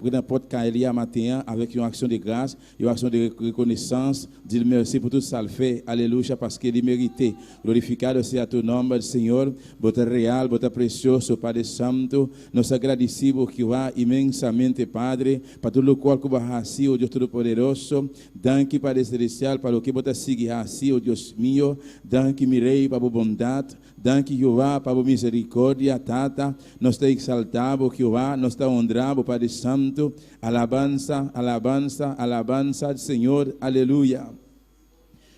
Rive nan pòt kay li a maten an avèk yon aksyon de gras, yon aksyon de rekonesans, di l mèsi pou tout sa l fè, alelouya, paske li merite. Glorificado sea tu nombre, Señor, Bo ta real, Bo ta precioso, Padre Santo. Nos ta gradisí Bo, Jehová, inmensamente, Padre, pa tur lokual ku Bo a hasi, o Dios Todopoderoso. Danki, Padre Celestial, pa loke Bo ta sigui hasi, o Dios mio. Danki, mi Rey, pa Bo bondat. Danki, Jehová, pa Bo misericordia, Tata. Nos ta exaltá Bo, Jehová, nos ta honrá Bo, Padre Santo. Alabansa, alabansa, alabansa al Señor. Aleluya.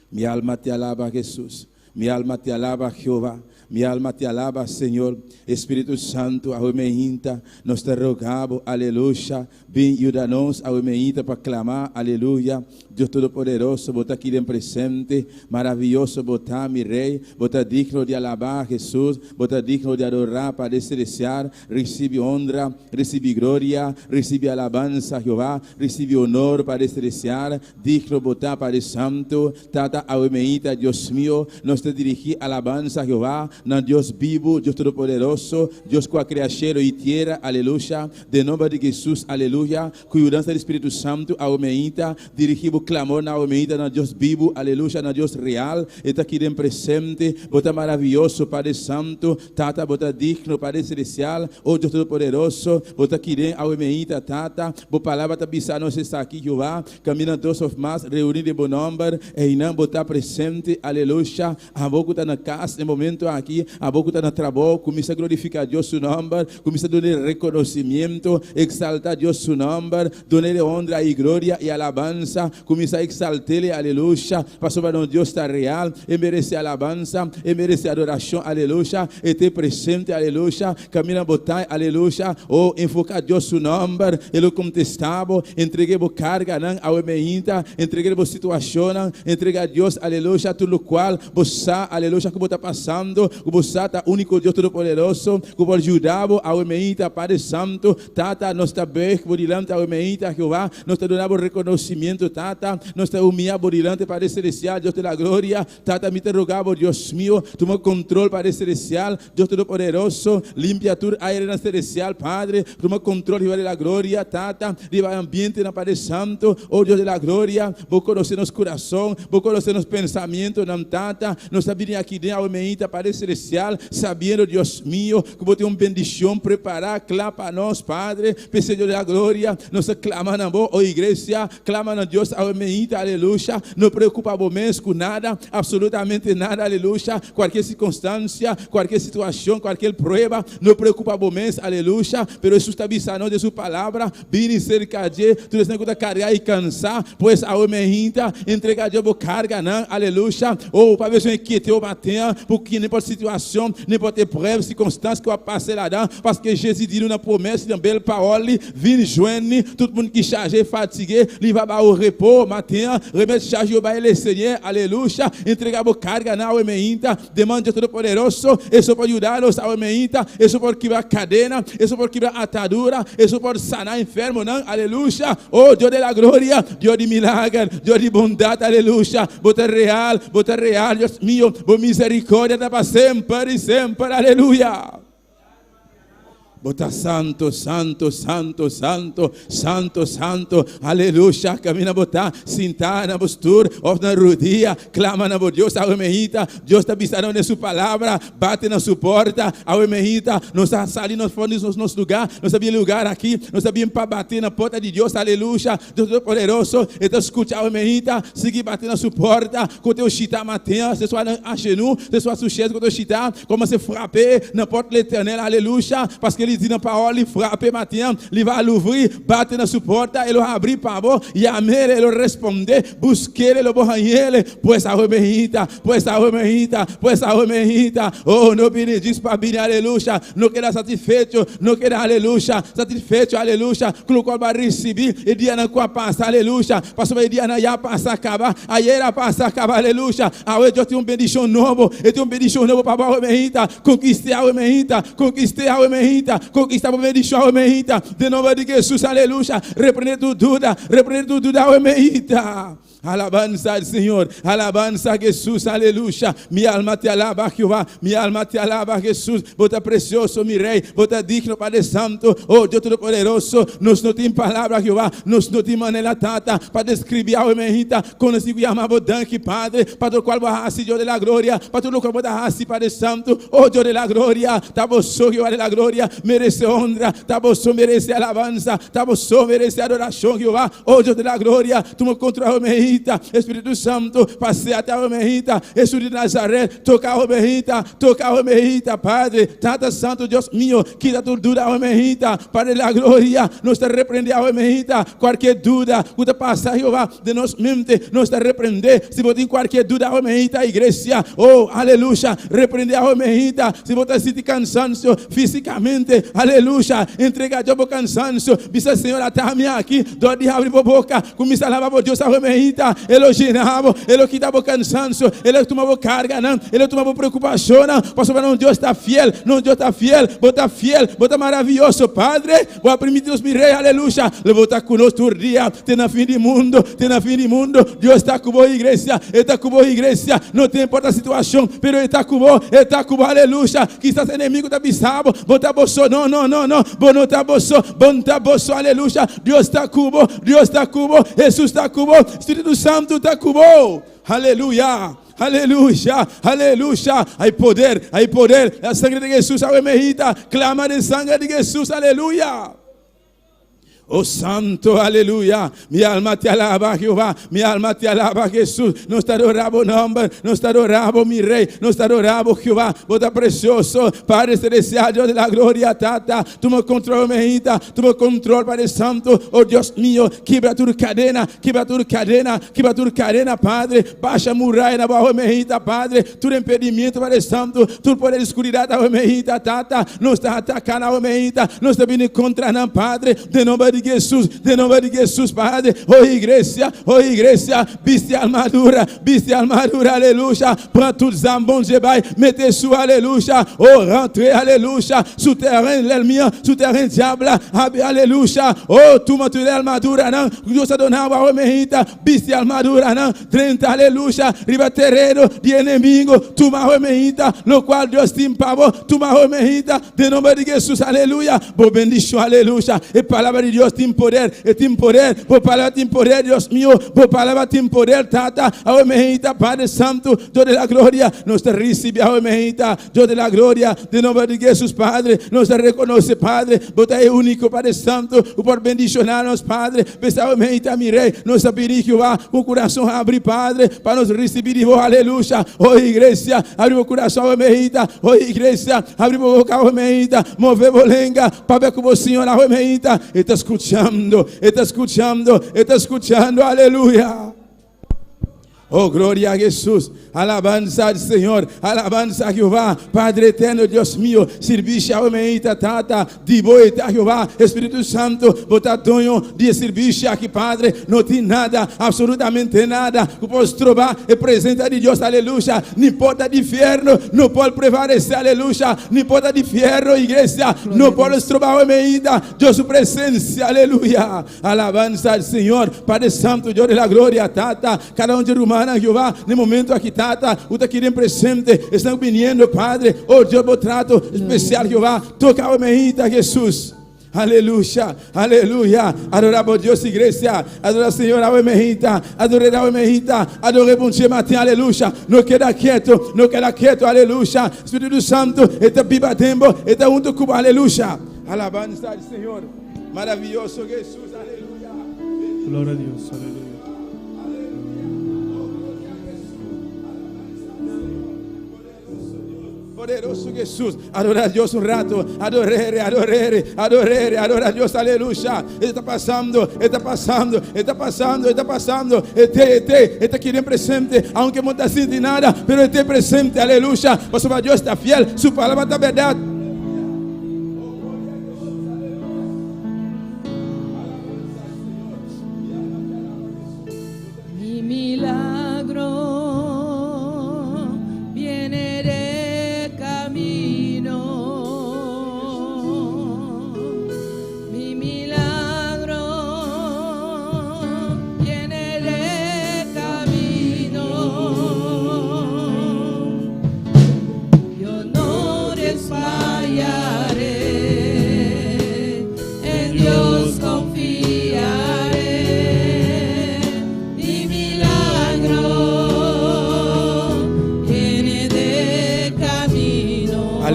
Mi alma te alaba, Jesús. Mi alma te alaba, Jehová. Mi alma te alaba, Señor. Espíritu Santo, awe meinta, nos ta roga Bo, aleluya. Bin yuda nos awe meinta pa clama, aleluya. Dios Todopoderoso, Bo ta aki den presente. Maraviyoso Bo ta, mi Rey. Bo ta digno di alaba, Jesús. Bo ta digno di adora, Padre Celestial. Ricibi honra, ricibi gloria, ricibi alabansa, Jehová. Ricibi honor, Padre Celestial. Digno Bo ta, Padre Santo. Tata, awe meinta, Dios mio, nos ta dirigí alabansa Jehová, nan Dios bibu, Dios Todopoderoso, Dios ku a krea shelu i tera, aleluya, den nomber di Jesus, aleluya, ku yudansa di Spiritu Santu, awe meinta, dirigí bo klamor na awe meinta na Dios bibu, aleluya, na Dios real, E ta aki den presente, Bo ta maravioso, Padre Santo, Tata, Bo ta digno, Padre Celestial, o Dios Todopoderoso, Bo ta aki den awe meinta, Tata, Bo palabra ta bisa nos esaki, Jehová, Kaminda dos òf mas reuní den bo nòmber, einan bo ta presente. Aleluya! Abo ku ta na kas e momento aki, abo ku ta na trabou, kuminsá glorifiká Dios su nòmber, kuminsá dun'é rekonosimiento, eksaltá Dios su nòmber, dun'é honra i gloria i alabansa, kuminsá eksalt'é, aleluya, pasobra nos Dios ta real, e meresé alabansa, e meresé adorashon, aleluya, e ta presente, aleluya. Kaminda bo ta, aleluya, o enfoká Dios su nòmber, e lo kontestá bo. Entreg'é bo karganan awe meinta, entreg'é bo situashonnan, entregá Dios, aleluya, tur lokual bo sa, aleluya, ku bo ta pasando, ku bo sa ta úniko Dios Todopoderoso ku por yuda bo awe meinta. Padre Santu, Tata, nos ta buig bo dilanti awe meinta, Jehová, nos ta duna bo rekonosimiento, Tata, nos ta humiyá bo dilanti, Padre Selestial, Dios de la gloria. Tata, mi ta roga bo, Dios mio, tuma control, Padre Celestial, Dios Todopoderoso, limpia tur airenan celestial, Padre, tuma control riba de la gloria, Tata, riba e ambientenan, Padre Santo, oh Dios de la gloria, bo conoce nos curason, bo conoce nos pensamientonan, Tata, nos ta bini aki den awe meinta, Padre Celestial, sabiendo, Dios mio, cu bo tin un bendicion prepara, cla pa nos, Padre, p'esey, Dios de la gloria, nos ta clama na bo, oh Iglesia, Clama na Dios awe meinta, aleluya. No preocupa bo mes cu nada, absolutamente nada, aleluya. Cualkier circunstancia, cualkier situacion, cualkier prueba, no preocupa bo mes, aleluya. Pero Hesus ta bisa nos den su palabra, Bini cerca dje, tur esnan cu ta carga y cansa, pues awe meinta, entrega Dios bo carganan, aleluya. Oh, pa bezwen inkiete bo maten an, pou ki nenpot situacion, nenpot epreuve, circonstance ke wap pase ladan, paske Jezi di nou nan pwomès li, nan bel pawol li, Vin jwenn li, tout moun ki chaje, fatige, li va ba ou repo. Maten an, remèt chaj yo bay Lesenyè. Aleluya! Entrega bo karga na awe meinta, deman Dios Todopoderoso, Eso por yuda nos awe meinta, Eso por kibra kadena, Eso por kibra atadura, Eso por sana enfermonan. Aleluya! O Dios de la gloria, Dios di milager, Dios di bondat, aleluya! Bo ta real, Bo ta real, Dios mio, Bo misericordia ta pa semper i semper. Aleluya! Bo ta santo, santo, santo, santo, santo, santo. Aleluya. Camina bo ta sintá na bo stoel of na rudia. Clama na bo Dios. Awe mehita. Dios ta bisa nos den su palabra. Bate na su porta. Awe mehita. Nos a sali nos for di nos lugar. Nos a bin lugar aki. Nos a bin pa bate na porta di Dios. Aleluya. Dios Todopoderoso. E ta scucha awe mehita. Sigui bate na su porta. Kote ou chita maten an, se swa nan ajenou, se swa sou chèz kote ou chita, kòmanse frape nan pòt Letènèl, alelouya, paske li di nan pawòl li, frape maten an, li va louvri, bate nan su pòrta, e lo habri pa bo, yam'el, e lo responde, busk'el, e lo bo hañ'el, pues awe mehita, pues awe mehita, pues awe mehita, oh, no bini djis pa bini, alelouya, no keda satisfecho, no keda, alelouya, satisfecho, alelouya, ku lokual bo a risibí e dianan ku a pasa, alelouya. Pasobra e dianan ya pasa kaba, ayer a pasa kaba, aleluya. Awe Dios tin un bendishon nobo, e tin un bendishon nobo pa bo awe mehita. Konkist'é awe mehita, konkist'é awe mehita, konkista bo bendishon awe mehita. Den nomber di Jesus, aleluya. Reprende tur duda, reprende tur duda awe mehita. Alabanza al Señor, alabanza a Jesús, aleluya. Mi alma te alaba, Jehová, mi alma te alaba, Jesús. Bo ta precioso, mi Rey, bo ta digno, Padre Santo, oh Dios Todopoderoso. Nos no tin palabra, Jehová, nos no tin manera, Tata, pa describi awe mainta, con nos yama bo danki, Padre, pa tur cual bo a haci, Dios de la gloria, pa tur loke bo ta haci, Padre Santo, oh Dios de la gloria. Ta bo so, Jehová de la gloria, merece honra, ta bo so merece alabanza, ta bo so merece adoracion, Jehová, oh Dios de la gloria. Tuma control awe mainta, Espíritu Santo, paseate awe mainta, Jesús di Nazaret, toca awe mainta, toca awe mainta, Padre, Tata Santo, Dios mío, kita tur duda awe mainta, Padre de la gloria, nos ta reprende awe mainta, cualkier duda cu ta pasa, Jehová, den nos mente, nos ta reprende. Si bo tin cualkier duda awe mainta, iglesia, oh, aleluya, reprende awe mainta. Si bo ta sinti cansancio fisicamente, aleluya, entrega Dios bo cansancio, bisa Señor, ata mi aki, dor di habri bo boca, cuminsa alaba bo Dios awe mainta, E lo llena bo, E lo kita bo cansancio, E lo tuma bo carganan, E lo tuma bo preocupacionnan, pasobra nos Dios ta fiel, nos Dios ta fiel, bo ta fiel, bo ta maraviyoso, Padre, bo a permiti nos mi Rey, aleluya, lo bo ta cu nos tur dia, te na fin di mundo, te na fin di mundo, Dios ta cu bo iglesia, E ta cu bo iglesia, no ta importa situacion, pero E ta cu bo, E ta cu bo, aleluya, kisas enemigo ta bisa bo, bo ta bo so, no, no, no, no, bo no ta bo so, bo no ta bo so, aleluya, Dios ta cu bo, Dios ta cu bo, Jesus ta cu bo, Spiritu Santo ta cu bo, aleluya. Aleluya, aleluya, hay poder, hay poder, la sangre de Jesús awe mainta, clama den sangre di Jesús, aleluya. Oh Santo, aleluya. Mi alma te alaba, Jehová. Mi alma te alaba, Jesús. Nos ta adora bo nomber. Nos ta adora bo, mi Rey. Nos ta adora bo, Jehová. Bo ta precioso. Padre Celestial, Dios de la gloria, Tata. Tuma control, mainta. Tuma control, Padre Santo. Oh Dios mío. Kibra tur cadena. Kibra tur cadena. Kibra tur cadena, Padre. Basha muraya na bo mainta, Padre. Tur impedimento, Padre Santo. Tur poder di oscuridad, awe mainta, Tata. Nos ta ataca na mainta. Nos ta bini contra nan, Padre. Den nomber di Jesus. Den nomber di Jesus, Padre. Oh iglesia, oh iglesia. Bisti armadura, bisti armadura, aleluya. Pran tout zam Bondye bay, mete sou, aleluya. Oh, rantre, aleluya. Sou teren lènmi, sou teren diab, aleluya. Oh, tuma tur armadura, nan. Dios a duna bo mainta. Bisti armadura, nan. 30, aleluya. Riba tereno di enemigo. Tuma mainta, loke Dios tin pa bo. Tuma mainta, den nomber di Jesus, aleluya. Bo bendicion, aleluya. E palabra di Dios tin poder, e tin poder. Bo palabra tin poder, Dios mío. Bo palabra tin poder, Tata. Awe mainta, Padre Santo, Dios de la gloria. Nos ta recibi awe mainta, Dios de la gloria. Den nomber di Jesus, Padre. Nos ta reconoce, Padre. Bo ta e unico, Padre Santo. Por bendiciona nos, Padre. P'esey awe mainta, mi Rey. Nos ta pidi, Jehová, cu curason habri, Padre, pa nos recibi di bo, aleluya. Oh iglesia, habri bo curason, awe mainta. Oh iglesia, habri bo boca, awe mainta. Move bo lenga, papia cu bo Señor, awe mainta. E ta scuchando, e ta scuchando, e ta scuchando, aleluya. Oh, gloria a Jesús. Alabanza al Señor. Alabanza a Jehová. Padre eterno, Dios mío. Servicio awe mainta, Tata. Di bo ta Jehová. Spirito Santo. Bo ta doño di servicio aki, Padre. No tin nada, absolutamente nada. Cu por stroba e presencia di Dios. Aleluya. Ni porta di infierno. No por prevalece. Aleluya. Ni porta di infierno, iglesia. No por stroba awe mainta. Dios su presencia. Aleluya. Alabanza al Señor, Padre Santo, Dios de la gloria, Tata. Cada un di ruman, Jehová, na e momento aki, Tata, cu ta aki presente, están viniendo, Padre. Oh Dios, bo trato especial, Jehová. Toca mainta, Jesús. Aleluya, aleluya. Adoramos Dios, iglesia. Adora Señor, awe mainta. Adora awe mainta. Adora Bondye maten, aleluya. No keda keto, no keda keto, aleluya. Spirito Santo, ta biba den bo, ta hunto cu bo, aleluya. Alabanza al Señor. Maravilloso Jesús, aleluya. Gloria a Dios, aleluya. Aleluya. Oh, gloria a Jesús. Alabanza al Señor. Poderoso Dios. Poderoso Jesús. Adora a Dios un rato. Ador'e, ador'e, ador'e, adora a Dios. Aleluya. Ta pasando, ta pasando, ta pasando, ta pasando. E ta aki presente. Aunke no ta sintiendo nada, pero ta presente. Aleluya. Pasobra Dios ta fiel. Su palabra ta berdad. Oh, gloria a Jesús. Aleluya. Alabanza al Señor. Mi milagro viene de camino. Mi milagro viene de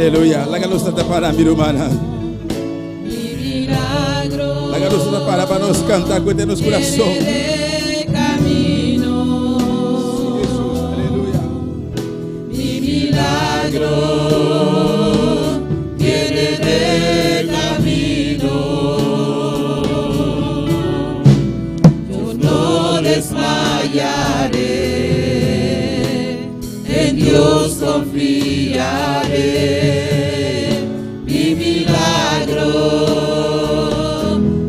Aleluya. Laga nos ta para, mi rumannan. Mi milagro. Laga nos ta para pa nos kanta ku nos kurason. Viene de camino. Hesus, aleluya. Mi milagro viene de camino. Yo no desmayaré, en Dios confiaré. Mi milagro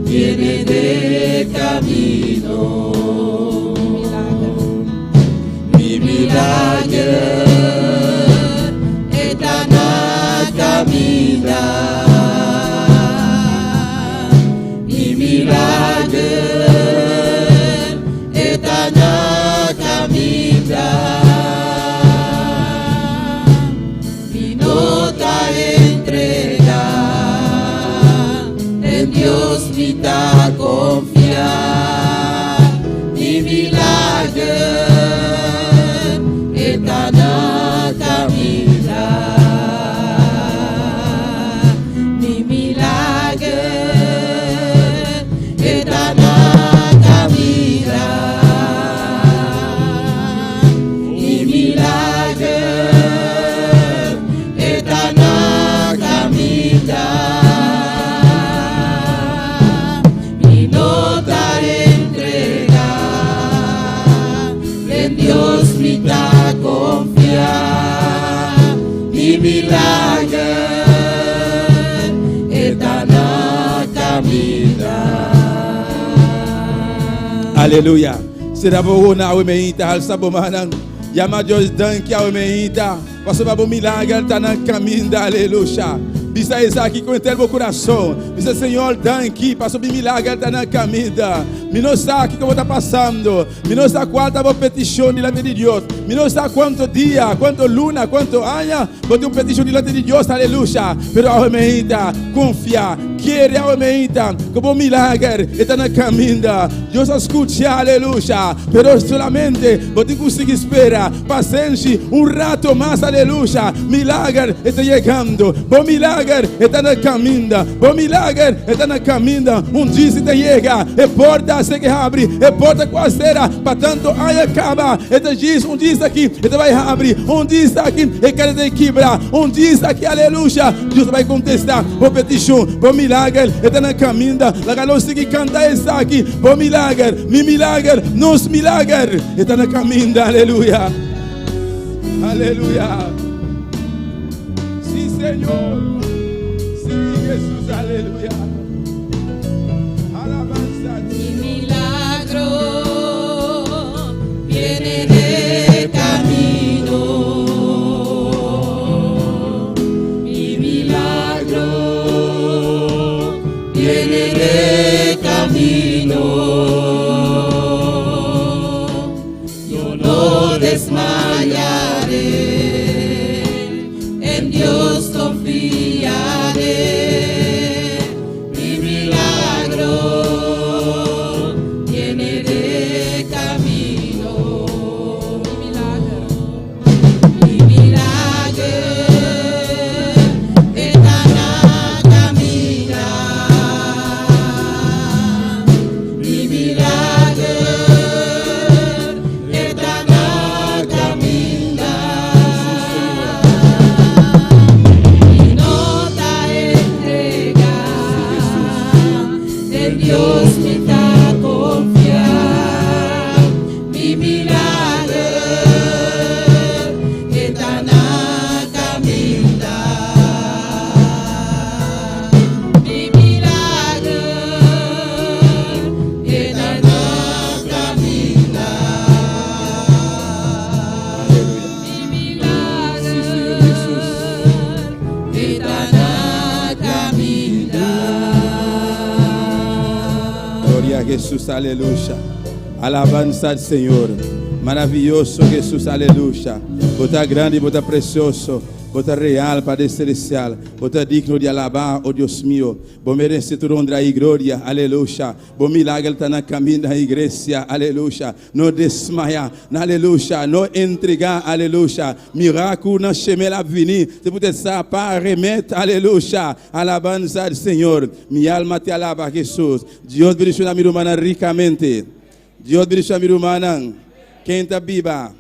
viene de camino. Mi milagro está na caminda. Mi milagro está na caminda. Mi no ta entregá, den Dios mi ta konfia. Mi milagro ta na caminda. Mi milagro ta na caminda. Mi milagro ta na caminda. Mi no ta entregá, den Dios mi ta konfia. Mi milagro ta na caminda. Aleluya. Sera bo na awe mainta halsa bo mannan. Yama Dios danki awe mainta. Pasobra bo milager ta na kaminda. Aleluya. Bisa esaki ku henter bo kurason. Bisa Señor danki. Pasobra mi milager ta na kaminda. Mi no sa kiko ta pasando. Mi no sa kua ta bo petishon dilanti di Dios. Mi no sa kuantu dia, kuantu luna, kuantu aña. Bo tin un petishon dilanti di Dios. Aleluya. Pero awe mainta, konfia. Kere awe mainta. Ku bo milager ta na kaminda. Dios a skucha, aleluya. Pero solamente bo tin ku sigui spera. Pasenshi, un ratu mas, aleluya. Milager ta yegando. Bo milager ta na kaminda. Bo milager ta na kaminda. Un dia e ta yega. E porta a sigui habri. E porta ku a sera. Pa tantu aña kaba. E ta bisa un dia aki. E ta bai habri. Un dia aki. E kadena ta kibra. Un dia aki, aleluya. Dios bai kontestá. Bo petishon. Bo milager. Ta na kaminda. Laga nos sigui kanta esaki. Bo milager. Mi milager. Nos milager. Ta na kaminda. Aleluya. Aleluya. Si, Señor. Si, Hesus. Aleluya. Alabansa a Mi milagro viene de camino. Mi milagro viene de camino. Yo no desmayaré, en Dios confiaré. Mi milagro viene de camino. Mi milagro, mi milagro está na caminda. Mi milagro ta na caminda. Mi no ta entregá, den Dios mi ta konfia. Mi milagro ta na caminda. Mi milagro ta na caminda. Aleluya. Mi milagro Si, Señor Hesus. ta na caminda. Gloria a Hesus, aleluya. Alabansa na Señor. Maravioso Hesus, aleluya. Bo ta grandi, bo ta presioso. Bo ta real, Padre Celestial. Bo ta digno di alabá, o Dios mio. Bo meresé tur honra i gloria. Aleluya. Bo milager ta na kaminda, iglesia. Aleluya. No desmayá. Aleluya. No entregá. Aleluya. Mirak ou nan chemen l ap vini. Se poutèt sa, pa remèt. Aleluya. Alabanza al Señor. Mi alma te alaba, Hesus. Dios bendishoná mi rumannan rikamente. Dios bendishoná mi rumannan. Ken ta biba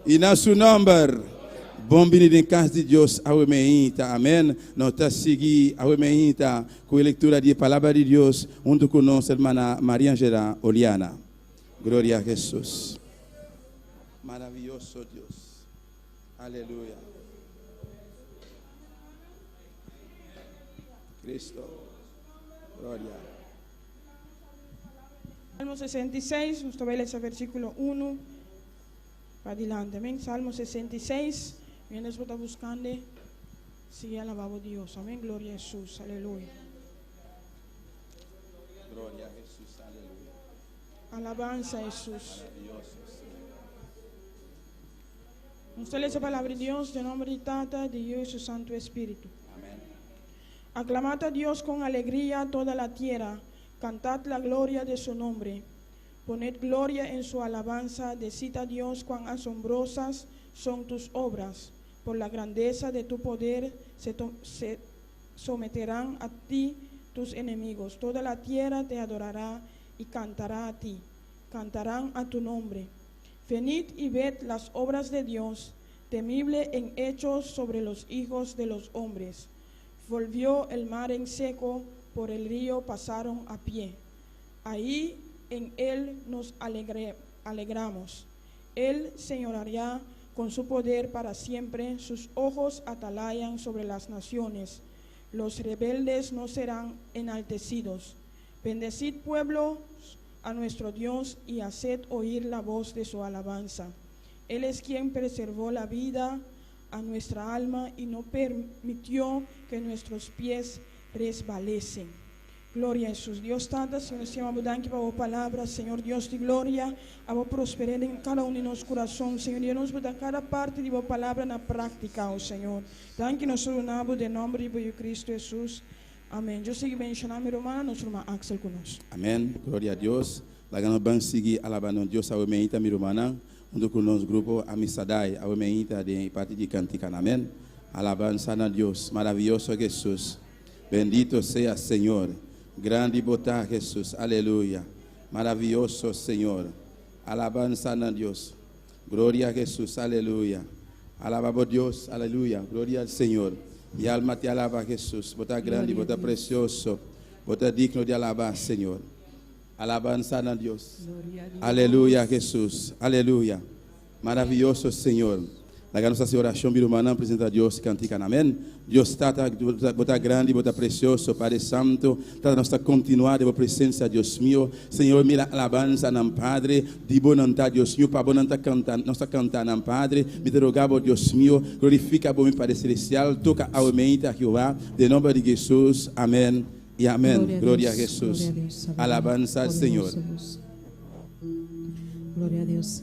i na su nòmber. Bon bini den kas di Dios awe meinta. Amèn. Nos ta sigui awe meinta ku e lektura di e Palabra di Dios huntu ku nos hermana Mariangela Oliana. Gloria a Hesus. Maraviyoso Dios. Aleluya. Cristo. Gloria. Salmo 66, nos ta bai lesa versíkulo 1 pa dilanti. Amén. Salmo 66, mientras bo ta buskando, sigui alabá bo Dios. Amén. Gloria a Jesús. Aleluya. Gloria a Jesús. Aleluya. Alabanza a Jesús. Maravilloso Señor. Nos ta lesa palabra di Dios, den nomber di Tata, di Yu i su Santu Espíritu. Amén. Aclamad a Dios con alegría toda la tierra, cantad la gloria de su nombre. Poned gloria en su alabanza, decid a Dios cuán asombrosas son tus obras. Por la grandeza de tu poder se, se someterán a ti tus enemigos. Toda la tierra te adorará y cantará a ti. Cantarán a tu nombre. Venid y ved las obras de Dios, temible en hechos sobre los hijos de los hombres. Volvió el mar en seco, por el río pasaron a pie. Ahí en él nos alegramos. Él señoreará con su poder para siempre, sus ojos atalayan sobre las naciones. Los rebeldes no serán enaltecidos. Bendecid pueblos a nuestro Dios y haced oír la voz de su alabanza. Él es quien preservó la vida a nuestra alma y no permitió que nuestros pies resbalesen. Gloria a Jesús. Dios Tata, Señor, Señor, danki pa bo palabra, Señor Dios di gloria, abo prosperá den kada un di nos kurason, Señor, Dios nos da kada parti di bo palabra na práktika, oh Señor. Danki nos ta den nòmber di Kristu Jesús. Amèn. Dios sigui bendishoná mi ruman, nos ruman Axel ku nos. Amèn. Gloria a Dios. Laga nos ban sigui alabando Dios awe meinta mi rumannan, huntu ku nos grupo Amisadai awe meinta den parti di kantika. Amèn. Alabanza na Dios. Maravioso Jesús. Bendito sea Señor. Grandi bo ta Jesús. Aleluya. Maravioso Señor. Alabanza na Dios. Gloria a Jesús. Aleluya. Alaba Dios. Aleluya. Gloria al Señor. Mi alma te alaba, Jesús. Bo ta grandi, Gloria a bo ta Dios. presioso. Bo ta digno di alabá, Señor. Alabanza na Dios. Gloria a Dios. Aleluya, Jesús. Aleluya. Maravioso Señor. Laga nos hasi orashon, mi rumannan, presentá Dios, kantika. Amèn. Dios Tata, bo ta grandi, bo ta presioso, Padre Santo. Tata, nos ta kontinuá den bo presensia, Dios mio. Señor, mira alabansa nan Padre, di bo nan ta, Dios mio, pa bo nan ta kanta, nos ta kanta nan Padre. Mi ta roga bo, Dios mio, glorifiká bo mi Padre Selestial, toka awe meinta, Jehová, den nòmber di Jesús. Amèn i amèn. Gloria Gloria a a Dios. Jesús. Gloria a Dios. Aleluya. Alabanza al Señor. Poderoso Dios. Gloria a Dios.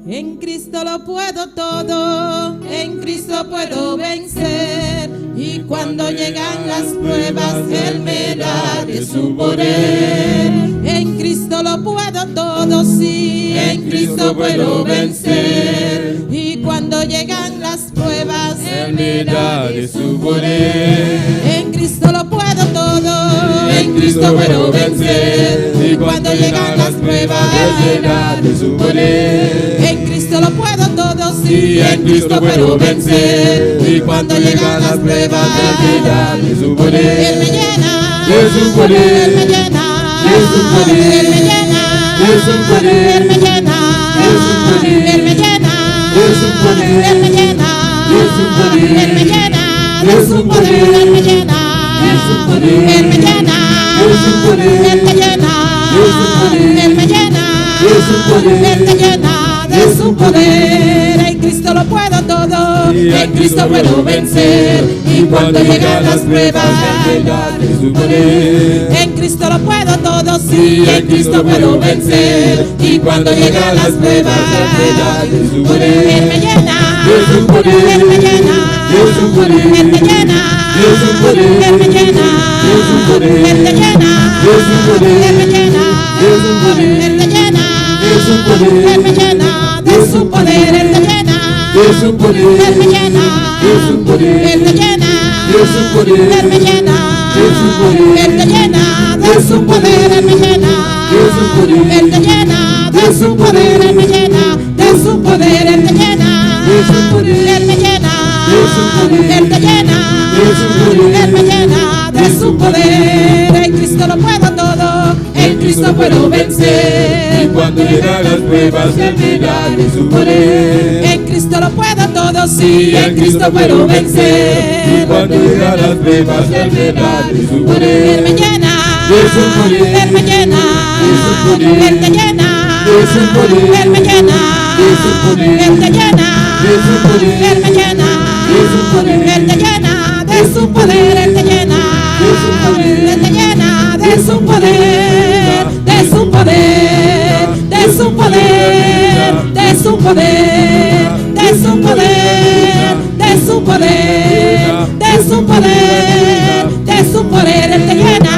En Cristo lo puedo todo, en Cristo puedo vencer. Y cuando llegan las pruebas, Él me da de su poder. En Cristo lo puedo todo, sí, en Cristo puedo vencer. Y cuando llegan las pruebas, Él me da de su poder. En Cristo lo puedo todo, en Cristo puedo vencer. Y cuando llegan las pruebas, Él me da de su poder. En Cristo lo puedo todo, sí, en Cristo puedo vencer. Y cuando llegan las pruebas, Él me da de su poder. Él me llena De su poder. Él me llena De su poder. Él me llena De su poder. Él me llena De su poder. Él me llena De su poder. Él me llena De su poder. Él me llena De su poder. Él me llena De su poder. Él me llena De su poder. Él me llena De su poder. Él me llena De su poder. Él me llena de su poder. En Cristo lo puedo todo, Y en Cristo puedo vencer. Y cuando llegan las pruebas, Él me da de su poder. en Cristo lo puedo todo, sí, en Cristo puedo vencer. Y cuando llegan las pruebas, Él me da de su poder. Él me llena, De su poder. Él me llena, De su poder. Él me llena. De su poder. Él me llena. De su poder. Él te llena. De su poder. Él me llena. De su poder. Él te llena. De su poder. Él me llena. De su poder. Él te llena. De su poder. Él me llena. De su poder. Él te llena. De su poder. Él me llena. De su poder. Él te llena. De su poder. Él me llena. De su poder. Él te llena. De su poder. Él me llena. De su poder. Él te llena. De su poder. Él me llena. De su poder. Él te llena. De su poder. Él me llena. De su poder. En Cristo lo puedo todo. En Cristo puedo Y vencer. cuando llegan las pruebas, Él me da de su poder. En Cristo lo puedo todo, sí, en Cristo puedo Y vencer. cuando llegan las pruebas, Él me da de su poder. Él me llena, De su poder. Él me llena, De su poder. Él te llena, De su poder. Él me llena, De su poder. Él te llena, De su poder. Él me llena, De su poder. Él te llena, de su poder, Él te llena, De su poder. Él te llena, de su poder, de su poder, de su poder, de su poder, de su poder, de su poder, de su poder, de su poder, Él te llena,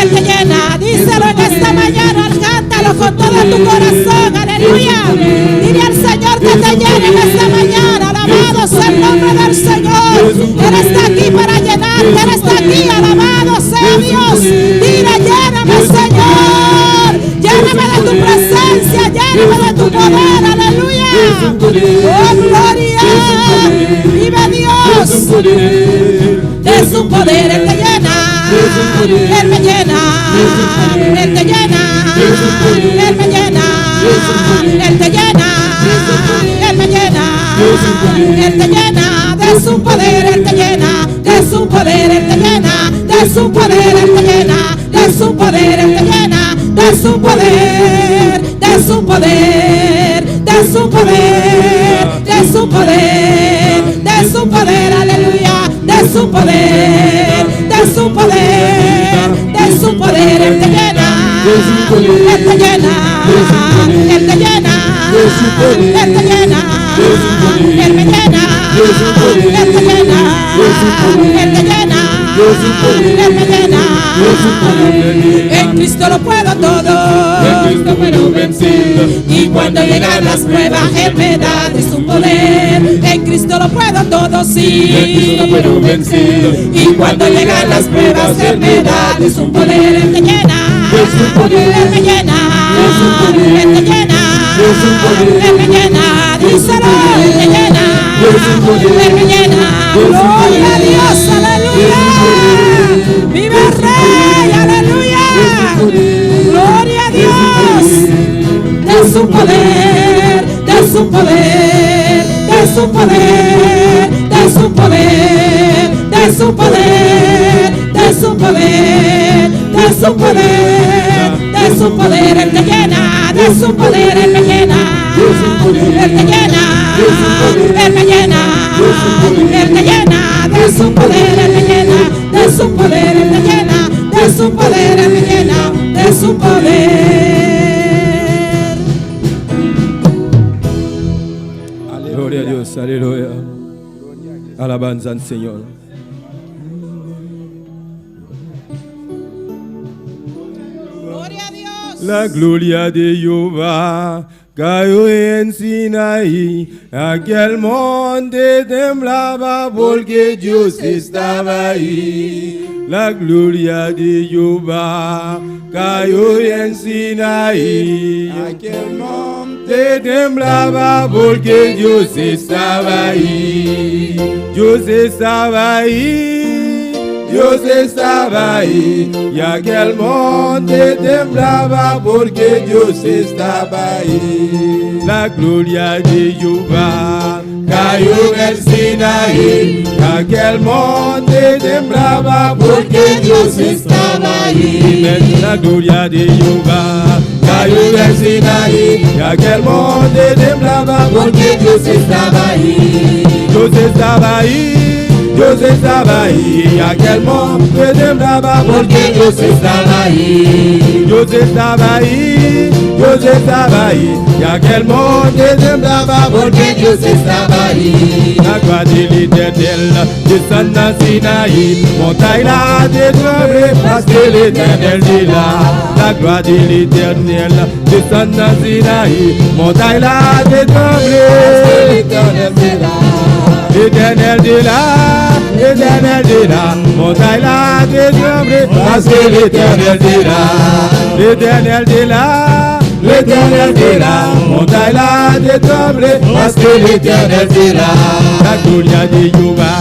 Él te llena, díselo en esta mañana, cántalo con todo tu corazón, aleluya. Dile al Señor que te llene en esta mañana, alabado sea el nombre del Señor. Él está aquí para llenarte, Él está aquí, alabado sea Dios. Dile, lléname, Señor, lléname de tu presencia, lléname de tu poder, aleluya. Oh, gloria, vive De Dios. su poder. De su poder Él te llena, Él me llena, Él te llena, Él me llena, Él te llena, Él me llena, Él te llena, de su poder Él te llena, de su poder Él te llena, de su poder Él te llena, de su poder Él te llena, de su poder, de su poder, de su poder, de su poder, de su poder, aleluya, de su poder, de su poder, de su poder, Él te llena, Él te llena, Él te llena, Él te llena, Él me llena, Él te llena, Él te llena, Él me llena. En Cristo lo puedo todo. En Cristo puedo vencer. Y cuando llegan las pruebas, Él me da de su poder. En Cristo lo puedo todo, sí. En Cristo puedo vencer. Y cuando llegan las pruebas, Él me da de su poder. Él te llena. De su poder. Él me llena. De su poder. Él te llena. De su poder. Él me llena. Díselo. Él te llena. De su poder. Él me llena. De su Gloria a poder. Dios. Aleluya. De su poder. Vive el Rey. Aleluya. De su poder. Gloria a Dios. De su poder, de su poder, de su poder, de su poder, de su poder, de su poder, de su poder, de su poder, Él te llena, de su poder, Él me llena, Él te llena, Él me llena, Él te llena, de su poder, Él me llena, de su poder, Él te llena, de su poder, Él me llena, de su poder. Gloria a Dios, aleluya. Alabanza al Señor. Gloria a Dios. La gloria de Jehová cayó en Sinaí, aquel monte temblaba porque Dios estaba ahí. La gloria de Jehová cayó en Sinaí, Aquel monte te temblaba porque Dios estaba ahí. Dios estaba ahí. Dios estaba ahí. Y aquel monte temblaba porque Dios estaba ahí. La gloria de Jehová cayó en el Sinaí. Aquel monte temblaba porque Dios estaba ahí. La gloria de Jehová cayó en el Sinaí. Y aquel monte temblaba Porque Dios estaba ahí. Dios estaba ahí. Dios estaba ahí. Y aquel monte temblaba Porque Dios estaba ahí. Dios estaba ahí, Dios estaba ahí. Y aquel monte temblaba Porque Dios estaba ahí. La gloire de l'Éternel descend dans Sinaï. Montagne la détremblée parce que l'Éternel dit là. La gloire de l'Éternel descend dans Sinaï. Montagne la détremblée. L'Éternel est là. L'Éternel dit là, l'Éternel dit là, montagne la détremblée parce que l'Éternel dit là. L'Éternel dit là, l'Éternel dit là, montagne la détremblée Parce que l'Éternel est là. La gloria de Jehová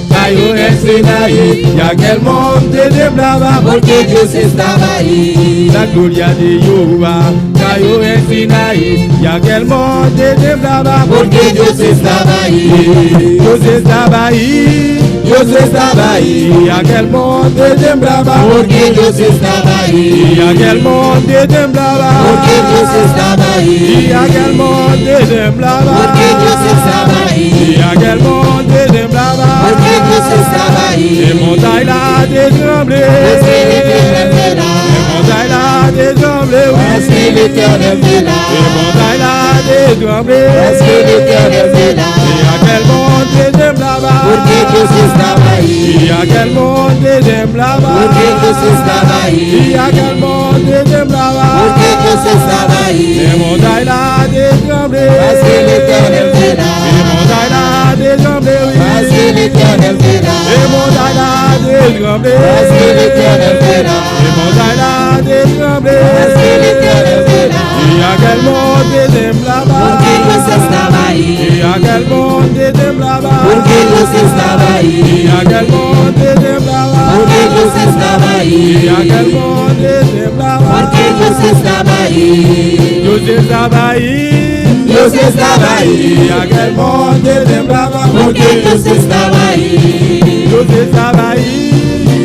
cayó en Sinaí y aquel monte temblaba Porque Dios estaba ahí. La gloria de Jehová cayó en Sinaí y aquel monte temblaba Porque Dios estaba ahí. Dios estaba ahí, Dios estaba ahí y aquel monte temblaba Porque Dios estaba ahí. Y aquel monte temblaba Porque Dios estaba ahí. Y aquel monte temblaba Porque Dios estaba ahí. Y aquel monte temblaba Porque Dios estaba ahí. Y montagne la détremblée. Parce que l'Éternel est là. Et montagne la détremblée, oui. Parce que l'Éternel est là. Et montagne la détremblée. Parce que l'Éternel est là. Y aquel monte temblaba. Porque Dios estaba ahí. Y aquel monte temblaba. Porque Dios estaba ahí. Y aquel monte temblaba. Porque Dios estaba ahí. Et montagne la détremblée. Parce que l'Éternel est là. Et montagne la détremblée, oui. Parce que l'Éternel est là. Et montagne la détremblée. Parce que l'Éternel est là. Et montagne la détremblée. Parce que l'Éternel est là. Y aquel monte temblaba. Porque Dios estaba ahí. Y aquel monte temblaba. Porque Dios estaba ahí. Y aquel monte temblaba. Porque Dios estaba ahí. Y aquel monte temblaba. Porque Dios estaba ahí. Dios estaba ahí. Dios estaba ahí. Y aquel monte temblaba. Porque Dios estaba ahí. Dios estaba ahí.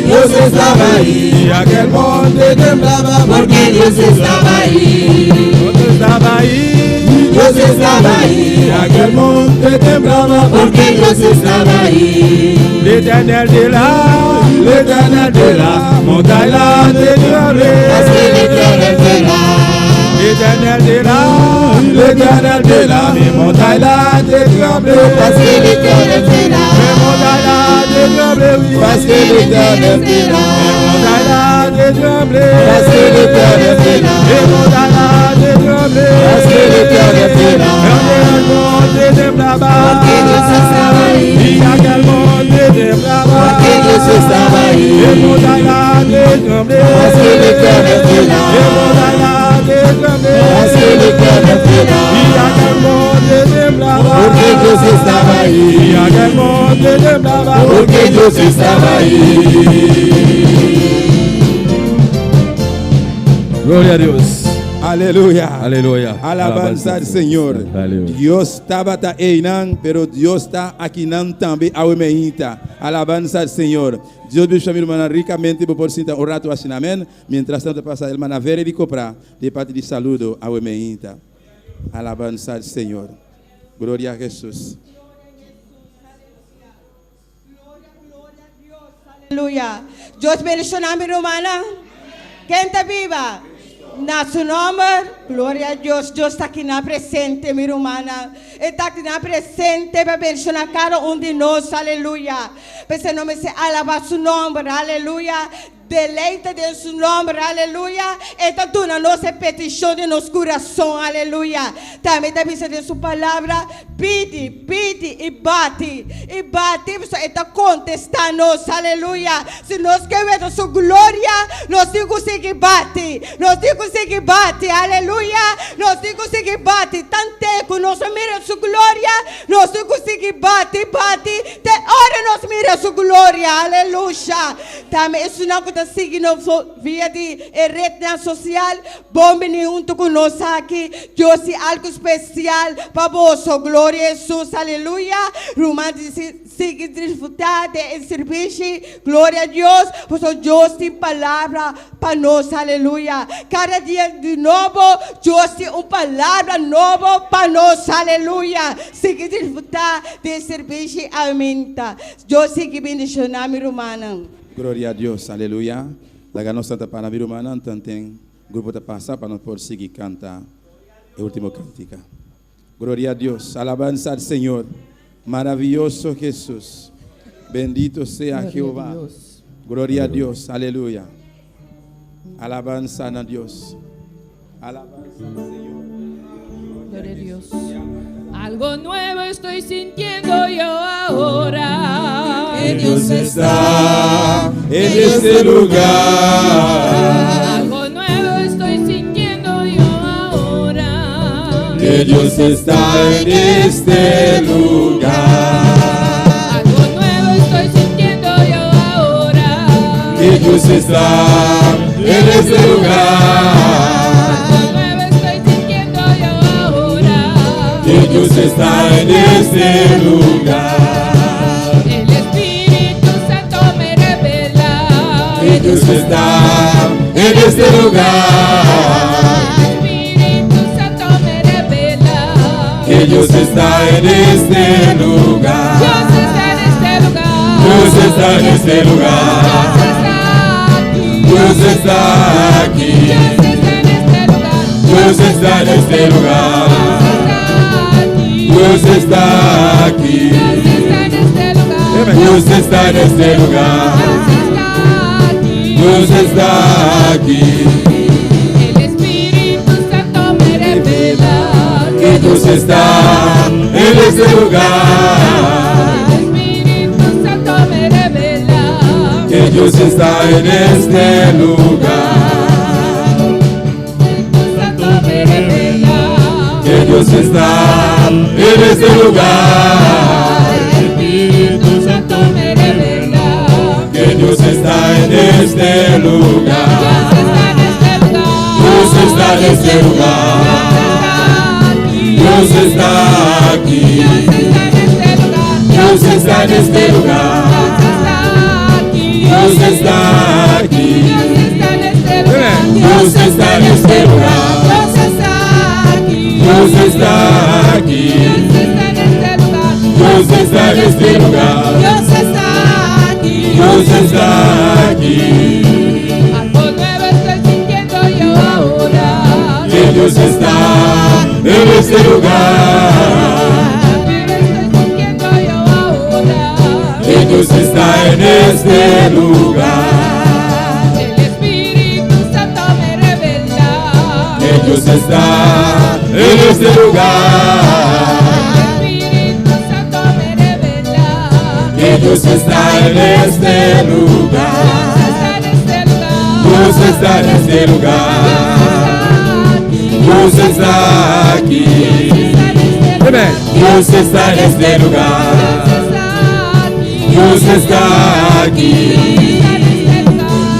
Dios estaba ahí. Y aquel monte temblaba. Porque Dios estaba ahí. Dios estaba ahí. Dios estaba ahí. Y aquel monte temblaba. Porque Dios estaba ahí. L'Éternel est là, l'Éternel est là, montagne la détremblée. Parce que l'Éternel est là. L'Éternel est là, l'Éternel est là, mais montagne la détremblée. Parce que l'Éternel est là. Mais montagne la détremblée, oui. Parce que l'Éternel est là. Mais montagne la détremblée. Parce que l'Éternel est là. Mais montagne la détremblée. Parce que l'Éternel est là. Aquel monte temblaba. Porque Dios estaba ahí. Y aquel monte temblaba. Porque Dios estaba ahí. Et montagne la détremblée. Parce que l'Éternel est là. Et montagne la détremblée. Parce que l'Éternel est là. Y aquel monte temblaba. Porque Dios estaba ahí. Y aquel monte temblaba. Porque Dios estaba ahí. Gloria a Dios. Aleluya. Aleluya. Alabanza al Señor. Aleluya. Dios tabata einan, pero Dios ta akinan tambe awemeita. Alabanza al Señor. Dios bendiga mi hermana ricamente por sinta un rato así, amén. Mientras tanto pasa hermana Vera de Copra de parte de saludo awemeita. Alabanza al Señor. Gloria a Jesús. Aleluya. Dios bendiciona mi hermana. Quem está viva? Na su nombre, gloria a Dios. Dios está aqui na presente, mi hermana. Está aqui na presente para bendicionar cada um de nós. Aleluya. Pense nome se alaba su nombre. Aleluya. Deleita de su nombre, aleluya. Esta duna nossa petição de nosso coração, aleluya. Também deve ser de sua palavra. Pide, pide e bate. E bate, está contestando-nos, aleluya. Se nós queremos sua glória, nós temos que seguir bate. Nós temos que seguir bate, aleluya. Nós temos que seguir bate. Tanto que nós mira sua glória, nós temos que seguir bate, bate. Te hora nós mira sua glória, aleluya. Também isso não que ta sigui nos via di e retnan sosial, bon bini huntu ku nos aki. Dios tin algu spesial pa boso. Gloria Hesus, aleluya. Ruman di sigui disfrutá den e sirbishi. Gloria a Dios, pasobra Dios tin palabra pa nos. Aleluya. Kada dia di nobo, Dios tin un palabra nobo pa nos. Aleluya. Sigui disfrutá den e sirbishi. Aminta. Dios sigui bendishoná mi rumannan. Gloria a Dios, aleluya. Laga nos tanta para mi rumannan tanten grupo ta pasa pa nos por sigui canta e ultimo cantica. Gloria a Dios, alabanza al Señor. Maravilloso Jesús. Bendito sea Gloria a Jehová. Dios. Gloria a Dios, aleluya. Alabanza na Dios. Alabanza al Señor. Gloria a Dios. Algo nuevo estoy sintiendo yo ahora. Que Dios está en este lugar. Algo nuevo estoy sintiendo yo ahora. Que Dios está en este lugar. Algo nuevo estoy sintiendo yo ahora. Que Dios está en este lugar. Algo nuevo estoy sintiendo yo ahora. Que Dios está en este lugar. El Espíritu Santo me revela. Que Dios está en este lugar. El Espíritu Santo me revela. Que Dios está en este lugar. Dios está en este lugar. Dios está en este lugar. Dios está aquí. Dios está aquí. Dios está en este lugar. Dios está en este lugar. Dios Dios está aquí. está aquí. Dios está en este lugar. Dios Dios está aquí. está aquí. El Espíritu Santo me revela. Que Dios está en este lugar. El Espíritu Santo me revela. Que Dios está en este lugar. El Espíritu Santo me revela. Que Dios está en este lugar. El Espíritu Santo me revela. Que Dios está en este lugar. Dios está en este lugar. Dios está en este lugar. Dios está aquí. Dios está aquí. Dios está en este lugar. Dios está aquí. Dios está en este lugar. Dios está en este lugar. Dios está aquí. Dios está aquí. Dios está en este lugar. Dios está en este lugar. Dios está aquí. Dios está aquí. Algo nuevo estoy sintiendo yo ahora. Que Dios está en este lugar. Algo nuevo estoy sintiendo yo ahora. Que Dios está en este lugar. El Espíritu Santo me revela. Que Dios está en este lugar. El Espíritu Santo me revela. Que Dios está en este lugar. Dios está en este lugar. Dios está en este lugar. Dios está aquí. Dios está aquí. Dios está en este lugar. Dios está aquí.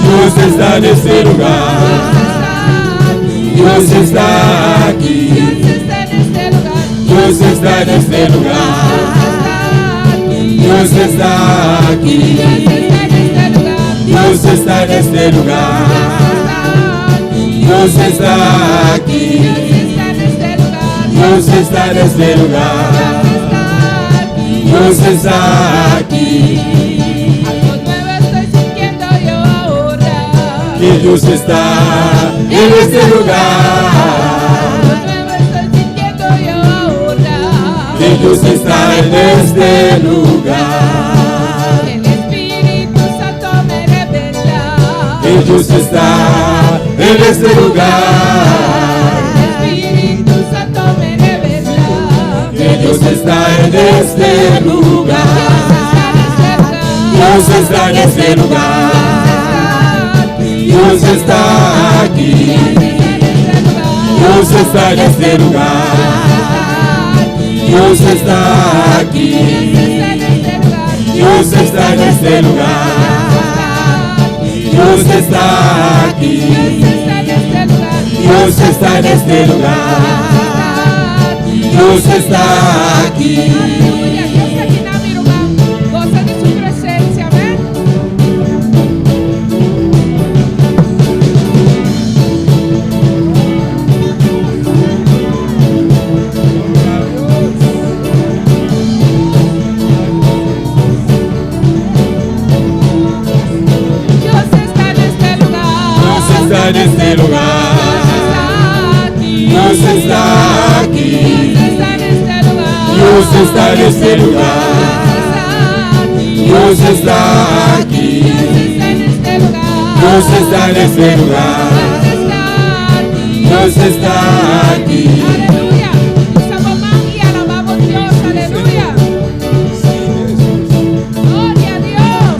Dios está en este lugar. Dios está aquí. Dios Dios está en este lugar. Dios está aquí. Dios Dios está en este lugar. Dios está aquí. Dios Dios está en este lugar. Dios está aquí. Dios está en este lugar. Dios está aquí. Dios está en este lugar. Dios está aquí. Algo nuevo estoy sintiendo yo ahora. Que Dios está en este lugar. Algo nuevo estoy sintiendo yo ahora. Que Dios está en este lugar. El Espíritu Santo me revela. Que Dios está en este lugar. El Espíritu Santo me revela. Que Dios está en este lugar. Dios Dios está en este lugar. Dios está aquí. Dios Dios está en este lugar. Dios está aquí. Dios está en este lugar. Dios está aquí. Dios está en este lugar. Dios está en este lugar. Dios está aquí. Dios está en este lugar. Dios está aquí. Aleluya. Dios ta aki na mi ruman. Gosa di su presensia. Amèn. Dios está en este lugar. Dios está en este lugar. Dios está aquí. Dios está aquí. Dios está en este lugar. Dios está en este lugar. Dios está aquí. Dios está aquí. Dios está en este lugar. Dios está en este lugar. Dios está aquí. Dios está aquí. Aleluya. Hisa bo man i alabá Dios. Aleluya. Gloria a Dios.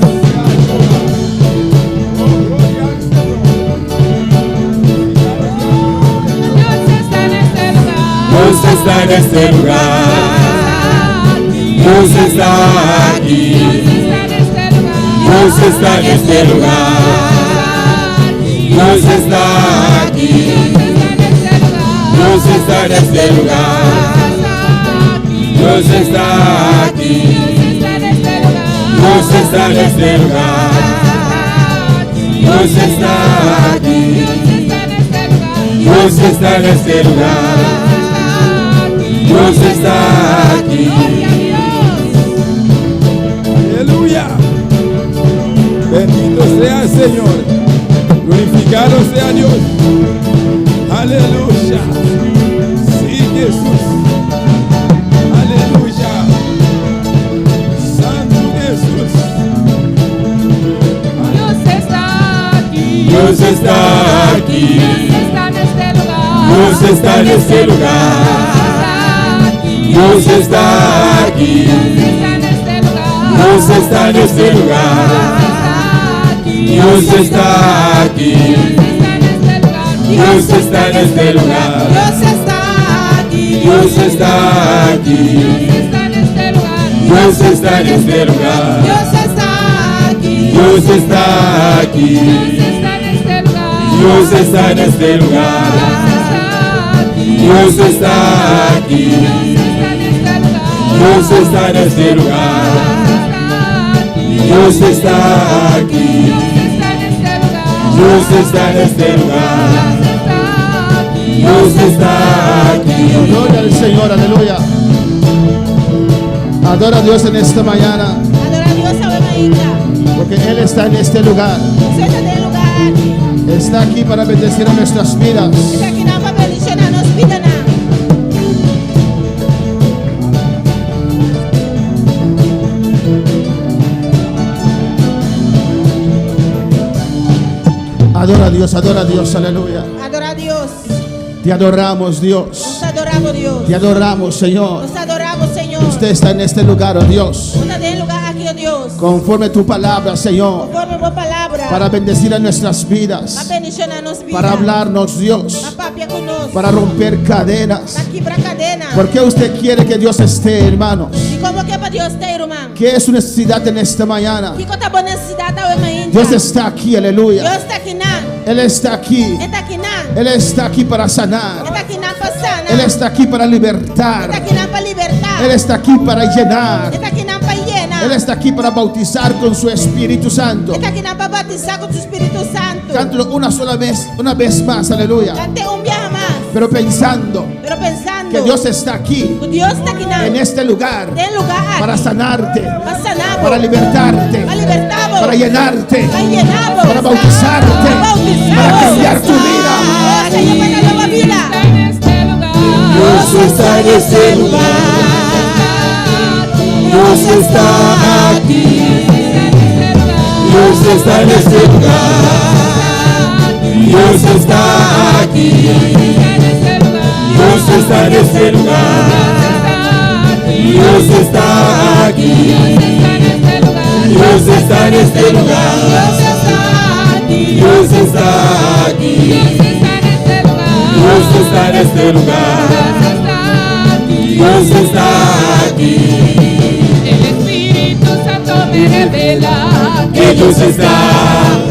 Dios está en este lugar. Dios está en este lugar. Dios está aquí. Dios está aquí. Dios está en este lugar. Dios está en este lugar. Dios está aquí. Dios está en este lugar. Dios está aquí. Dios está aquí. Dios está en este lugar. Dios está en este lugar. Dios está aquí. Dios está en este lugar. Dios Dios está en este lugar. está aquí. Dios está aquí. Dios está aquí. Gloria a Dios. Aleluya. Bendito sea el Señor. Glorificado sea Dios. Aleluya. Sí, Jesús. Aleluya. Santo Jesús. Dios está aquí. Dios está aquí. Dios está en este lugar. Dios está en este lugar. Dios está aquí. Dios está aquí. Dios está en este lugar. Dios está en este lugar. Dios está aquí. Dios está en este lugar. Dios está aquí. Dios está aquí. Dios está en este lugar. Dios está en este lugar. Dios está aquí. Dios está aquí. Dios está en este lugar. Dios está en este lugar. Dios está aquí. Dios está aquí. Dios está en este lugar. Dios está en este lugar. Dios Dios está aquí. está aquí. Dios está en este lugar. Dios está en este lugar. Dios está aquí. Dios está aquí. Gloria al Señor, aleluya. Adora a Dios en esta mañana, Adora Dios awe mainta. porque Él está en este lugar. E ta den e lugá aki. Está aquí para bendecir a nuestras vidas. E ta akinan pa bendishoná nos bidanan. Adora a Dios, adora a Dios, aleluya. Adora Dios. Te adoramos, Dios. Nos ta adorá Dios. Te adoramos, Señor. Nos ta adorá Señor. Usted está en este lugar, oh Dios. Bo ta den e lugá aki, oh Dios. Conforme tu palabra, Señor. Konforme bo palabra. Para bendecir a nuestras Pa vidas. bendishoná nos bida. Para hablarnos, Dios. Pa papia ku nos. Para romper cadenas. Pa kibra kadena. ¿Por qué usted quiere que Dios esté, hermanos? Dikon bo ke pa Dios ta, ruman? ¿Qué es su necesidad en esta mañana? Kiko ta bo nesesidat awe mainta? Dios está aquí, aleluya. Dios ta akinan. Él está aquí. E ta akinan. Él está aquí para sanar. E ta akinan pa sana. Él está aquí para E ta libertar. akinan pa libertá. Él está aquí para llenar. E ta akinan pa yena. Él está aquí para bautizar con su Espíritu Santo. E ta akinan pa batisá ku su Spiritu Santu. Cántalo una sola vez, una vez más, aleluya. Kant'é un biaha mas. Pero pensando Pero pensando que Dios está aquí, ku Dios ta akinan. en este lugar, Den e lugá aki. para sanarte, Pa sana bo. para libertarte, Pa libertá bo. para llenarte, Pa yena bo. para bautizarte, Pa boutisá para bo. cambiar tu vida. Oh, Señor, pa kambia bo bida. Está en este lugar. Dios está en este lugar. Dios está aquí. Dios está en este lugar. Dios está en este lugar. Dios está en este lugar. Dios está aquí. Dios Dios está en este lugar. está en este lugar. Dios está aquí. Dios está aquí. Dios está en este lugar. Dios está en este lugar. Dios está aquí. Dios está aquí. El Espíritu Santo Me revela Que Dios está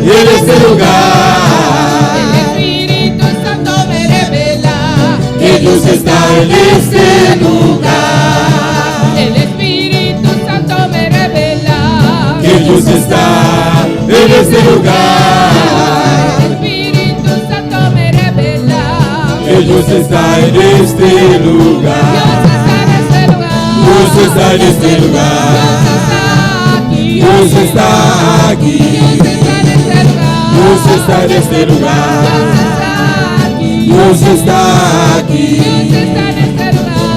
en este lugar. El Espíritu Santo me revela Que Dios está en este lugar. El Espíritu Santo me revela Que Dios está en este lugar. El Espíritu Santo me revela Que Dios está en este lugar. Dios está en este lugar. Dios está en este lugar. Dios está aquí. Dios está aquí. Dios está en este lugar. Dios está en este lugar. Dios está aquí. Dios está aquí.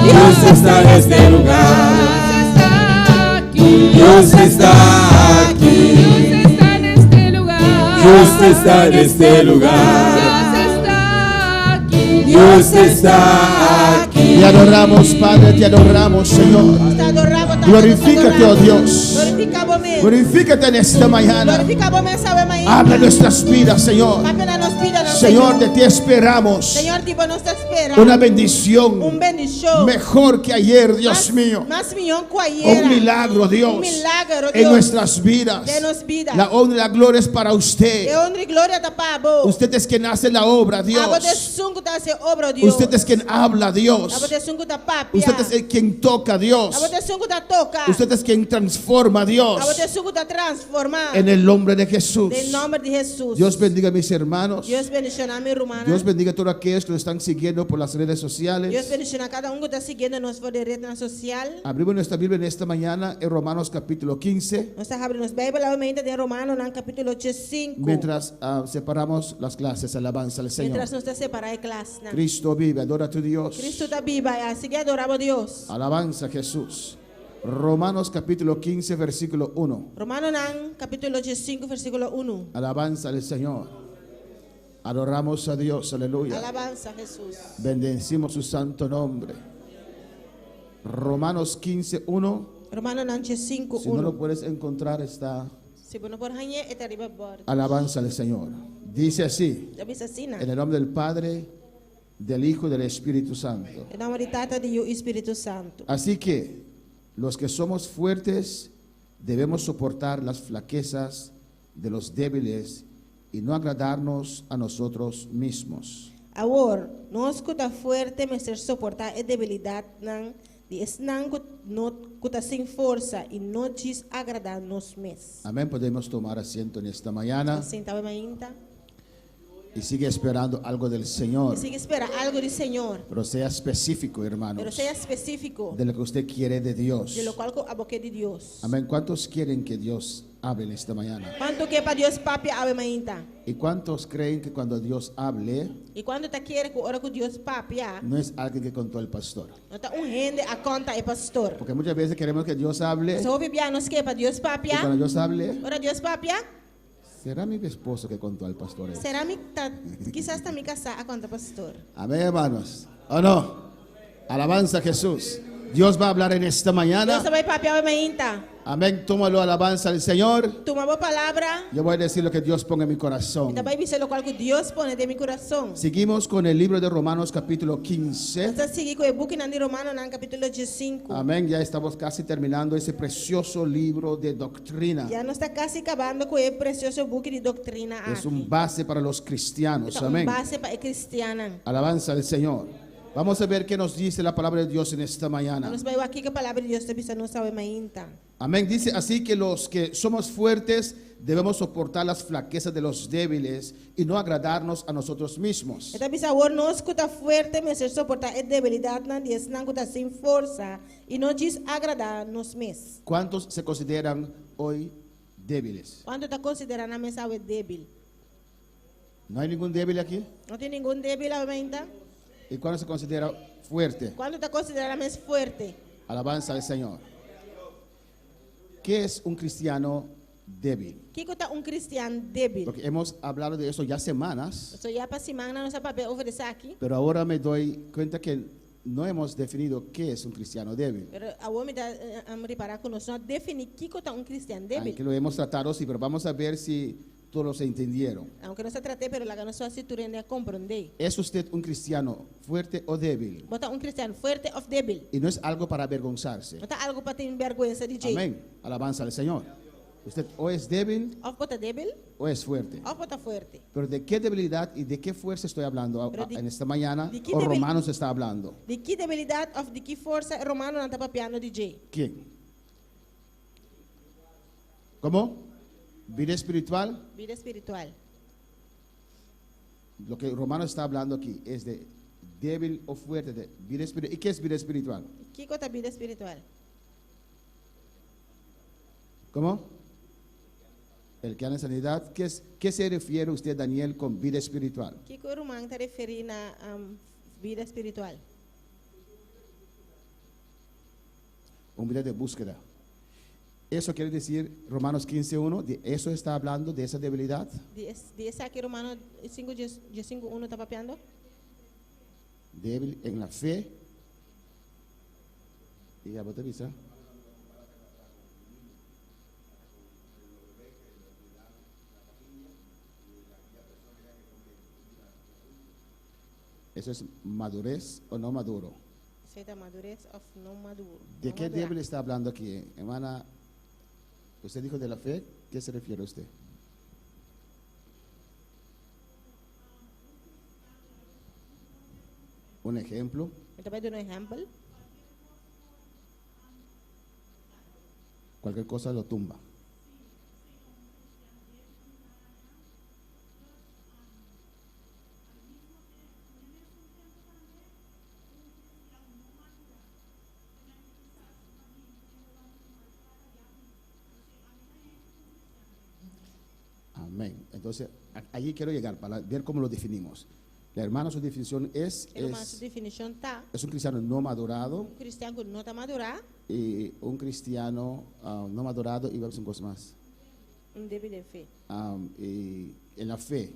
Dios está en este lugar. Dios está aquí. Dios está aquí. Dios está aquí. Dios está en este lugar. Dios está en este lugar. Dios está aquí. Dios está aquí. Te adoramos, Padre, te adoramos, Señor. Te adoramos, te Glorifícate, oh adoramos. Dios. Glorifica bo mes. Glorifícate en esta mañana. Glorifica bo mes awe mainta. Habla nuestras vidas, Señor. Papia na nos bida, nos Señor, de ti esperamos Señor, di bo nos ta spera. una bendición Un bendicion. mejor que ayer, Dios Mas- mío. Mas miho cu ayera. Un milagro, Dios, Un milagro, en Dios. nuestras vidas. Den nos bida. La honra y la gloria es para E usted. honra y gloria ta pa bo. Usted es quien hace la obra, Abo ta Dios. esun cu ta haci obra, Dios. Usted es quien habla, Abo Dios. ta esun cu ta papia. Usted es el quien toca, Dios. Abo ta esun cu ta toca. Usted es quien transforma, Dios. Abo ta esun cu ta transforma. En el nombre de Jesús. Den nomber di Jesus. Dios bendiga a mis hermanos. Dios bendiciona mi rumannan. Dios bendiga a todos aquellos que nos están siguiendo por las redes Dios sociales. bendiciona cada un cu ta siguiendo nos for di red social. Abrimos nuestra Biblia en esta mañana en Romanos capítulo 15. Nos ta habri nos Bijbel awe mainta den Romanonan capitulo 5. Mientras separamos las clases, alabanza al Señor. Mientras nos ta separa e klasnan. Cristo vive, adora a tu Dios. Cristo ta biba, sigui adora Dios. Alabanza a Jesús. Romanos capítulo 15, versículo 1. Romanonan capitulo 5, versiculo 1. Alabanza al Señor. Adoramos a Dios, aleluya. Alabanza a Jesus. Bendecimos su santo nombre. Romanos 15, 1. Romanonan 5, Si no 1. lo puedes encontrar, está Si bo no por hañ'e, e ta riba bord. alabanza al Señor. Dice así, Ta bisa asina. en el nombre del Padre, del Hijo y del Espíritu Santo. Den nomber di Tata, di Yiu y Spirito Santo. Así que los que somos fuertes debemos soportar las flaquezas de los débiles y no agradarnos a nosotros mismos. Awor, nos cu ta fuerte mester soporta e debilidadnan di esnan cu no cu ta sin forsa y no djis agrada nos mes. Amén. Podemos tomar asiento en esta mañana Sinta awe mainta. y sigue esperando algo del Señor. Sigui spera algo di Señor. Pero sea específico, hermanos, Pero sea específico de lo que usted quiere de Dios. di loke abo ke di Dios. Amén. ¿Cuántos quieren que Dios hable en esta mañana? Cuanto ke pa Dios papia awe mainta? ¿Y cuántos creen que cuando Dios hable, Y cuanto ta kere cu ora cu Dios papia, no es alguien que contó el pastor? no ta un hende a conta e pastor. Porque muchas veces queremos que Dios hable So hopi bia nos ke pa Dios y papia. cuando Dios hable, Ora Dios papia, será mi esposo que contó al pastor. eso? será mi ta, kisas ta mi casa a conta pastor. Amén, hermanos. ¿O no? Alabanza a Jesús. Dios va a hablar en esta mañana. Dios ta bay papia awe mainta. Amén. Tómalo, alabanza al Señor. Tuma bo palabra. Yo voy a decir lo que Dios ponga en mi corazón. Mi ta bay bisa loke Dios pone den mi curason. Seguimos con el libro de Romanos capítulo 15. Nos ta sigui cu e buki di Romanonan capitulo 15. Amén. Ya estamos casi terminando ese precioso libro de doctrina. Ya nos ta casi cabando cu e precioso buki di doctrina Es aki. un base para los cristianos. Ta un Amén. base pa cristiannan. Alabanza al Señor. Vamos a ver qué nos dice la palabra de Dios en esta mañana. Nos ta bay wak kico e palabra di Dios ta bisa nos awe mainta. Amén. Dice así que los que somos fuertes debemos soportar las flaquezas de los débiles y no agradarnos a nosotros mismos. E ta bisa awor nos cu ta fuerte mester soporta e debilidadnan di esnan cu ta sin forsa y no djis agrada nos mes. ¿Cuántos se consideran hoy débiles? Cuanto ta considera nan mes awe debil? ¿No hay ningún débil aquí? No tin ningun debil awe mainta? ¿Y cuántos se considera fuerte? Cuanto ta considera nan mes fuerte? Alabanza al Señor. ¿Qué es un cristiano débil? Kico ta un cristian debil? Porque hemos hablado de eso ya semanas, So ya pa siman nos a papia over esaki. pero ahora me doy cuenta que no hemos definido qué es un cristiano débil. Pero awor mi ta ripara cu nos no a defini kico ta un cristian debil. Aunque lo hemos tratado, sí, pero vamos a ver si todos se entendieron. Aunke nos a trat'e, pero laga nos wak si tur hende a comprende. ¿Es usted un cristiano fuerte o débil? Bo ta un cristian fuerte of debil? Y no es algo para avergonzarse. No ta algo pa tin berguensa di dje. Amén. Alabanza al Señor. Usted o es débil Òf bo ta débil, o es fuerte. òf bo ta fuerte. Pero ¿de qué debilidad y de qué fuerza estoy hablando Pero en esta mañana? di qué O Romanos está hablando. Di ki debilidat òf di ki forsa e Romanonan ta papiando di dje? ¿Quién? ¿Cómo? Vida espiritual. Bida spiritual. Lo que Romanos está hablando aquí es de débil o fuerte, de vida espiritual. ¿Y qué es vida espiritual? Kiko ta bida spiritual? ¿Cómo? El que anda en sanidad. ¿Qué se refiere usted, Daniel, con vida espiritual? Kiko e ruman ta referí na bida spiritual? Un vida de búsqueda. Eso quiere decir, Romanos 15.1, de eso está hablando, de esa debilidad. Di esaki Romano 5 15 1 ta papiando? Débil en la fe. Y ya, te avisa. Eso es madurez o no maduro. Esei ta madures òf no maduro. ¿De No qué madurá. débil está hablando aquí, hermana? Usted dijo de la fe, ¿qué se refiere usted? Un ejemplo. Mi ta bai duna un ehèmpel. Cualquier cosa lo tumba. Amén. Entonces, allí quiero llegar para ver cómo lo definimos. La hermana, su definición E ruman su definishon ta es un cristiano no madurado un kristian ku no ta madurá, y un cristiano no madurado y vamos a cosas más. Un débil den fe. Y en la fe,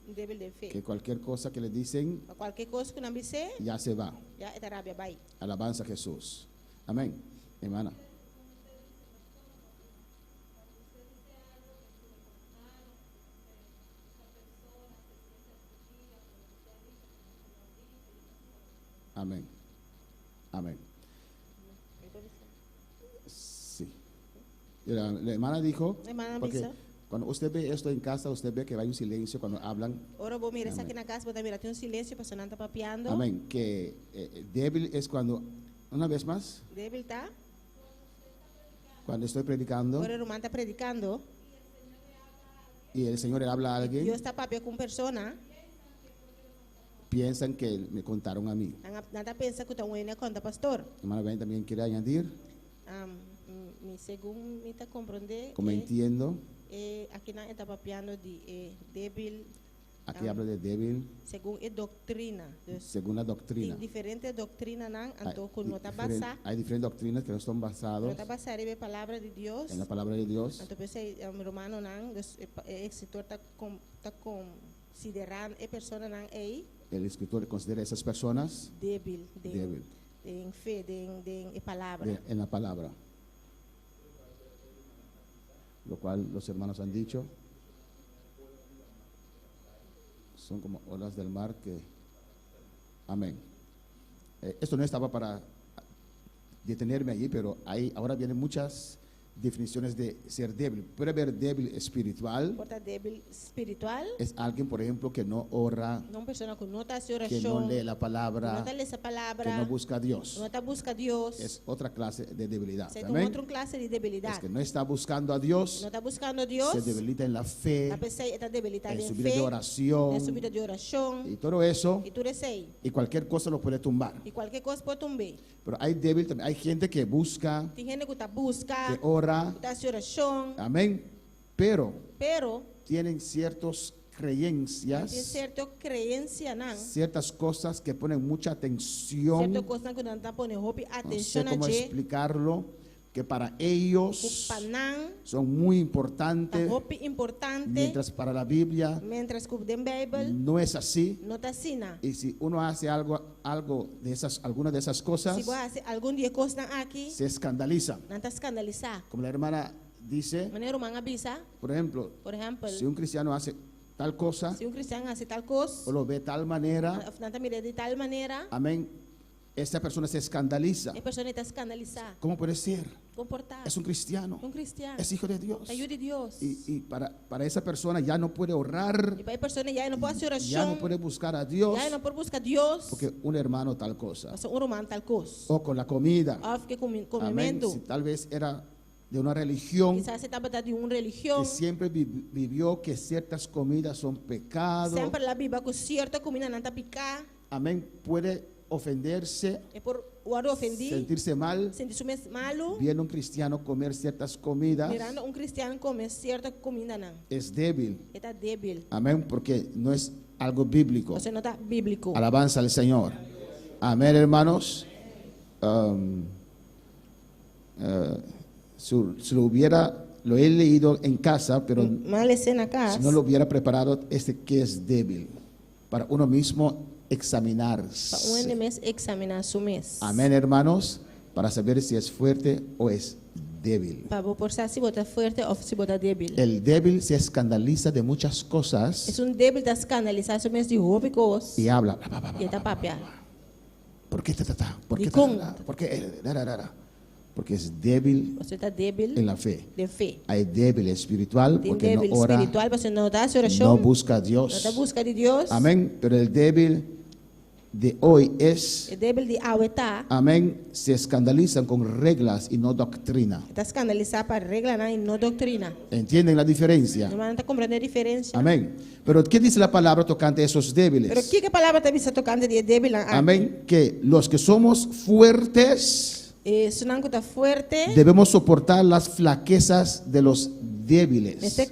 Un débil den fe. que cualquier cosa que le dicen Pa kualke kos ku nan bis'é, ya se va. ya e ta rabia bai. Alabanza a Jesús. Amén. Hermana. Amén. Amén. Sí. Y la hermana dijo, La hermana porque bisa. cuando usted ve esto en casa, usted ve que hay un silencio cuando hablan. Ora bo mira Amén. esaki na kas, bo ta mira tin un silensio pasobra nan ta papiando. Amén. Que débil es cuando, una vez más, Débil ta? cuando estoy predicando Ora ruman ta predikando. y el Señor le habla a alguien, Dios ta papia ku un persona. Piensan que me contaron a mí. Nan ta pensa ku ta un hende a konta pastor. Hermana Ben también quiere añadir, Mi segun mi ta komprondé. Como entiendo, Akinan e ta papiando di débil. Aquí habla de débil. Segun e doktrina. Dus, Según la doctrina. Tin diferente doktrinanan, Hay, anto ku no ta basá. Hay diferentes doctrinas que no están basadas No ta basá riba e palabra di Dios. En la palabra de Dios. Anto p'esei Romanonan, dus e eskritor ta ta konsiderá e personanan ei El escritor considera a esas personas débil den débil den fe, den e palabra. En la palabra. Lo cual los hermanos han dicho son como olas del mar que. Amén. Esto no estaba para detenerme allí, pero ahí ahora vienen muchas definiciones de ser débil. Puede haber débil espiritual. Por ta débil spiritual. Es alguien, por ejemplo, que no ora, Un persona ku no ta hasi que no orashon, lee la palabra, no ta lesa palabra, que no busca a Dios. No ta buska Dios. Es otra clase de debilidad. Esei ta Amén. otro klase di debilidat. Es que no está buscando a Dios, No ta buskando Dios. Se debilita en la fe, Ta p'esei e ta debilitá en en su vida fe, de oración, den su bida di orashon, y todo eso, i tur esei. Y cualquier cosa lo puede tumbar. I kualke kos por tumb'é. Pero hay débil también, hay gente que busca, Tin hende ku ta buska, que ora, ku ta hasi orashon, amén, pero pero tienen ciertas creencias, tin sierto kreensianan, ciertas cosas que ponen mucha atención, sierto kosnan ku nan ta pone hopi no sé atenshon cómo na dje, explicarlo, que para ellos pa nan son muy importantes, ta hopi importante, mientras para la Biblia mientras ku den Beibel no es así. No ta asina. Y si uno hace algo de esas, alguna de esas cosas, Si bo hasi algun di e kosnan aki, se escandaliza. Nan ta eskandalisá. Como la hermana dice, Manera ruman a bisa, por ejemplo, por ehèmpel, si un cristiano hace tal cosa, si un kristian hasi tal kos, o lo ve de tal manera, òf nan ta mir'é di tal manera, amén, Esa persona se escandaliza. E persona ta skandalisá. ¿Cómo puede ser? Kon por ta. Es un cristiano. Un kristian. Es hijo de Dios. Ta yu di Dios. Y para esa persona ya no puede orar, I pa e persona ya no por hasi orashon. Ya no puede buscar a Dios, Ya no por buska Dios. Porque un hermano tal cosa. Paso un ruman tal kos. O con la comida. Òf ku Amén. komementu. Si tal vez era de una religión Kisas e tabata di un religion. Que siempre vivió que ciertas comidas son pecado. Semper el a biba ku sierto kumindanan ta piká. Amén. Puede ofenderse, E por wòrdu ofendí. Sentirse mal, Sinti su mes malu. Viendo un cristiano comer ciertas comidas. Mirando un kristian kome sierto kumindanan. Es débil. E ta débil. Amén. Porque no es algo bíblico. Paso no ta bíbliko. Alabanza al Señor. Amén, hermanos. Si lo hubiera, lo he leído en casa, pero M'a les'é na kas. Si no lo hubiera preparado, este que es débil, para uno mismo examinarse. Pa un mes eksaminá su mes. Amén, hermanos, para saber si es fuerte o es débil. Pa bo por sa si bo ta fuerte òf si bo ta débil. El débil se escandaliza de muchas cosas Esun débil ta skandalisá su mes di hopi kos. Y habla. Bla, bla, bla, bla, I ta papia. ¿Por qué ta, ta, ta? ¿Por qué Di ta, ta, kon. Ta? ¿Por qué? Ra, ra, ra, ra? Porque es débil Paso e ta débil en la fe. Den fe. Hay débil espiritual Tin porque no débil ora, spiritual, paso no ta hasi orashon. No busca a Dios. No ta buska di Dios. Amén. Pero el débil de hoy es, E débil di awe ta. Amén, se escandalizan con reglas y no doctrina. Ta skandalisá pa reglanan i no doktrina. ¿Entienden la diferencia? Ruman ta komprondé e diferensia. Amén. Pero ¿qué dice la palabra tocante a esos débiles? Pero kiko e palabra ta bisa tokante di e débilnan aki? Amén. Que los que somos fuertes Esnan ku ta fuerte. Debemos soportar las flaquezas de los débiles. Mester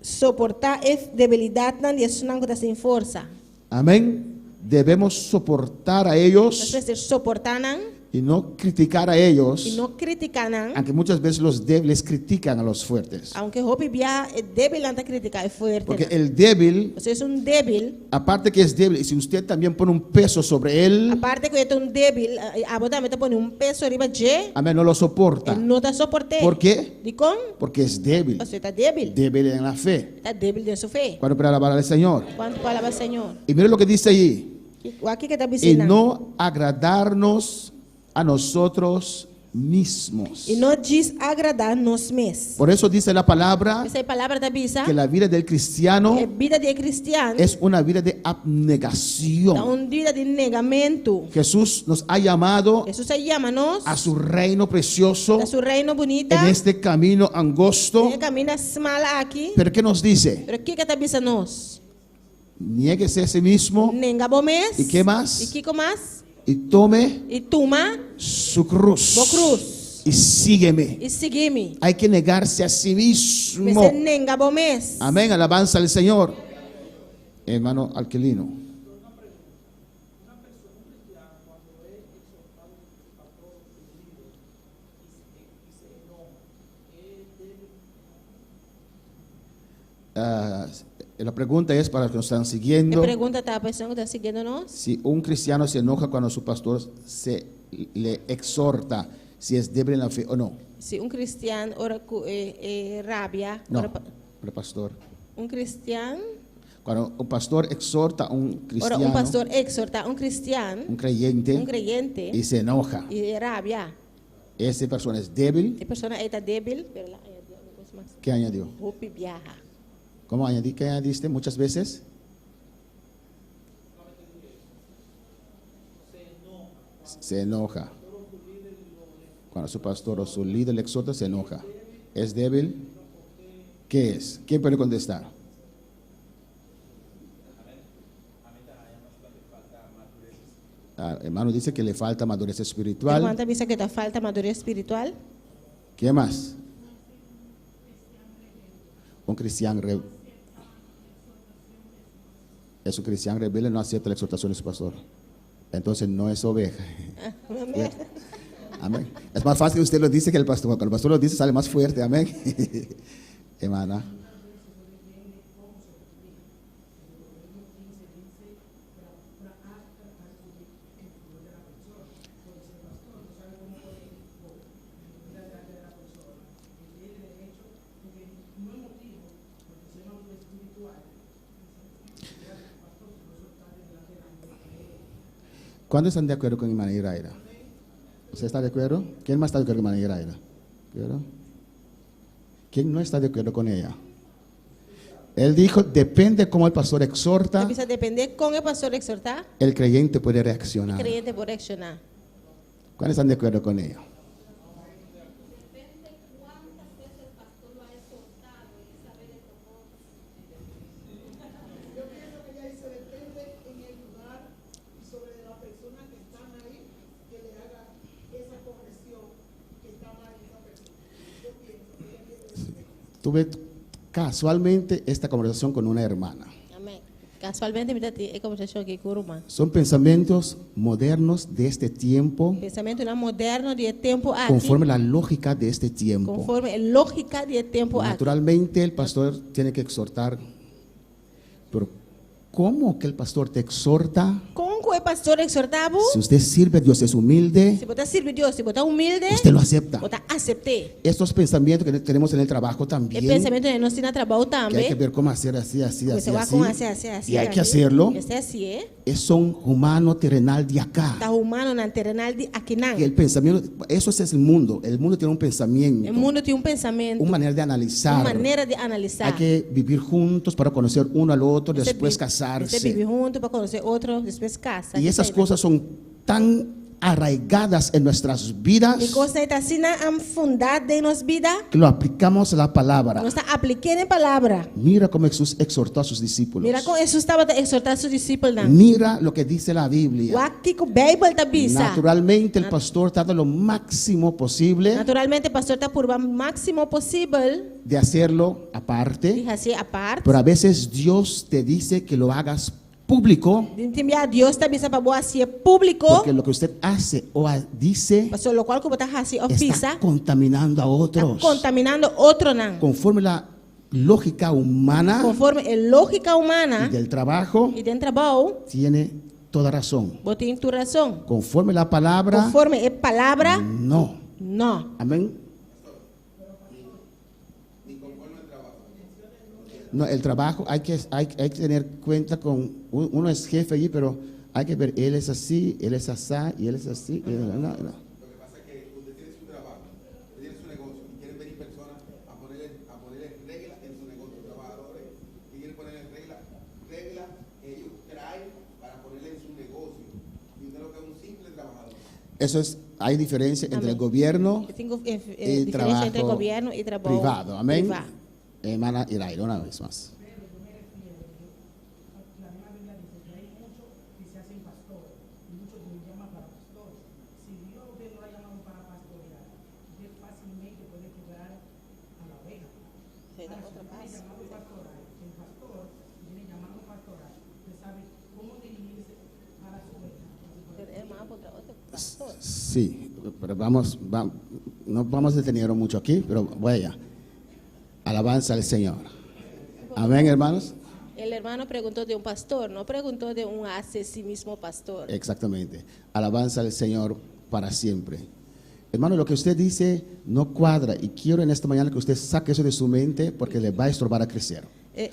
soportá e debilidatnan di esnan ku ta sin forsa. Amén. Debemos soportar a ellos Nos soportá nan y no criticar a ellos. I no kritiká nan. Aunque muchas veces los débiles critican a los fuertes. Aunke hopi bia e débilnan ta kritiká e fuerte. Porque el débil, Paso esun débil, aparte que es débil, y si usted también pone un peso sobre él, aparte ku e ta un débil, abo tambe ta pone un peso riba dje, amén, no lo soporta. e no ta soport'é. ¿Por qué? Dikon? Porque es débil. Paso e ta débil. Débil en la fe. Ta débil den su fe. Cuando para alabar al Señor. Kuantu por alabá Señor? Y mire lo que dice allí. Wak kiko e ta Y bisando. no agradarnos a nosotros mismos. I no djis agradá nos mes. Por eso dice la palabra P'esei e palabra ta bisa. Que la vida del cristiano E bida di kristian es una vida de ta abnegación. un bida di negamentu. Jesús nos ha llamado Hesus a yama nos a su reino precioso na su reino bunita. En este camino angosto. Den e kaminda smal aki. Pero ¿qué nos dice? Pero kiko e ta bisa nos? Niéguese a sí mismo Nenga bo mes. ¿I ke mas? I kiko mas? Y tome I tuma su cruz. Bo krus. Y sígueme. I sigui mi. Hay que negarse a sí mismo. Mester nenga bo mes. Amén. Alabanza al Señor. Hermano Alquilino. Una persona, un cristiano, cuando es exhortado por su pastor o su líder y se enoja, ¿es débil? Ah, la pregunta es para los que nos están E siguiendo. pregunta ta pa esnan ku ta siguiendo nos. Si un cristiano se enoja cuando su pastor se le exhorta, si es débil en la fe o no. Si un kristian ora ku e, e rabia, No, ora pa- el pastor. un kristian, Cuando un pastor exhorta a un ora cristiano, un pastor ekshortá un kristian, un creyente, un kreyente, y se enoja, i rabia. Esa persona es débil. E persona ei ta débil, pero el a añadí un kos mas. ¿Qué añadió? Hopi biaha. ¿Cómo añadí? ¿Qué añadiste muchas veces? Se enoja. Cuando su pastor o su líder le exhorta, se enoja. ¿Es débil? ¿Qué es? ¿Quién puede contestar? Ah, hermano dice que le falta madurez espiritual. Ruman ta bisa ku ta falta madures spiritual. ¿Qué más? Un cristiano es un cristiano rebelde, no acepta la exhortación de su pastor. Entonces no es oveja. Amén. Es más fácil usted lo dice que el pastor. Cuando el pastor lo dice sale más fuerte. Amén. Hermana. ¿Cuántos están de acuerdo con hermana Iraida? ¿Usted está de acuerdo? ¿Quién más está de acuerdo con hermana Iraida? ¿Acuerdo? ¿Quién no está de acuerdo con ella? Él dijo, depende cómo el pastor exhorta, El a bisa dependé kon e pastor ekshortá, el creyente puede e reaccionar. kreyente por reakshoná. ¿Cuántos están de acuerdo con ella? Yo pienso que ella dice, depende en el lugar y sobre la persona que están ahí, que le haga esa corrección que está mal en esa persona. Yo pienso que ella quiere decir eso. Tuve casualmente esta conversación con una hermana. Amèn. Kasualmente mi ta tin e kombersashon aki ku ruman. Son pensamientos modernos de este tiempo, Pensamentunan moderno di e tempu aki. conforme la lógica de este tiempo. Konforme e lógika di e tempu aki. Naturalmente el pastor tiene que exhortar, pero ¿cómo que el pastor te exhorta? Kon ku e pastor ekshortá bo? Si usted sirve a Dios, es humilde, Si bo ta sirbi Dios, si bo ta humilde, usted lo acepta. bo ta asept'é. Estos pensamientos que tenemos en el trabajo E también, pensamentunan nos tin na trabou que hay que tambe, ver cómo hacer así, así, ku así, mester wak así, kon hasi, hasi, hasi, y hay que aki. hacerlo, Mester hasié. es son humano terrenal de acá. Ta humanonan terenal di akinan. Y el pensamiento, eso es el mundo. El mundo tiene un pensamiento, E mundu tin un pensamentu, una manera de un analizar. manera di analisá. Hay que vivir juntos para conocer uno al otro, Mester después bi- mester casarse. biba huntu pa konosé otro, despues kasa. Y esas cosas son tan arraigadas en nuestras vidas E kosnan ta asina fundá den nos bida, que lo aplicamos a la palabra. nos ta aplik'é na palabra. Mira cómo Jesús exhortó a sus discípulos. Mira kon Hesus tabata ekshortá su disipelnan. Mira lo que dice la Biblia. Wak kiko Beibel ta bisa. Naturalmente el pastor trata lo máximo posible Naturalmente pastor ta purba máksimo posibel de hacerlo di aparte, hasié apart. pero a veces Dios te dice que lo hagas público Tin bia Dios ta bisa pa bo hasié públiko, porque lo que usted hace o dice pasobra lokual ku bo ta hasi òf está bisa contaminando a ta otros. kontaminando otronan. Conforme la lógica humana Konforme e lógika humana y del trabajo, i den trabou, tiene toda razón. bo tin tur rason. Conforme la palabra, Konforme e palabra, no. no. Amén. No, el trabajo hay que, hay, hay que tener cuenta con, uno es jefe allí, pero hay que ver, él es así, él es asá, y él es así. Y él, no, no. Lo que pasa es que usted tiene su trabajo, usted tiene su negocio y quieren venir personas a ponerle, a ponerle reglas en su negocio, trabajadores que quieren ponerle reglas, reglas que ellos traen para ponerle en su negocio. Y usted lo que es un simple trabajador. Eso es, hay diferencia entre el Amén. gobierno Tin y diferensia trabajo entre gobièrnu i trabou privado. Amén. privá. Hermana Iraida, una vez más. La misma Biblia dice que hay muchos que se hacen pastores y muchos Dios llama para pastores. Si Dios usted lo ha llamado para pastorear, usted fácilmente puede quebrar a la oveja. Ahora, si usted tiene llamado pastoral, el pastor tiene llamado pastoral, usted sabe cómo dirigirse a las ovejas. Sí, pero vamos, no vamos a detenernos mucho aquí, pero voy allá. Alabanza al Señor. Amén, hermanos. El hermano preguntó de un pastor, no preguntó de un hace sí mismo pastor. Exactamente. Alabanza al Señor para siempre. Hermano, lo que usted dice no cuadra y quiero en esta mañana que usted saque eso de su mente porque le va a estorbar a crecer.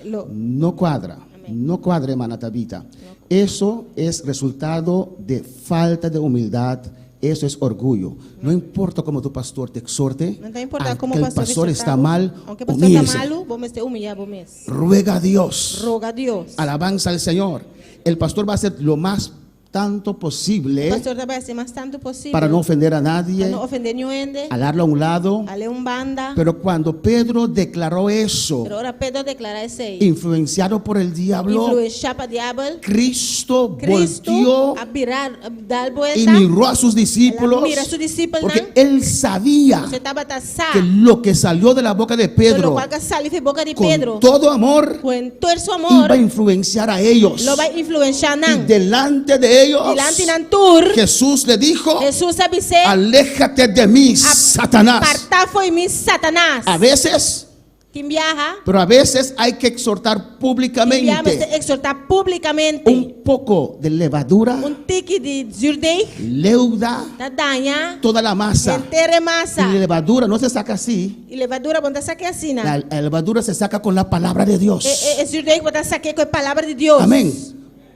Lo, No cuadra, no cuadra, hermana Tabita. Eso es resultado de falta de humildad, eso es orgullo. No importa cómo tu pastor te exhorte, No ta importá aunque kon el pastor pastor está ekshortá, mal, aunke pastor ta humíllese. malu, bo mester humiliá bo mes. Ruega a Dios. Roga Dios. Alabanza al Señor. El pastor va a hacer lo más tanto posible Pastor ta bai hasi mas tantu posibel para no ofender a nadie, pa no ofendé niun hende, halarlo a un lado. hal'é un banda. Pero cuando Pedro declaró eso, Pero ora Pedro a deklará esei, influenciado por el diablo, influensiá pa diabel, Cristo Cristo volteó a bira, a dal y buelta, miró a sus discípulos, El a mira a sus discípulos, porque él sabía e tabata sa, que lo que salió de la boca de Pedro lokual ku a sali for di boka di con Pedro, todo amor ku tur su amor, iba a influenciar a ellos. lo bai influensiá Y nan. delante de ellos, Dilanti nan tur, Jesús le dijo, Hesus a bis'é, aléjate de mí, Satanás. Apartá fo'i mi, Satanas. A veces, Tin biaha, pero a veces hay que exhortar tin biaha públicamente. mester ekshortá públikamente. Un poco de levadura Un tiki di zuurdeeg leuda ta daña toda la masa. henter e masa. Y la levadura no se saca así. E levadura bo n' ta sak'é asina. La levadura se saca con la palabra de Dios. E, e, e zuurdeeg bo ta sak'é ku e palabra di Dios. Amén.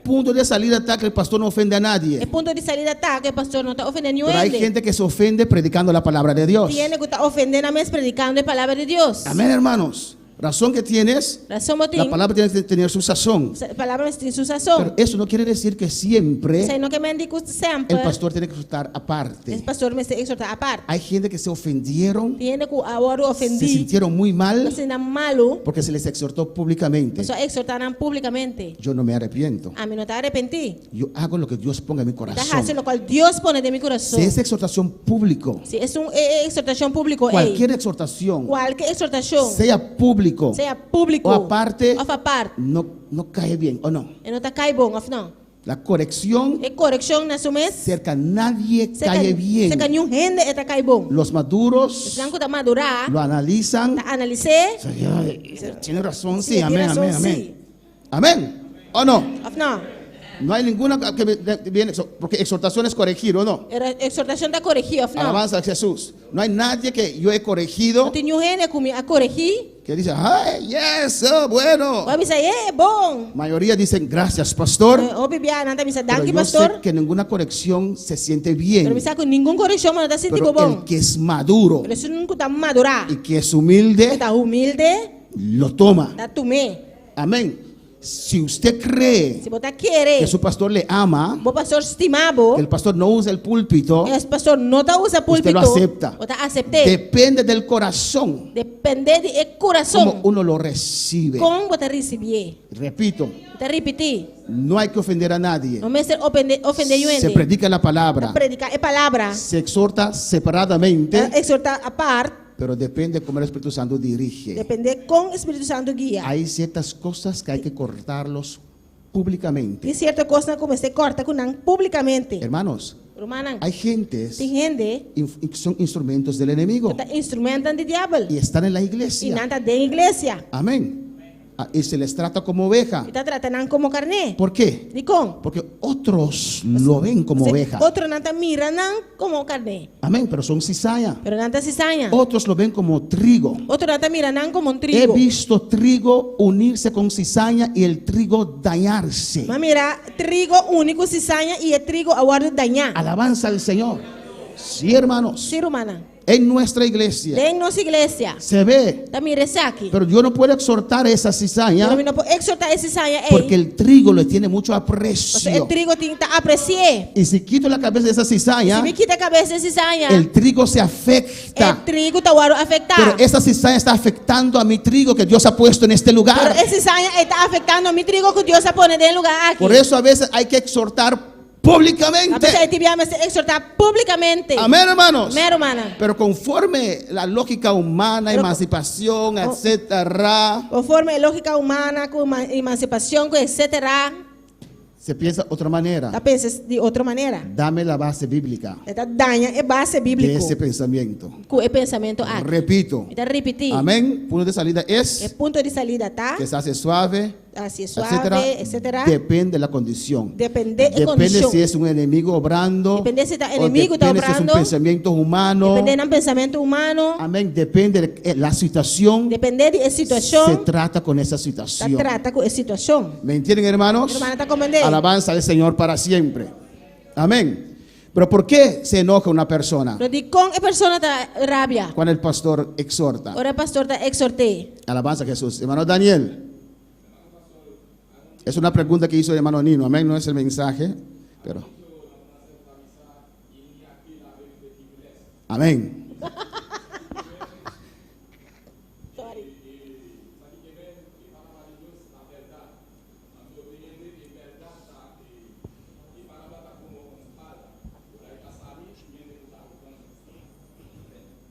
punto de salida está que el pastor no ofende a nadie. E punto di salida ta ku e pastor no ta ofendé niun Pero hay hende. gente que se ofende predicando la palabra de Dios. Tin hende ku ta ofendé nan mes predikando e palabra di Dios. Amén, hermanos. Razón que tienes, Razón bo la tin, palabra tiene que tener su sazón. e palabra mester tin su sazon. Pero eso no quiere decir que siempre Esei no ke men di ku semper el pastor tiene que estar e aparte. pastor mester exhortá apart. Hay gente que se ofendieron, Tin hende ku a wòrdu se ofendí, sintieron muy mal a sinti nan malu, porque se les exhortó públicamente. pasobra a exhortá nan públikamente. Yo no me arrepiento. Ami no ta arepentí. Yo hago lo que Dios ponga en mi Mi ta hasi corazón. lokual Dios pone den mi kurason. Si es exhortación público, Si es un e exhortashon públiko ei, cualquier exhortación, kualke exhortashon, sea público sea públiko o aparte, òf apart, no, no cae bien o no. e no ta kai bon òf no. La corrección E korekshon na su mes, cerca a nadie serka, cae bien. serka niun hende e ta kai bon. Los maduros Esnan ku ta madurá, lo analizan. ta analis'é, Ay, Tiene razón, sí, Sí, amén, tiene razón, amén, amén. sí. Amén. ¿O no? òf no. No hay ninguna que viene, porque exhortación es corregir, ¿o no? E exhortashon ta koregí òf no. Alabanza a Jesús. No hay nadie que yo he corregido No tin niun hende ku mi a koregí, que dice, ay, yes, oh, bueno. ku a bisa, E, bon. Mayoría dicen, gracias, pastor. Hopi bia nan ta bisa, Pero danki, yo sé pastor. que ninguna corrección se siente Pero bien. mi sa ku ningun korekshon bo no ta sinti Pero bo el bon. que es maduro Pero esun ku ta madurá, y que es humilde, ku ta humilde, lo toma. ta tum'é. Amén. Si usted cree Si bo ta kere, que su pastor le ama, bo pastor stima bo, que el pastor no usa el púlpito, e pastor no ta usa usted púlpito, lo acepta. bo ta asept'é. Depende del corazón Dependé di e cómo kurason uno lo recibe. kon bo ta risibié. Repito, Mi ta ripití, no hay que ofender a nadie. no mester ofendé ofendé niun Se hende. predica la palabra, Ta prediká e palabra, se exhorta separadamente, ta ekshortá apart, pero depende cómo el Espíritu Santo dirige. dependé kon Spiritu Santu guia. Hay ciertas cosas que hay que cortarlos públicamente. Tin sierto kosnan ku mester kòrta ku nan públikamente. Hermanos, Rumannan, hay gentes tin hende que son instrumentos del enemigo ku ta instrumentonan di diabel y están en la i iglesia. nan ta den iglesia. Amén. Ah, Y se les trata como oveja. I ta trata nan komo karné. ¿Por qué? Dikon? Porque otros lo ven como Pasobra oveja. Otronan ta mira nan komo karné. Amén, pero son cizaña. Pero nan ta sizaña. Otros lo ven como trigo. Otronan ta mira nan komo un He trigo. visto trigo unirse con cizaña y el trigo dañarse. M'a mira trigo uni ku sizaña i e trigo a wòrdu dañá. Alabanza al Señor. Sí, hermanos. Sí, rumannan. En nuestra iglesia Den nos iglesia. se ve, Ta mira esaki. pero yo no puedo exhortar esa cizaña Pero mi no por ekshortá e sizaña ei. porque el trigo le tiene mucho Pasobra e aprecio. trigo tin ta apresi'é. Y si quito la cabeza de esa cizaña, Si mi kita kabes di e sizaña, el trigo se e afecta. trigo ta wòrdu afektá. Pero esa cizaña está afectando a mi trigo que Dios ha puesto en este Pero lugar. e sizaña ta afektando mi trigo ku Dios a pone den e lugá aki. Por eso a veces hay que exhortar públicamente. P'esei tin bia mester ekshortá públikamente. Amén, hermanos. Amén, rumannan. Pero conforme la lógica humana, Pero- emancipación, Oh. etcétera, Konforme e lógika humano, ku emansipashon, ku etcétera, se piensa otra manera. Ta pensa di otro manera. Dame la base bíblica Ta daña e base de bíbliko. ese pensamiento. Ku e pensamentu aki. Repito. Mi ta ripití. Amén. Punto de salida E es punto di salida, ta? que se hace suave, Hasi etcétera. suave, etcétera. Depende de la condición. Depende e Depende kondishon. si es un enemigo obrando. Depende si ta o enemigu ta depende si es un obrando. pensamiento humano. Depende di pensamentu humano. Amén. Depende de la situación. Depende di Se situashon. trata con esa Ta situación. trata ku e situashon. ¿Me entienden, hermanos? Rumannan, ta komprondé. Alabanza al Señor para siempre. Amén. Pero ¿por qué se enoja una persona Pero dikon e persona ta rabia? cuando el pastor exhorta? Ora e pastor ta ekshort'é. Alabanza a Jesús. Hermano Daniel. Es una pregunta que hizo el hermano Nino. Amén. No es el mensaje, pero. Amén.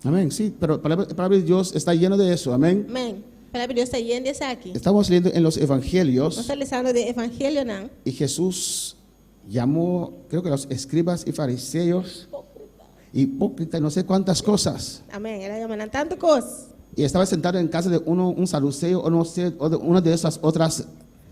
Amén. Sí, pero la palabra, la palabra de Dios está lleno de eso. Amén. Amèn. Palabra di Dios ta yen di esaki. Estamos leyendo en los Nos evangelios ta lesando den Evangelionan. y Jesús llamó, creo que los escribas y fariseos, hipócritas, no sé cuántas cosas. Amèn. El a yama nan tantu kos. Y estaba sentado en casa de uno, un saduceo o no sé, o de una de esas otras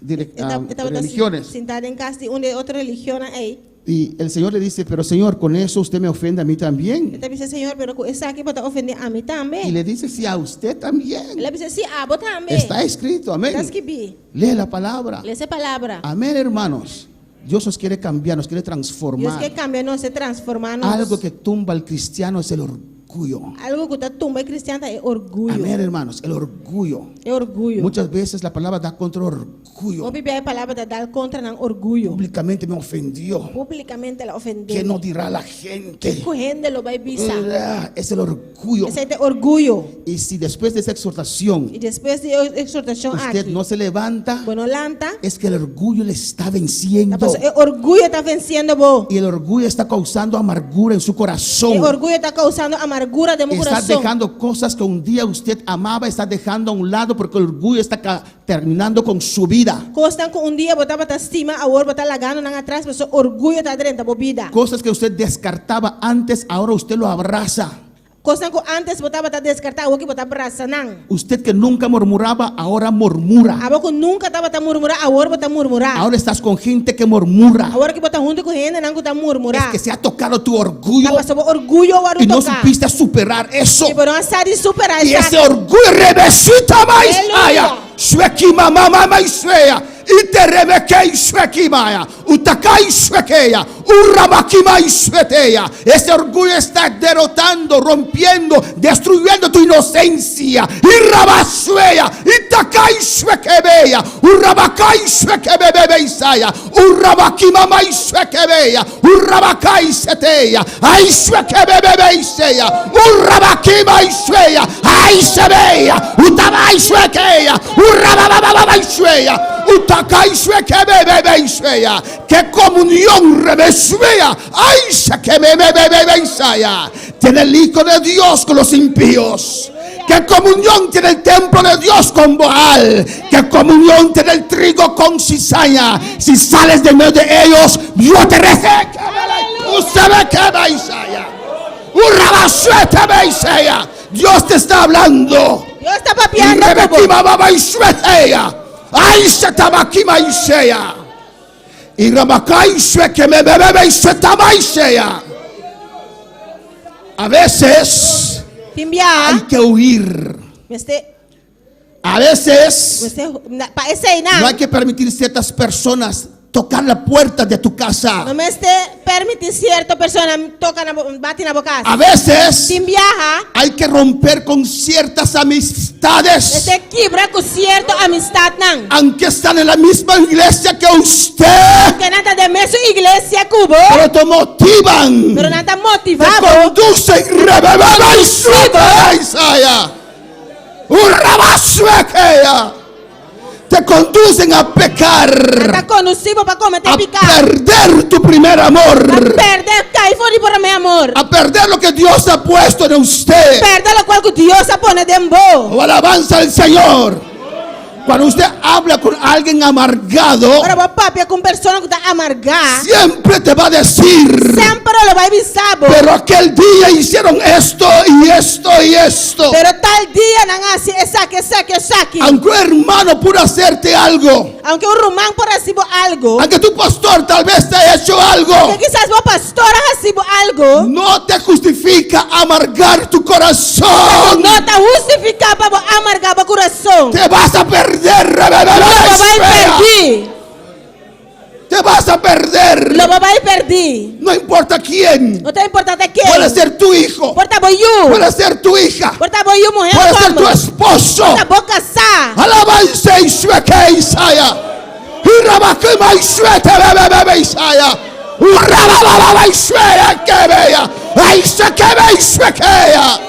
religiones. Sintá den kas di un di otro religionnan ei. Y el Señor le dice, pero Señor, con eso usted me ofende a mí también. E ta bisa, Señor, pero ku esaki bo ta ofendé ami tambe. Y le dice, sí, a usted también. El a bisa, sí, abo tambe. Está escrito, amén. Ta skibí. Lee la palabra. Lesa e palabra. Amén, hermanos. Dios nos quiere cambiar, nos quiere Dios transformar. ke kambia nos, e transformá nos. Algo que tumba al cristiano es el orgullo. Algu ku ta tumba e kristian ta e orguyo. Amén, hermanos, el orgullo. E orguyo. Muchas veces la palabra da contra el orgullo. Hopi bia e palabra ta dal kontra nan orguyo. Públicamente me ofendió. Públikamente el a ofendé ¿Qué mi. no dirá la gente? Ku hende lo bai bisa. Ah, Es el orgullo. Esei ta orguyo. Y si después de esa exhortación I despues di e ekshortashon usted aki, no se levanta, bo no lanta, es que el orgullo le está venciendo. ta paso e orguyo ta vensiendo bo. Y el orgullo está causando amargura en su corazón. E orguyo ta kousando amargura den bo Está kurason. dejando cosas que un día usted amaba, está dejando a un lado porque el orgullo está terminando con su vida. Kosnan ku un dia bo tabata stima, awor bo ta lagando nan atras, paso orguyo ta drenta bo bida. Cosas que usted descartaba antes, ahora usted lo abraza. Kosnan ku antes bo tabata deskartá, awor ki bo ta brasa nan. Usted que nunca murmuraba, ahora murmura. Abo ku nunka tabata murmurá, awor bo ta murmurá. Ahora estás con gente que murmura. Awor ki bo ta huntu ku hendenan ku ta murmurá. Es que se ha tocado tu orgullo. Ta pasobra bo orguyo a wòrdu Y no toká. supiste superar eso. I bo no a sa di superá Y ese esaki. orgullo rebecita mais Aleluya. aya. Shueki mama mama isweya. Iteremeke ishueki maya. Utaka ishuekeya. Urabakima ishueteya. Ese orgullo está derrotando, rompiendo, destruyendo tu inocencia. Irabasueya. Itaka ishuekebeya. Urabaka ishuekebebebe isaya. Urabakima ma ishuekebeya. Urabaka iseteya. Aishuekebebebe iseya. Urabakima ishueya. Aisebeya. Utaba ishuekeya. Urabababa ishueya. Utaka ishuekebebebe ishueya. Que comunión rebesueya. Aishuekebebebe isaya. Tiene el Hijo de Dios con los impíos. ¿Qué comunión tiene el templo de Dios con Baal? ¿Qué comunión tiene el trigo con cizaña? Si sales de medio de ellos, yo te reje. Usted me quema, Isaías. Dios te está hablando. Dios ta papiando ku bo. Rebekima baba isweteya. Aisha tabakima isheya. Y Rabakai iswekemebebebe iswetama isheya. A veces Tin bia. hay que huir. Mester, A veces mester, na, pa esei nan. no hay que permitir ciertas personas tocar la puerta de tu casa. No mester permití sierto persona toka na bo, bati na bo kas. A veces Tin biaha. hay que romper con ciertas amistades. Mester kibra ku sierto amistatnan. Aunque están en la misma iglesia que usted. Aunke nan ta den mesun iglesia ku bo. Pero te motivan. Pero nan ta Te motivá bo. conducen. Rebebebe y suerte, Isaías. Urrabasuequea. Te conducen a pecar. Nan ta kondusí bo pa kometé A piká. perder tu primer amor. Pa pèrdè, kai for di bo promé amor. A perder lo que Dios ha puesto en usted. Pèrdè lokual ku Dios a pone den bo. O alabanza al Señor. Cuando usted habla con alguien amargado, Ora bo papia ku un persona ku ta amargá, siempre te va a decir, semper e lo bai bisa bo. Pero aquel día hicieron esto y esto y esto. Pero tal dia nan a hasi esaki, esaki, esaki. Aunque un hermano pudo hacerte algo, Aunke un ruman por hasi bo algu, aunque tu pastor tal vez te haya hecho algo, aunke kisas bo pastor a hasi bo algu, no te justifica amargar tu corazón. No ta hustifiká pa bo amargá bo kurason. Te vas a perder, Lo bo bai pèrdí. Te vas a perder. Lo bo bai pèrdí. No importa quién. No ta importá ken. Puede ser tu hijo. Por ta bo yu. Puede ser tu hija. Por ta bo yu muhé Puede ser tu esposo. Por ta bo kasá. Alabanza y sueque Isaya. Y rabakima y suete bebe bebe Isaya. Urabababa y sueque que bella. Ay se que be y suequea.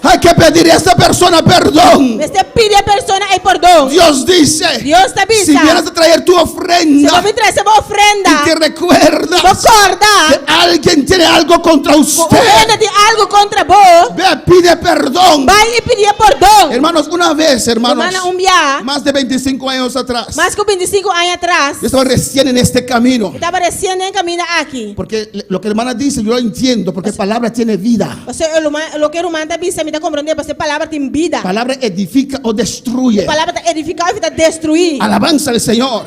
Hay que pedir a esa persona perdón. Mester pidi e persona ei pordon. Dios dice, Dios ta bisa. Si vienes a traer tu ofrenda, Si bo bin trese bo ofrenda, y te recuerdas bo kòrda que alguien tiene algo contra usted, ku un hende tin algu kontra bo, ve, pide perdón. Bai i pidi pordon. Hermanos, una vez, hermanos, Rumannan, un bia, más de 25 años atrás, mas ku 25 aña atras, yo estaba recién en este camino. Mi tabata resien den e kaminda aki. Porque lo que la hermana dice, yo lo entiendo, porque palabra tiene vida. Pasobra loke ruman ta bisa, mi ta komprondé, pasobra palabra tin bida. Palabra edifica o destruye. Palabra ta edifiká òf ta destruí. Alabanza al Señor.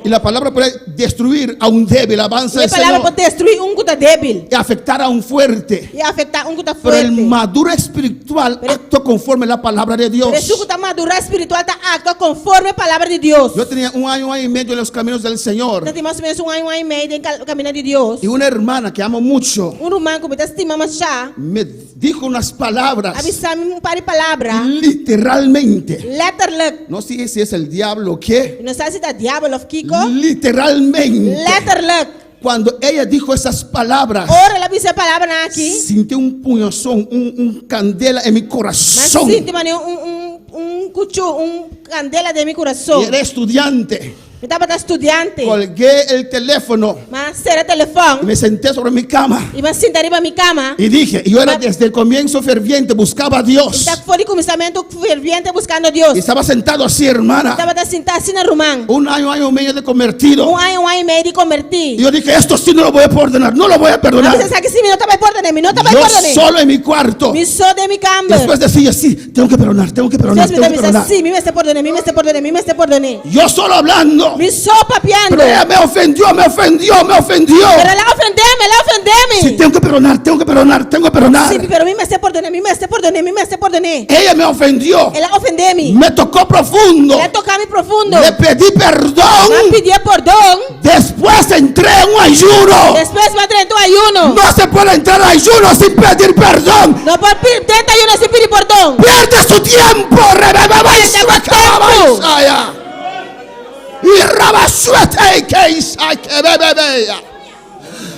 Y la palabra puede destruir a un débil, alabanza E al palabra Señor. por destruí un ku ta débil. Y afectar a un fuerte. I afektá un ku ta Pero el fuerte. maduro espiritual actúa conforme la palabra de Dios. Pero esun ku ta madurá spiritual ta aktua konforme palabra di Dios. Yo tenía un año, un año y medio en los caminos del Señor. Mi tin mas o ménos un aña, un aña i mei den kaminda di Dios. Y una hermana que amo mucho Un ruman ku mi ta stima mashá me dijo unas palabras. A bisa mi un par di palabra. Literalmente. Letterlijk. No sé si es el diablo o qué. Mi no sa si ta diabel òf kiko. Literalmente. Letterlijk. Cuando ella dijo esas palabras, Ora el a bisa e palabranan aki. sentí un puñozón, un, un candela en mi corazón. Mi a sinti manera un, un, un kuchú, un kandela den mi kurason. Y era estudiante. Mi tabata studiante. Colgué el teléfono. Mi a sera telefòn. Y me senté sobre mi cama. I mi a sinta riba mi kama. Y dije, y yo era desde el comienzo ferviente, buscaba a Dios. Mi ta for di kuminsamentu ferviente buskando Dios. Y estaba sentado así, hermana. Mi tabata sintá asina, ruman. Un año, año y medio de convertido. Un aña, un aña i mei di kombertí. Y yo dije, esto sí no lo voy a perdonar, no lo voy a perdonar. Mi a bisa esaki sí mi no ta bai pordoná, mi no ta bai Yo pordoná. solo en mi cuarto. Mi so den mi kamber. Después decía, sí, tengo que perdonar, tengo que perdonar, Despues tengo mi que ta bisa, perdonar. sí, mi mester pordoná, mi mester pordoná, mi mester pordoná. Yo solo hablando. Mi so papiando. Pero ella me ofendió, me ofendió, me ofendió. Pero el a ofendé mi, el a ofendé mi. Sí, tengo que perdonar, tengo que perdonar, tengo que perdonar. Sí, pero mi mester pordoná, mi mester pordoná, mi mester pordoná. Ella me ofendió. El a ofendé mi. Me tocó profundo. El a toca mi profundo. Le pedí perdón. Mi a pidié pordon. Después entré en un ayuno. Despues mi a drenta un ayuno. No se puede entrar a ayuno sin pedir perdón. No por drenta ayuno sin pidi pordon. Pierde su tiempo.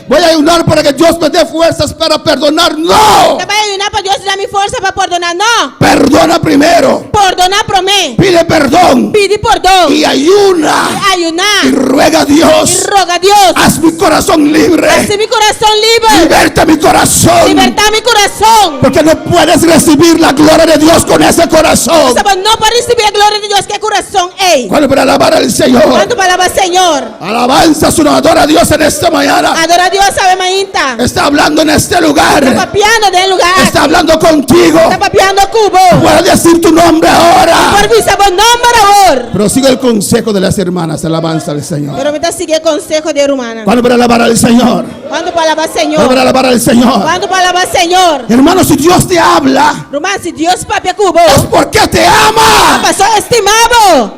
Voy a ayunar para que Dios me dé fuerzas para perdonar. No. Ta bai ayuná pa Dios duna mi forsa pa pordoná. No. Perdona primero. Pordoná promé. Pide perdón. Pidi pordon. Y ayuna. Y ayuná. Y ruega a Dios. Y roga Dios. Haz mi corazón libre. Hasi mi kurason liber. Liberta mi corazón. Libertá mi kurason. Porque no puedes recibir la gloria de Dios con ese corazón. Pasobra bo no por risibí e gloria di Dios ku e kurason ei. ¿Cuál para alabar al Señor? Kuantu pa alabá Señor? Alabanza su adora a Dios en esta mañana. Adora Dios awe mainta. Está hablando en este lugar. Ta papiando den e lugá aki. Está hablando contigo. Ta papiando ku bo. Puede decir tu nombre ahora. Por bisa bo nomber awor. Pero sigue el consejo de las hermanas. Alabanza al Señor. Pero mi ta sigui e konseho di e rumannan. ¿Cuándo para alabar al Señor? Kuantu pa alabá Señor? ¿Cuándo para alabar al Señor? Kuantu pa alabá Señor? Hermano, si Dios te habla. Ruman, si Dios papia ku bo. Es porque te ama. Paso e stima bo.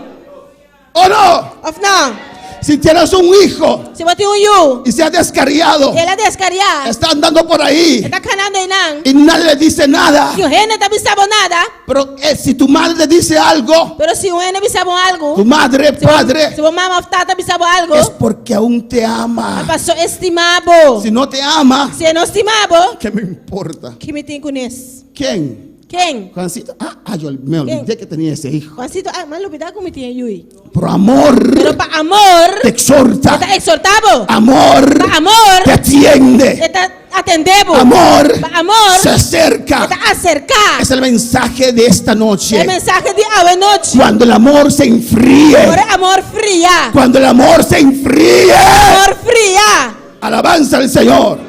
¿O no? Of no? Si tienes un hijo. Si bo tin un yu. Y se ha descarriado. I el a deskariá. Está andando por ahí. E ta kanando einan. Y nadie le dice nada. Niun hende no ta bisa bo nada. Pero eh, si tu madre te dice algo. Pero si un hende bisa bo algu. Tu madre, padre. Si bo mama òf tata bisa bo algu. Es porque aún te ama. Paso e stima bo. Si no te ama. Si e no stima bo. ¿Qué me importa? Ki mi tin kunes? ¿Quién? Ken? Juancito, ah, ah, yo me olvidé que tenía ese hijo. Juancito, ah, m'a lubidá ku mi tin e yu ei. Por amor. Pero pa amor. Te exhorta. E ta exhortá bo. Amor. Pa amor. Te atiende. E ta atendé bo. Amor. Pa amor. Se acerca. E ta aserká. Es el mensaje de esta noche. E mensahe di awe nochi. Cuando el amor se enfríe. Ora e amor fria. Cuando el amor se enfríe. Amor fria. Alabanza al Señor.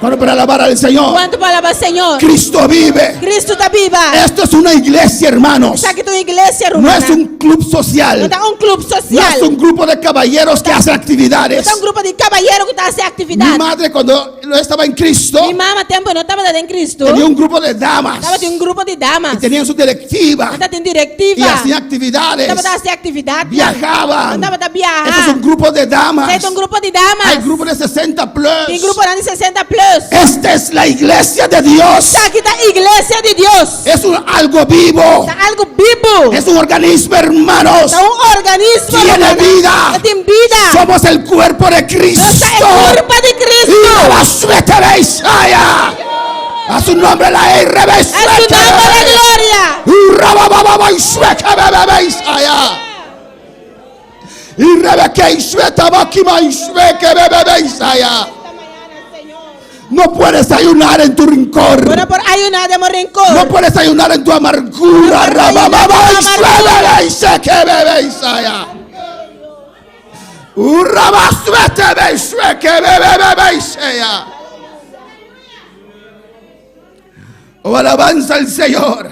Cuando para alabar al Señor. Kuantu pa alabá Señor? Cristo vive. Cristo ta biba. Esto es una iglesia, hermanos. Esaki ta un iglesia, No rumannan. es un club social. No ta un club social. No es un grupo de caballeros que hacen actividades. No ta un grupo di kabayero ku ta hasi aktividat. Mi madre cuando no estaba en Cristo. Mi mama tempu e no tabata den Cristo. Tenía un grupo de damas. Tabatin un grupo di damas. Y tenían su directiva. Nan tabatin direktiva. Y hacían actividades. Tabata hasi aktividat. Viajaban. Nan tabata biaha. Eso es un grupo de damas. Esei ta un grupo di damas. Hay grupo de 60 plus. Tin gruponan di 60 plus. Esta es la iglesia de Dios. Esaki ta iglesia di Dios. Es un algo vivo. Ta algo bibu. Es un organismo, hermanos. Ta un organismo. Tiene vida. Tin bida. Somos el cuerpo de Cristo. Nos ta e kurpa di Cristo. Y la suerte de Isaías. A su nombre la R B A su nombre la gloria. Y rabababa y suerte de Isaías. Y Rebeca y suerte bakima y suerte de Isaías. No puedes ayunar en tu rincón. Bo no por ayuná den bo rincón. No puedes ayunar en tu amargura. No puedes ayunar en tu amargura. Oh, alabanza al Señor.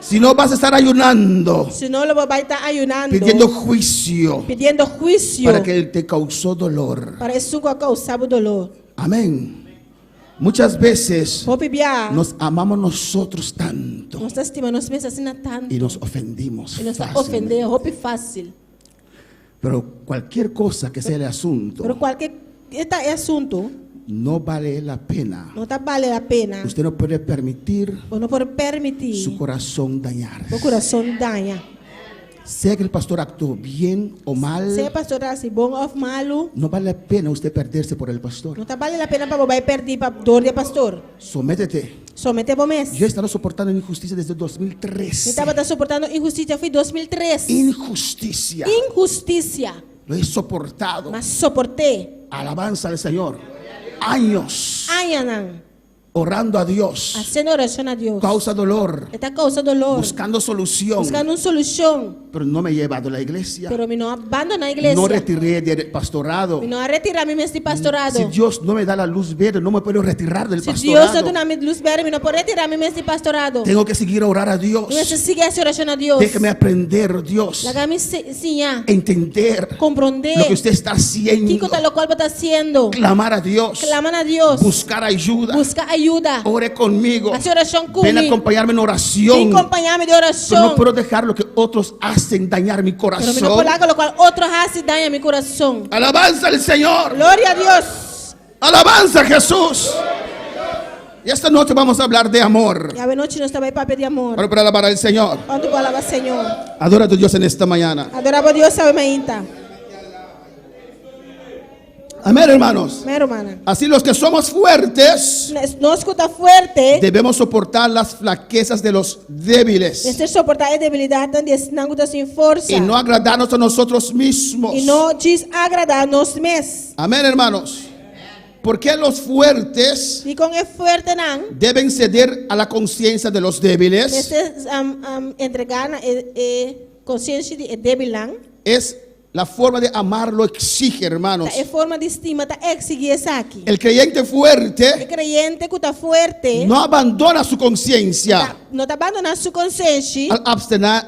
Si no vas a estar ayunando, Sino lo bo bai ta ayunando. pidiendo juicio Pidiendo huisio. para que él te causó dolor. Pa esun ku a kousa bo doló. Amén. Muchas veces Hopi bia. nos amamos nosotros tanto Nos ta stima nos mes asina tantu. y nos ofendimos I nos ta fácilmente. ofendé hopi fásil. Pero cualquier cosa que sea el asunto, Pero kualke ta e asuntu, no vale la pena. no ta bale la pena. Usted no puede permitir Bo no por permití su corazón dañar. bo kurason daña. Sea que el pastor actuó bien o mal, Sea pastor a hasi bon òf malu, no vale la pena usted perderse por el pastor. no ta bale la pena pa bo bai pèrdí pa dor di e pastor. Sométete. Someté bo mes. Yo he estado soportando injusticia desde Mi 2013. tabata soportando inhustisia for di 2003. Injusticia. Inhustisia. Lo he soportado. M'a soport'é. Alabanza al Señor. Años. Añanan. Orando a Dios. Hasiendo orashon na Dios. Causa dolor. E ta kousa dolor. Buscando solución. Buskando un solushon. Pero no me he llevado a la iglesia. Pero mi no a bandoná iglesia. No retiré del pastorado. Mi no a retirá mi mes di pastorado. Si Dios no me da la luz verde, no me puedo retirar del Si Dios no pastorado. duna mi lus bèrdè, mi no por retirá mi mes di pastorado. Tengo que seguir a orar a Dios. Mi mester sigui hasi orashon na Dios. Déjeme aprender, Dios. Laga mi siña. Entender Komprondé. lo que usted está haciendo. Kiko ta lokual bo ta hasiendo. Clamar a Dios. Klama na Dios. Buscar ayuda. Buska ayuda. Ore conmigo. Hasi orashon ku Ven a mi. acompañarme en oración. Bin kompañá mi den Pero no orashon. puedo dejar lo que otros hacen dañar mi Pero mi no corazón. por laga lokual otro hasi daña mi kurason. Alabanza al Señor. Gloria a Dios. Alabanza a Jesús. Y esta noche vamos a hablar de amor. I awe nochi nos ta bai papia di amor. Para, para alabar al Señor. Kuantu por alabá Señor? Adora a tu Dios en esta mañana. Adorá bo Dios awe mainta. Amén, hermanos. Amèn, rumannan. Así los que somos fuertes Nos ku ta fuerte debemos soportar las flaquezas de los débiles mester soportá e debilidatnan di esnan ku ta sin forsa y no agradarnos a nosotros mismos. I no djis agradá nos mes. Amén, hermanos. ¿Por qué los fuertes Dikon e fuertenan deben ceder a la conciencia de los débiles? Mester entregá na e e konsiensia di e débilnan. Es la forma de amar lo exige, hermanos. Ta e forma di stima ta eksigí esaki. El creyente fuerte E kreyente ku ta fuerte no abandona su conciencia no ta bandoná su konsenshi al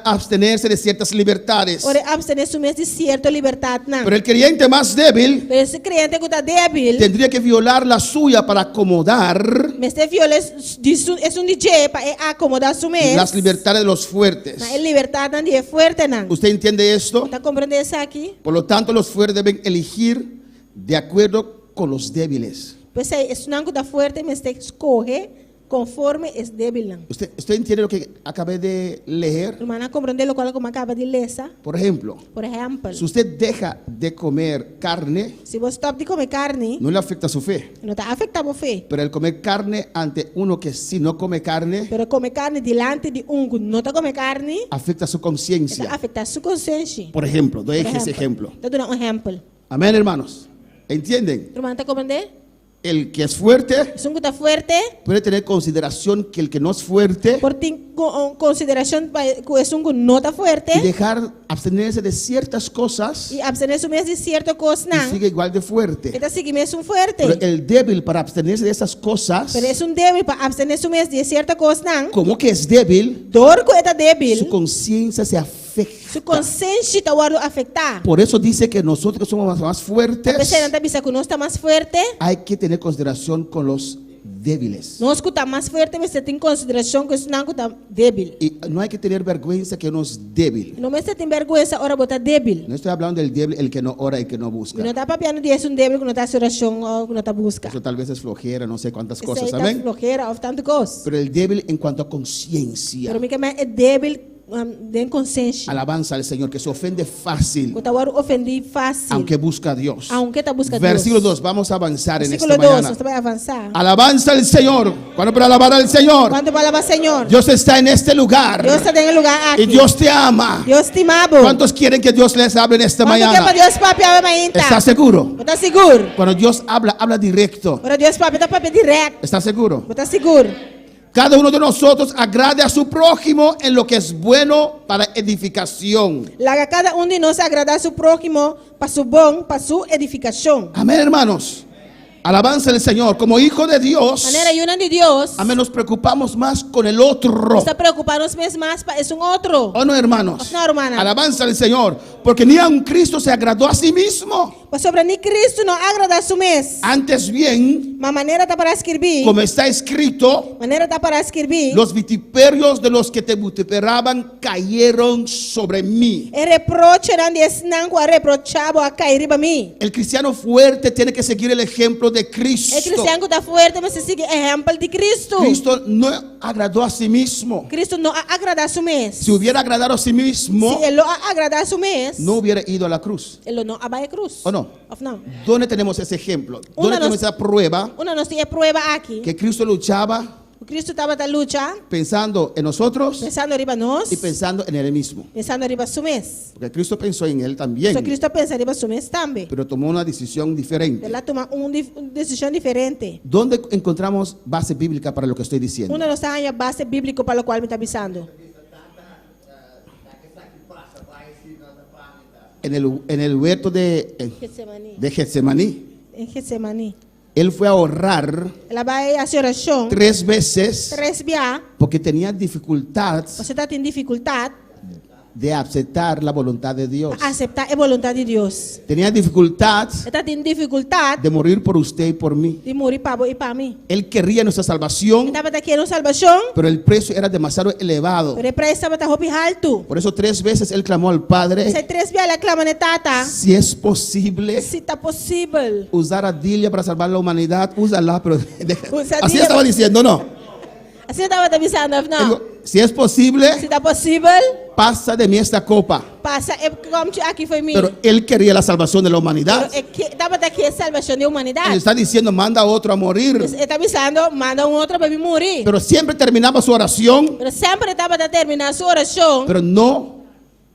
abstenerse de ciertas libertades. ora e abstené su mes di sierto libertatnan. Pero el creyente más débil Pero e kreyente ku ta débil tendría que violar la suya para acomodar mester violá di su esun di dje pa e akomodá su mes las libertades de los fuertes. na e libertatnan di e fuertenan. ¿Usted entiende esto? Bo ta komprendé esaki? Por lo tanto, los fuertes deben elegir de acuerdo con los débiles. P'esei esnan ku ta fuerte mester skohe konforme e débilnan. ¿Usted, usted entiende lo que acabé de leer? Rumannan a komprendé lokual ku mi a kaba di lesa? Por ejemplo, Por ehèmpel, si usted deja de comer carne, si bo stòp di kome karni, no le afecta su fe. no ta afektá bo fe. Pero el comer carne ante uno que sí no come carne, Pero kome karni dilanti di un ku no ta kome karni, afecta su ta conciencia. afektá su konsenshi. Por ejemplo, doy Por ese ehèmpel. ejemplo. Ta duna un ehèmpel. Amén, hermanos. ¿Entienden? Rumannan ta komprendé? El que es fuerte Esun ku ta fuerte puede tener consideración que el que no es fuerte por tin konsiderashon pa ku esun ku no ta fuerte y dejar abstenerse de ciertas cosas i abstené su mes di sierto kosnan. y sigue igual de fuerte. E ta sigui mesun fuerte. Pero el débil para abstenerse de esas cosas, Pero esun débil pa abstené su mes di sierto kosnan, como que es débil, dor ku e ta débil, su conciencia se afecta. Su konsenshi ta wòrdu afektá. Por eso dice que nosotros que somos más, más fuertes, P'esei nan ta bisa ku nos ta mas fuerte. hay que tener consideración con los débiles. Nos ku ta mas fuerte mester tin konsiderashon ku esnan ku ta débil. Y no hay que tener vergüenza que uno es débil. No mester tin bèrgwensa ora bo ta débil. No estoy hablando del débil, el que no ora y que no busca. Mi no ta papiando di esun débil ku no ta hasi orashon òf ku no ta buska. Eso tal vez es flojera, no sé cuántas Esei cosas, ta amén. flojera òf tantu kos. Pero el débil en cuanto a conciencia. Pero mi ke men e débil den konsenshi. Alabanza al Señor, que se ofende fácil. Ku ta wòrdu ofendí fásil. Aunque busca a Dios. Aunke ta buska Dios. Versículo 2, vamos a avanzar en esta Versíkulo 2, mañana. nos ta bai avansá. Alabanza al Señor. ¿Cuándo para alabar al Señor? Kuantu por alabá Señor? Dios está en este lugar. Dios ta den e lugá aki. Y Dios te ama. Dios stima bo. ¿Cuántos quieren que Dios les hable en esta Kuantu ke mañana? pa Dios papia awe mainta? ¿Estás seguro? Bo ta sigur? Cuando Dios habla, habla directo. Ora Dios papia, e ta papia dirèkt. ¿Estás seguro? Bo ta sigur? Cada uno de nosotros agrade a su prójimo en lo que es bueno para edificación. Laga kada un di nos agradá su próhimo pa su bon, pa su edifikashon. Amén, hermanos. Alabanza al Señor. Como hijo de Dios, Manera yunan di Dios. amén, nos preocupamos más con el otro. Nos ta preokupá nos mes mas pa esun otro. ¿O no, hermanos? Òf no, rumannan? Alabanza al Señor. Porque ni aun Cristo se agradó a sí mismo. Pasobra ni Kristu no a agradá su mes. Antes bien, Ma manera ta pará skirbí, como está escrito, manera ta pará skirbí, los vituperios de los que te vituperaban cayeron sobre mí. E reprochenan di esnan ku a reprochá bo a kai riba mi. El cristiano fuerte tiene que seguir el ejemplo de Cristo. E kristian ku ta fuerte mester sigui ehèmpel di Kristu. Cristo no agradó a sí mismo. Kristu no a agradá su mes. Si hubiera agradado a sí mismo, Si e lo a agradá su mes, no hubiera ido a la cruz. e lo no a bai e krus. ¿O no? Òf no? ¿Dónde tenemos ese ejemplo? ¿Dónde Una tenemos nos- esa prueba Unda nos tin e prueba aki? que Cristo luchaba Ku Kristu tabata lucha pensando en nosotros pensando riba nos y pensando en él mismo? pensando riba su mes. Porque Cristo pensó en él también, So Kristu a pensa riba su mes tambe. pero tomó una decisión diferente. El a tuma un, dif- un desishon diferente. ¿Dónde encontramos base bíblica para lo que estoy diciendo? Unda nos ta haña base bíbliko pa lokual mi ta bisando? En el, en el huerto de, Getsemaní. de Getsemaní. En Getsemaní. Él fue a orar El a bai hasi orashon tres veces tres bia, porque tenía dificultad pasobra e tabatin difikultat de aceptar la voluntad de Dios. pa aseptá e boluntat di Dios. Tenía dificultad E tabatin difikultat de morir por usted y por mí. di muri pa bo i pa mi. Él quería nuestra E salvación, tabata kier nos salbashon, pero el precio era demasiado elevado. pero e preis tabata hopi haltu. Por eso tres veces él clamó al Padre, P'esei tres bia el a klama na e Tata, si es posible si ta posibel. usar a Dilia para salvar la humanidad, úsala, pero Usa así Dilia. estaba diciendo, no. Asina e tabata bisando, òf Él no? dijo, si es posible, Si ta posibel, pasa de mí esta copa. pasa e kòmchi aki fo'i mi. Pero él quería la salvación de la humanidad. Pero e ke, tabata ke salbashon di Él humanidat. está diciendo, manda a otro a morir. Pues e ta bisando, manda un otro pa bin muri. Pero siempre terminaba su oración, Pero semper e tabata terminá su orashon, pero no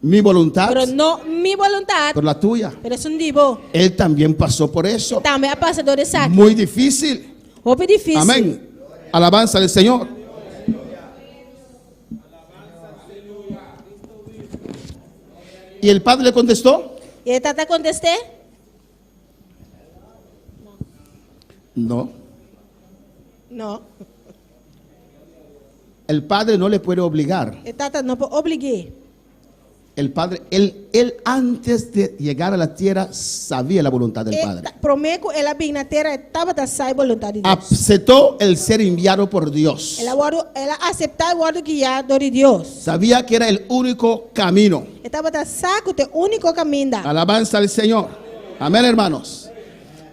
mi voluntad, pero no mi boluntat, pero la tuya. pero esun di bo. Él también pasó por eso. Tambe a pasa dor esaki. Muy difícil. Hopi difísil. Amén. Alabanza al Señor. Y el padre le contestó, I e tata a kontest'é? no. No. El padre no le puede obligar. E tata no por oblig'é. El padre, él, él antes de llegar a la tierra sabía la voluntad del E padre. ta- promé ku el a bin na tera e tabata sa e boluntat di Dios. Aceptó el ser enviado por Dios. El a wòrdu, el a aseptá e wòrdu guiá dor di Dios. Sabía que era el único camino. E tabata sa ku ta e úniko kaminda. Alabanza al Señor. Amén, hermanos.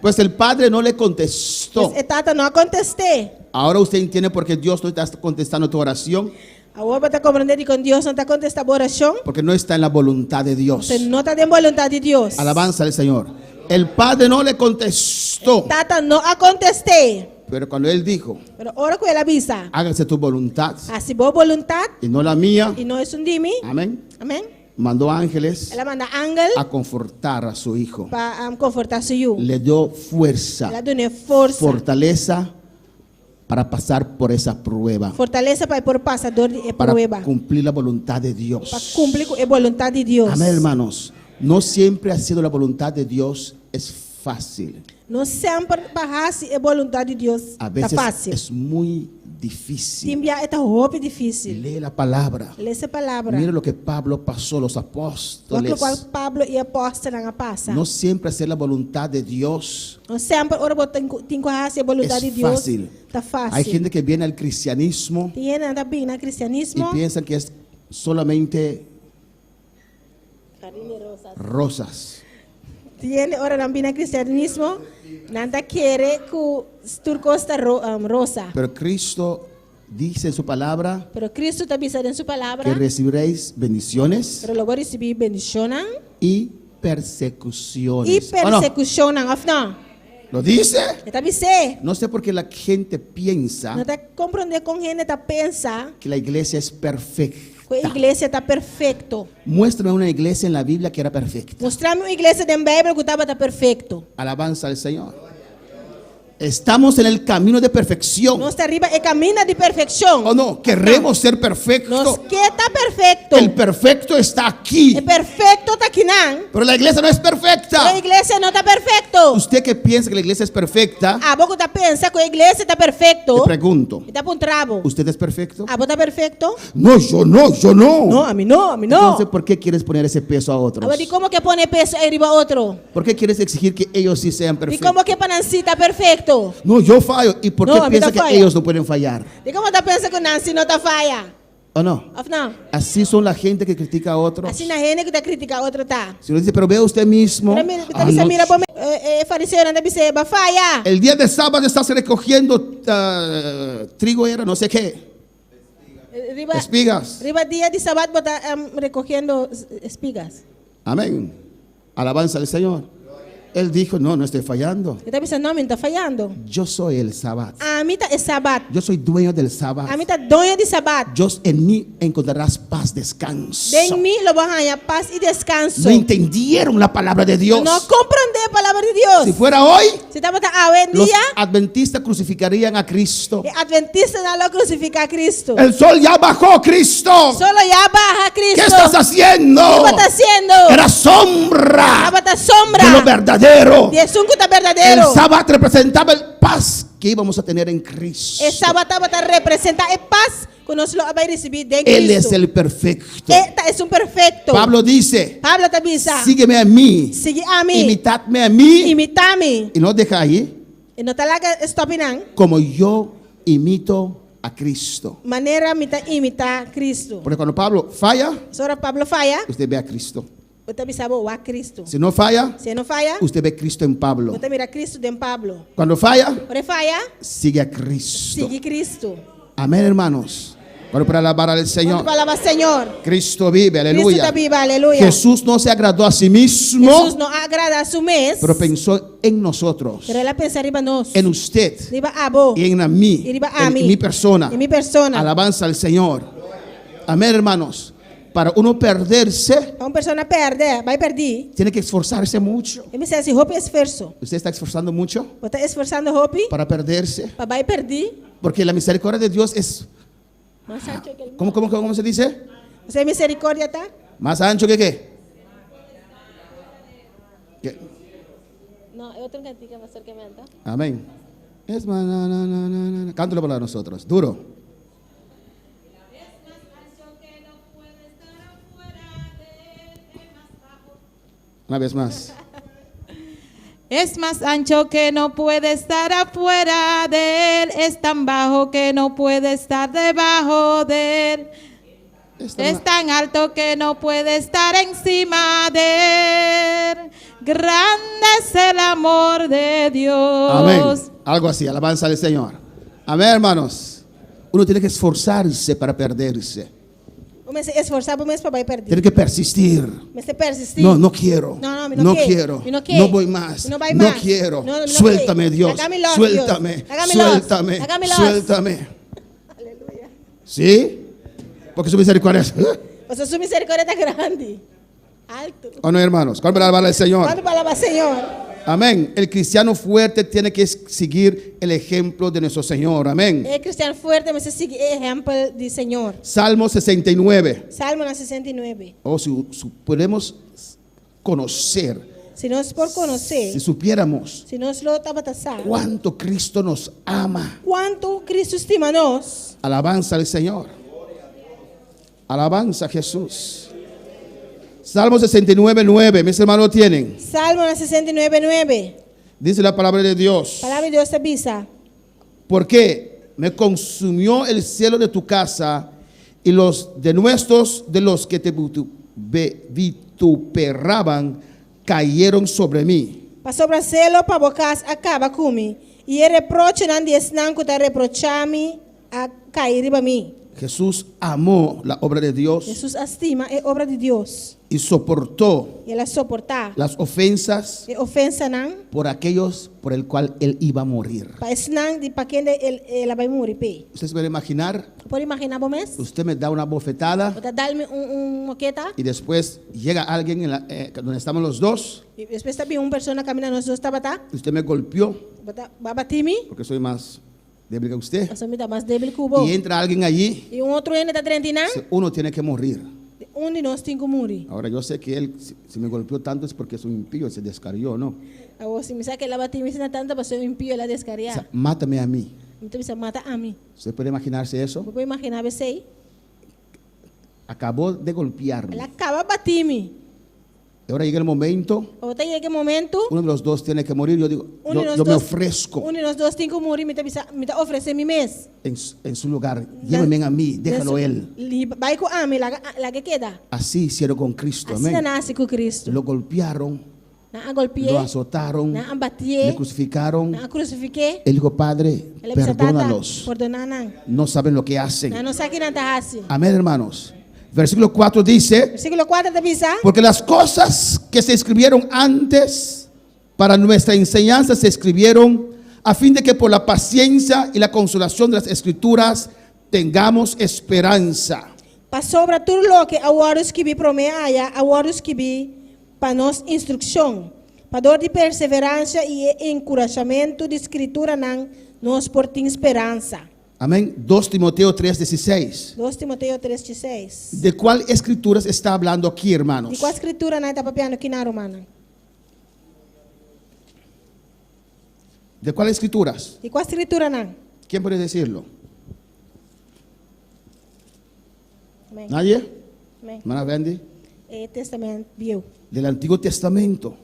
Pues el padre no le contestó. Pues e tata no a kontest'é. Ahora usted entiende por qué Dios no está contestando tu oración. Awor bo ta komprendé dikon Dios no ta kontestá bo orashon? Porque no está en la voluntad de Dios. Pasobra no ta den boluntat di Dios. Alabanza al Señor. El padre no le contestó. Tata no a kontest'é. Pero cuando él dijo, Pero ora ku el a bisa, hágase tu voluntad hasi bo boluntat y no la mía. i no esun di mi. Amén. Amén. Mandó ángeles El a manda angel a confortar a su hijo. pa konfortá su yu. Le dio fuerza, El a dun'é forsa. fortaleza para pasar por esa prueba, Fortalesa pa e por pasa dor di e para prueba. cumplir la voluntad de Pa Dios. kumpli ku e boluntat di Dios. Amén, hermanos. No siempre ha sido la voluntad de Dios es fácil. No semper pa hasi e boluntat di Dios A ta veces fásil. es muy difícil. Tin bia e ta hopi difísil. Lee la palabra. Lesa e palabra. Mira lo que Pablo pasó, los Wak apóstoles. lokual Pablo i e apòstelnan a pasa. No siempre hacer la voluntad de Dios No semper ora bo tin ku tin ku hasi e boluntat di es Dios fácil. ta fásil. Hay gente que viene al cristianismo Tin hende ta bin na y kristianismo piensan que es solamente rosas. Tin hende ora nan bin na kristianismo, nan ta kere ku tur kos ta ro, um, rosa. Pero Cristo dice en su palabra Pero Cristo ta bisa den su palabra que recibiréis bendiciones pero lo bo risibí bendishonnan y persecuciones. i ¿O no? persekushonnan, òf no? ¿Lo dice? E ta bis'é. No sé por qué la gente piensa No ta komprondé kon hende ta pensa que la iglesia es perfecta. ku e iglesia ta perfekto. Muéstrame una iglesia en la Biblia que era perfecta. Mustra mi un iglesia den Beibel ku tabata perfekto. Alabanza al Señor. Estamos en el camino de perfección. Nos ta riba e kaminda di perfekshon. ¿O no? Queremos ser Nos perfectos. ke ta perfekto. El perfecto está aquí. E perfekto ta akinan. Pero la iglesia no es perfecta. Pero iglesia no ta perfekto. Usted que piensa que la iglesia es perfecta, Abo ku ta pensa ku e iglesia ta te perfekto. pregunto, Mi ta puntra bo. ¿usted es perfecto? Abo ta perfekto? No, yo no, yo no. No, ami no, ami no. Entonces, ¿por qué quieres poner ese peso a otros? Awor di kon bo ke pone e peso ei riba otro? ¿Por qué quieres exigir que ellos sí sean Di perfectos? kon bo ke pa nan sí ta perfekto? No, yo fallo. ¿Y por No, qué a mí piensa no que falla. ellos no pueden fallar? Di kon bo ta pensa ku nan sí no ta faya? ¿O no? Òf no? Así son la gente que critica a otros. Asina hende ku ta kritiká otro ta. Si uno dice, pero vea usted mismo. Pero mira, Ah, ta bisa no. mira bo mes, e fariseonan ta bis'é, b'a faya. El día de sábado estás recogiendo ah, trigo, era no sé qué. Riba, Espigas. riba dia di sabat bo ta rekohiendo espigas. Amén. Alabanza al Señor. Él dijo, no, no estoy fallando. E ta bisa, no, mi no ta fayando. Yo soy el sábado. Ami ta e sabat. Yo soy dueño del sábado. Ami ta doño di sabat. Yo en mí encontrarás paz, descanso. Den mi lo bo haña pas i deskanso. No entendieron la palabra de Dios. No komprondé e palabra di Dios. Si fuera hoy, Si tabata awe en los dia, adventistas crucificarían a Cristo. e atventistanan lo krusifiká Kristu. El sol ya bajó, Cristo. Solo ya a baha, ¿Qué Kristu. estás haciendo? Kiko bo ta hasiendo? Era sombra Tabata sombra. de lo verdadero. Di esun ku ta El berdadero. sábado representaba el paz que íbamos a tener en Cristo. E sabat tabata representá e pas ku nos lo a bai risibí den Él es Kristu. el perfecto. E ta esun perfekto. Pablo dice, Pablo ta bisa, sígueme a mí, Sigui ami. imitadme a mí. Imitá mi. Y no deja ahí, E no ta laga stòp einan. como yo imito a Cristo. Manera mi ta imitá Kristu. Porque cuando Pablo falla, Ora Pablo faya, usted ve a Cristo. bo ta bisa bo wak Kristu. Si no falla, Si e no faya, usted ve a Cristo en Pablo. bo ta mira Kristu den Pablo. Cuando falla, Ora e faya, sigue a Cristo. sigui Kristu. Amén, hermanos. Bueno, para alabar al Señor. Pa alabá Señor. Cristo vive, aleluya. Kristu ta biba, aleluya. Jesús no se agradó a sí mismo, Hesus no a agradá su mes, pero pensó en nosotros, pero el a pensa riba nos. en usted Riba abo. y en a mí, I riba en ami. mi persona. Den mi persona. Alabanza al Señor. Amén, hermanos. Para uno perderse, Pa un persona pèrdè, bai pèrdí. tiene que esforzarse mucho. E mester hasi hopi esfuerso. ¿Usted está esforzando mucho Bo ta esforsando hopi para perderse? pa bai pèrdí. Porque la misericordia de Dios es, Mas ancho ku el ¿cómo, cómo, cómo se dice? Pasobra miserikòrdia ta? Más ancho que qué. ¿Qué? No, e otro kantika, pastor, ke menta. Amén. Es más, na, na, na, na, na. Cántalo para nosotros. Duro. Una vez más. Es más ancho que no puede estar afuera de él, es tan bajo que no puede estar debajo de él. Es tan alto que no puede estar encima de él. Grande es el amor de Dios. Amén. Algo así, alabanza al Señor. Amén, hermanos. Uno tiene que esforzarse para perderse. Bo mester esforsá bo mes pa bai pèrdí. Tiene que persistir. Mester persistí. No, no quiero. No, no, mi no, no quiero. quiero. Mi no quiero. No voy más. Mi no bai No mas. quiero. No, no, mi no Suéltame, quiero. Dios. Laga mi los, Suéltame. Dios. Laga mi los. Suéltame. Laga mi los. Suéltame. ¿Sí? Porque su misericordia es. Pasobra su miserikòrdia ta grandi. Altu. ¿O no, hermanos? ¿Cuál para alabar al Señor? Kuantu pa alabá Señor? Amén. El cristiano fuerte tiene que seguir el ejemplo de nuestro Señor. Amén. E kristian fuerte mester sigui e ehèmpel di Señor. Salmo 69. Salmonan 69. Oh, si, si podemos conocer, Si nos por konosé, si supiéramos si nos lo tabata sa, cuánto Cristo nos ama. kuantu Kristu stima nos, Alabanza al Señor. Alabanza a Jesús. Salmo 69, 9. Mis hermanos lo tienen. Salmonan 69, 9. Dice la palabra de Dios. Palabra di Dios ta bisa. Porque me consumió el celo de tu casa y los denuestos de los que te vituperaban cayeron sobre mí. Pasobra selo pa bo kas a kaba ku mi, i e reprochenan di esnan ku ta reprochá mi a kai riba mi. Jesús amó la obra de Dios Hesus a stima e obra di Dios. y soportó I el a soportá las ofensas e ofensanan por aquellos por el cual él iba a morir. pa esnan di pa kende el el a bai muri p'e. Usted se puede imaginar, Por imaginá bo mes? usted me da una bofetada Bo ta dal mi un un moketa y después llega alguien en la, eh, donde estamos los dos, i despues ta bin un persona kaminda nos dos tabata. usted me golpeó Bo ta bo a batí mi porque soy más débil que usted. pasobra mi ta mas débil ku bo. Y entra alguien allí, I un otro hende ta drenta einan, dice, uno tiene que morir. un di nos tin ku muri. Ahora yo sé que él, si, si me golpeó tanto es porque es un impío, se descarrió, ¿no? Awor si mi sa ku el a batí mi asina tantu pasobra e un impío, el a O deskariá. sea, mátame a mí. Mi ta bisa, mata ami. ¿Usted puede imaginarse eso? Bo por imaginá bo esei? Acabó de golpearme. El a kaba batí mi. Y ahora llega el momento, Awor ta yega e momento, uno de los dos tiene que morir. Yo digo, un yo, di nos yo me dos, ofrezco un di nos dos tin ku muri, mi ta bisa, mi ta ofresé mi mes. en, su- en su lugar. Llévenme a mí, déjalo él. Li, bai ku ami, laga, lag'é keda. Así hicieron con Cristo. Asina Amén. nan a hasi ku Cristo. Lo golpearon, Nan a golpi'é, lo azotaron, nan a batié, le crucificaron. nan a krusifik'é. Él dijo, Padre, El a bisa, Tata, perdónalos. pordoná nan. No saben lo que hacen. Nan no sa ki nan ta hasi. Amén, hermanos. Versículo 4 dice, Versíkulo kuater ta bisa. porque las cosas que se escribieron antes para nuestra enseñanza se escribieron a fin de que por la paciencia y la consolación de las escrituras tengamos esperanza. Pasobra tur loke a wòrdu skibí promé aya a wòrdu skibí pa nos instrukshon, pa dor di perseveransia i e enkurashamentu di Skrituranan nos por tin speransa. Amén. 2 Timoteo 3:16. Dos Timoteo tres diesseis. ¿De cuál escrituras está hablando aquí, hermanos? Di kua Skrituranan e ta papiando aki nan, rumannan? ¿De cuáles escrituras? Di kua Skrituranan? ¿Quién puede decirlo? Amén. ¿Nadie? Amén. Hermana Wendy. E Testament Bieu. Del Antiguo Testamento.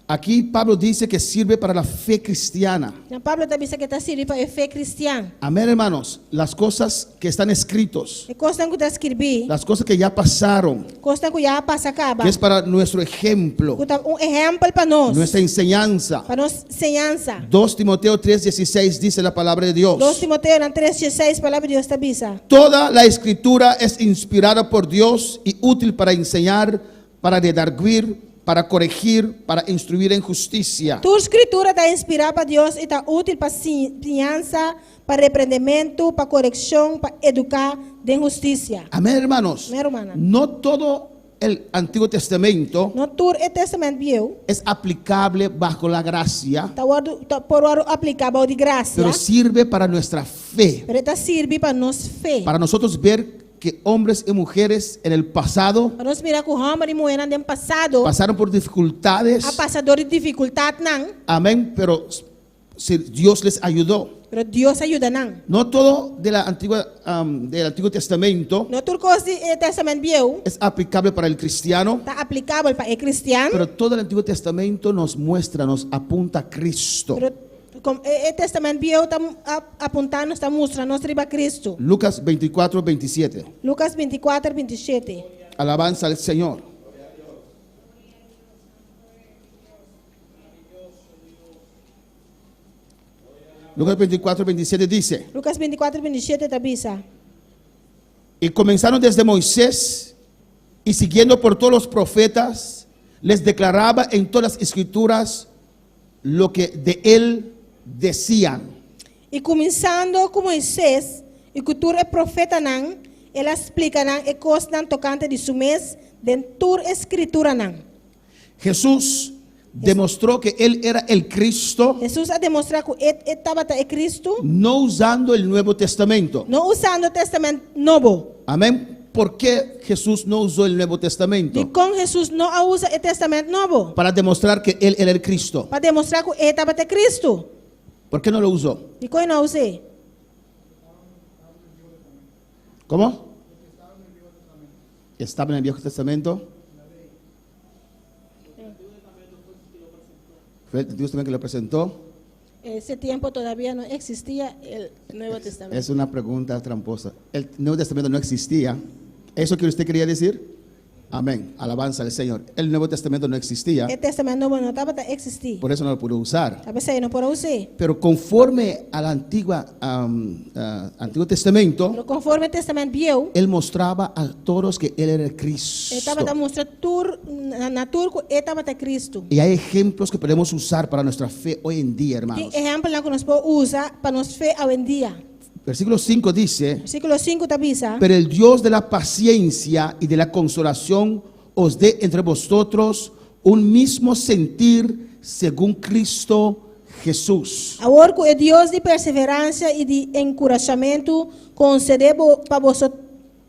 Aquí Pablo dice que sirve para la fe cristiana. Na Pablo ta bisa ku e ta sirbi pa e fe kristian. Amén, hermanos. Las cosas que están escritos, E kosnan ku ta skirbí, las cosas que ya pasaron, kosnan ku ya a pasa kaba, que es para nuestro ejemplo, ku ta un ehèmpel pa nos, nuestra enseñanza. pa nos enseñansa. 2 Timoteo 3:16 dice la palabra de Dos Dios. Timoteo nan 3:16 palabra di Dios ta bisa. Toda la escritura es inspirada por Dios y útil para enseñar, para redarguir, para corregir, para instruir en justicia. Tur Skritura ta inspirá pa Dios i ta útil pa siñansa, pa reprendementu, pa korekshon, pa eduká den hustisia. Amén, hermanos. Amén, hermana. No todo el Antiguo Testamento No tur e Tèstamènt Bieu es aplicable bajo la gracia, ta wòrdu ta por wòrdu apliká bou di grasia, pero sirve para nuestra fe, pero e ta sirbi pa nos fe. para nosotros ver que hombres y mujeres en el pasado Pa nos mira ku hòmber i muhénan den pasado pasaron por dificultades, a pasa dor di difikultatnan, amén, pero si Dios les ayudó. pero Dios a yuda nan. No todo de la antigua, am, del Antiguo Testamento No tur kos di e Tèstamènt Bieu es aplicable para el cristiano, ta aplikabel pa e kristian, pero todo el Antiguo Testamento nos muestra, nos apunta a Cristo. pero e e Tèstamènt Bieu ta apuntá nos, ta mustra nos riba Kristu. Lucas 24, 27. Lukas bintikuater, bintishete. Alabanza al Señor. Lucas 24, 27 dice, Lukas bintikuater, bintishete ta bisa. Y comenzaron desde Moisés y siguiendo por todos los profetas, les declaraba en todas las escrituras lo que de él decían. I kuminsando ku Moises i ku tur e profetanan, el a splika nan e kosnan tokante di su mes den tur e Skrituranan. Jesús demostró que él era el Cristo, Hesus a demostrá ku e e tabata e Cristo, no usando el Nuevo Testamento. no usando Tèstamènt Nobo. Amén. ¿Por qué Jesús no usó el Nuevo Testamento? Dikon Hesus no a usa e Tèstamènt Nobo? Para demostrar que él era el Cristo. Pa demostrá ku e tabata e Cristo. ¿Por qué no lo usó? Dikon e no a us'é? ¿Cómo? Estaba en el Viejo Testamento. Fue el Antiguo Testamento que lo presentó. Ese tiempo todavía no existía el Nuevo Testamento. Es una pregunta tramposa. El Nuevo Testamento no existía. ¿Eso que usted quería decir? Amén. Alabanza al Señor. El Nuevo Testamento no existía, E Tèstamènt Nobo no tabata eksistí. por eso no lo pudo usar. Ta p'esei no por a us'é. Pero conforme al antigua, am, ah, Antiguo Testamento, Pero konforme Tèstamènt Bieu, él mostraba a todos que él era el e Cristo. tabata mustra tur na na tur ku e tabata Kristu. Y hay ejemplos que podemos usar para nuestra fe hoy en día, Tin hermanos. ehèmpelnan ku nos por usa pa nos fe awendia. Versículo 5 dice, Versíkulo sinku ta bisa. pero el Dios de la paciencia y de la consolación os dé entre vosotros un mismo sentir según Cristo Jesús. Awor ku e Dios di perseveransia i di enkurashamentu konsedé bo pa boso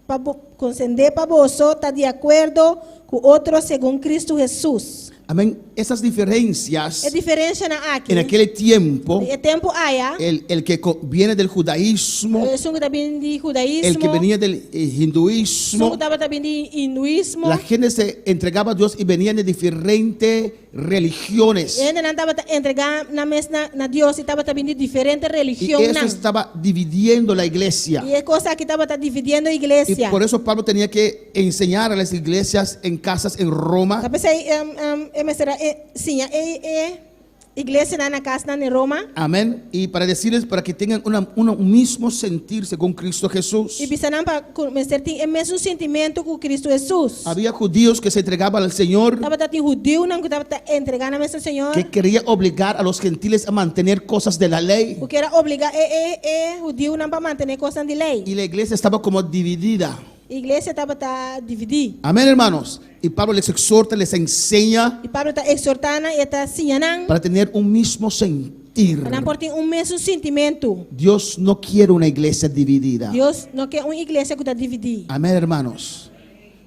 pa bo konsendé pa boso ta di akuerdo ku otro segun Kristu Hesus. Amén. Esas diferencias E diferenshanan aki en aquel tiempo, di e tempu aya, el, el que co- viene del judaísmo, esun ku ta bini di el que hudaismo, venía del eh, esun ku hinduismo, tabata bini di hinduismo, la gente se entregaba a Dios y venían de diferentes religiones. e hendenan tabata entregá nan mes na na Dios i tabata bini di diferente Y eso religionnan. estaba dividiendo la iglesia. I e kos aki tabata dividiendo Y iglesia. por eso Pablo tenía que enseñar a las iglesias en casas en Roma Ta p'esei e mester a siña e e iglesianan na kasnan den Roma. Amén. Y para decirles, para que tengan una, una- un mismo sentir según Cristo Jesús. I bisa nan pa ku mester tin e mesun sintimentu ku Kristu Hesus. Había judíos que se entregaban al Señor, Tabata tin hudiunan ku tabata entregá nan mes al Señor, que quería obligar a los gentiles a mantener cosas de la ley. ku kier a obligá e e e hudiunan pa mantené kosnan di lei. Y la iglesia estaba como dividida. Iglesia tabata dividí. Amén, hermanos. Y Pablo les exhorta, les enseña I Pablo ta ekshortá nan i e ta siña nan para tener un mismo sentir. pa nan por tin un mesun sintimentu. Dios no quiere una iglesia dividida. Dios no ke un iglesia ku ta dividí. Amén, hermanos.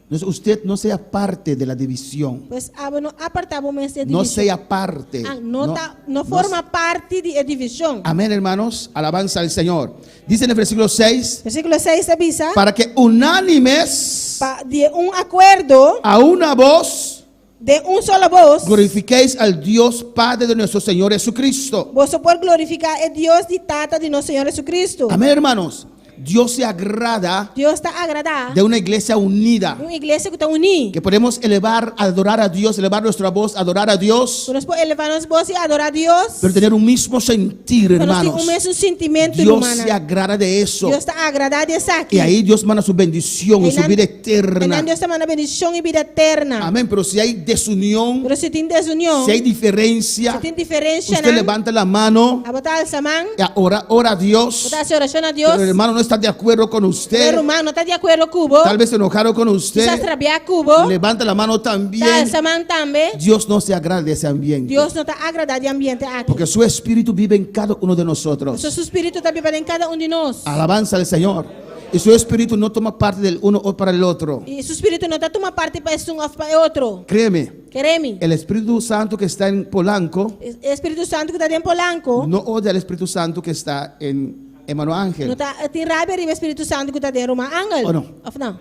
Entonces, usted no sea parte de la división. Pues abo no apartá bo mes di e No divishon. sea parte. Ah, no ta, no forma parti di e divishon. Amén, hermanos. Alabanza al Señor. Dice en el versículo 6, Versíkulo 6 ta bisa, para que unánimes pa di un akuerdo, a una voz den un solo bos, glorifiquéis al Dios Padre de nuestro Señor Jesucristo. boso por glorifiká e Dios di Tata di nos Señor Jesucristo. Amén, hermanos. Dios se agrada Dios ta agradá de una iglesia unida. un iglesia ku ta uní. Que podemos elevar, adorar a Dios, elevar nuestra voz, adorar a Dios, Ku nos por elevá nos bos i adorá Dios. pero tener un mismo sentir, Pero nos tin hermanos. un mesun sintimentu, Dios rumannan. se agrada de eso. Dios ta agradá di esaki. Y ahí Dios manda su bendición y su Einan- vida Einan eterna. Dios ta manda bendishon i bida eterna. Amén. Pero si hay desunión, Pero si tin desunion, si hay diferencia, si tin diferensia, usted levanta la mano, abo ta alsa man, y ora, ora a Dios. bo ta hasi orashon na Dios. Pero el hermano no está de acuerdo con Pero usted. ruman no ta di akuerdo ku bo. Tal vez se enojaron con Kisas usted. rabiá ku bo. Levanta la mano Ta también. alsa man tambe. Dios no se agrada de ese ambiente. Dios no ta agradá di e ambiente aki. Porque su espíritu vive en cada uno de nosotros. Pasobra su spiritu ta biba den kada un di nos. Alabanza al Señor. Y su espíritu no toma parte del uno o para el otro. I su spiritu no ta tuma parti pa esun òf pa e otro. Créeme, Kere mi. el Espíritu Santo que está en Polanco E Spiritu Santu ku ta den Polanco no odia al Espíritu Santo que está en Emmanuel Ángel. no ta tin rabia riba e Spiritu Santu ku ta den Ruman Angel. O no? Òf no?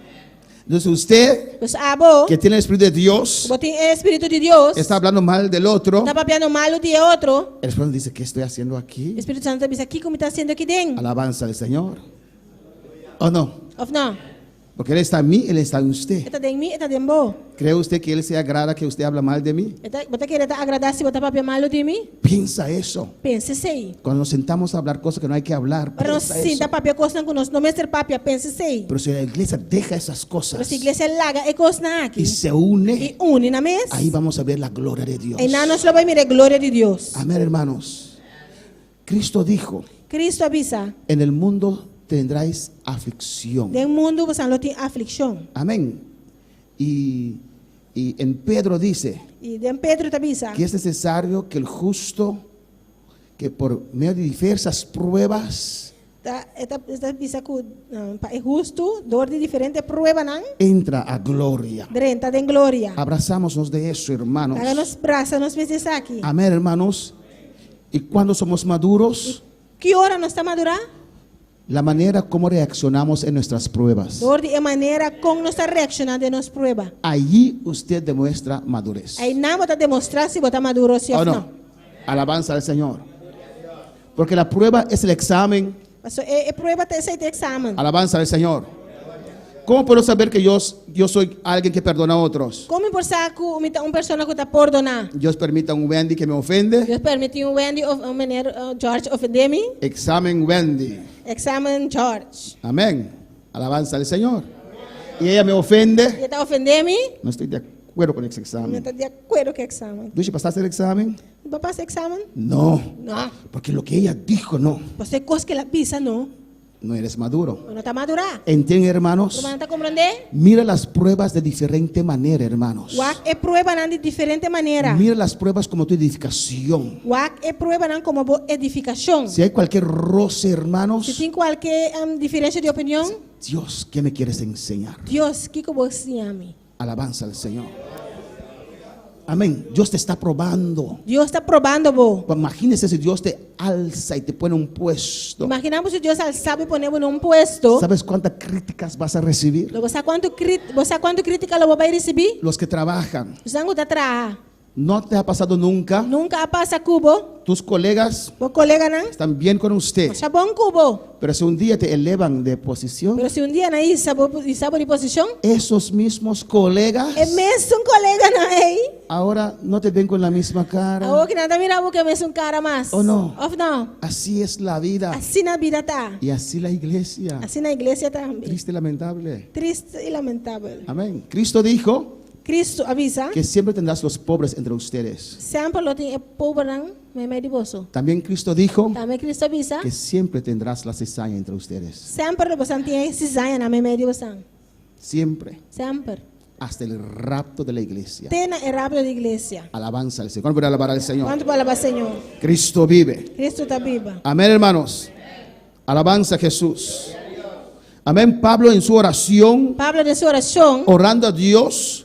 Entonces usted Pues abo, que tiene el Espíritu de Dios bo tin e Spiritu di Dios, está hablando mal del otro. ta papiando malu di e otro. El Espíritu dice, ¿qué estoy haciendo aquí? Spiritu Santu ta bisa, kiko mi ta hasiendo aki den? Alabanza al Señor. ¿O no? Òf no? Porque Él está en mí, Él está en usted. E ta den mi, e ta den bo. ¿Cree usted que Él se agrada que usted habla mal de mí? E ta, bo ta kere e ta agradá si bo ta papia malu di mi? Piensa eso. Pensa esei. Cuando nos sentamos a hablar cosas que no hay que hablar, Ora nos piensa sinta eso. papia kosnan ku nos no mester papia, pensa esei. Pero si la iglesia deja esas Pero cosas si iglesia laga e kosnan aki y se une, i uni nan mes, ahí vamos a ver la gloria de Dios. einan nos lo bai mira e gloria di Dios. Amén, hermanos. Cristo dijo, Cristo a bisa, en el mundo tendráis aflicción. Den mundu boso lo tin aflikshon. Amén. Y, y en Pedro dice I den Pedro ta bisa, que es necesario que el justo, que por medio de diversas pruebas, ta e ta e ta bisa ku pa e hustu dor di diferente pruebanan entra a gloria. drenta den gloria. Abrazámonos de eso, hermanos. Laga nos brasa nos mes di esaki. Amén, hermanos. Y cuando somos maduros, Ki ora nos ta madurá? la manera como reaccionamos en nuestras pruebas. Dor di e manera kon nos ta reakshoná den nos prueba. Allí usted demuestra madurez. Einan bo ta demostrá si bo ta maduro si ¿O òf no? no. Alabanza al Señor. Porque la prueba es el examen. Paso e e prueba ta esei ta eksamen. Alabanza al Señor. ¿Cómo puedo saber que yo soy alguien que perdona a otros? Kon mi por sa ku mi ta un persona ku ta pordoná? Dios permita un Wendy que me ofende. Dios permití un Wendy òf un meneer George ofendé mi. Examen Wendy. Examen George. Amén. Alabanza al Señor. Y ella me ofende. I e ta ofendé mi. No estoy de acuerdo con ese Mi no examen. ta di akuerdo ku e eksamen. Dushi, ¿pasaste el examen? Bo a pasa e eksamen? No. No. Porque lo que ella dijo, no. Pasobra e kos ku el a bisa no. No eres maduro. Bo no ta madurá. ¿Entienden, hermanos? Rumannan ta komprondé? Mira las pruebas de diferente manera, hermanos. Wak e pruebanan di diferente manera. Mira las pruebas como tu edificación. Wak e pruebanan komo bo edifikashon. Si hay cualquier roce, Si hermanos, tin kualke diferensia di opinion, Dios, ¿qué me quieres enseñar? Dios, kiko bo siña mi? Alabanza al Señor. Amén. Dios te está probando. Dios ta probando bo. Imagínese si Dios te alza y te pone un puesto. Imaginá bo si Dios alsa bo i pone bo na un puesto. ¿Sabes cuántas críticas vas a recibir? Lo bo sa kuantu bo sa kuantu krítika lo bo bai risibí? Los que trabajan. Esnan ku ta traha. ¿No te ha pasado nunca? Nunka a pasa ku bo. Tus colegas Bo koleganan. están bien con usted. Masha bon ku bo. Pero si un día te elevan de posición, Pero si un dia nan hisa bo, hisa bo di posishon. Esos mismos colegas. E mesun koleganan ei. Ahora no te ven con la misma cara. Awor ku nan ta mira bo ku e mesun kara mas. O no? Of no? Así es la vida. Asina bida ta. Y así la iglesia. Asina iglesia tambe. Triste y lamentable. Triste i lamentabel. Amén. Cristo dijo. Cristo a bisa. Que siempre tendrás los pobres entre ustedes. Semper lo tin e pobernan meimei di boso. También Cristo dijo. Tambe Cristo a bisa. Que siempre tendrás la cizaña entre ustedes. Semper lo bosan tin e cizañanan meimei di bosan. Siempre. Semper. Hasta el rapto de la iglesia. Te na e rapto di iglesia. Alabanza al Señor. ¿Cuánto puede alabar al Señor? Kuantu por alabá Señor? Cristo vive. Cristo ta biba. Amén, hermanos. Alabanza a Jesús. Amén. Pablo en su oración. Pablo den su oración. Orando a Dios.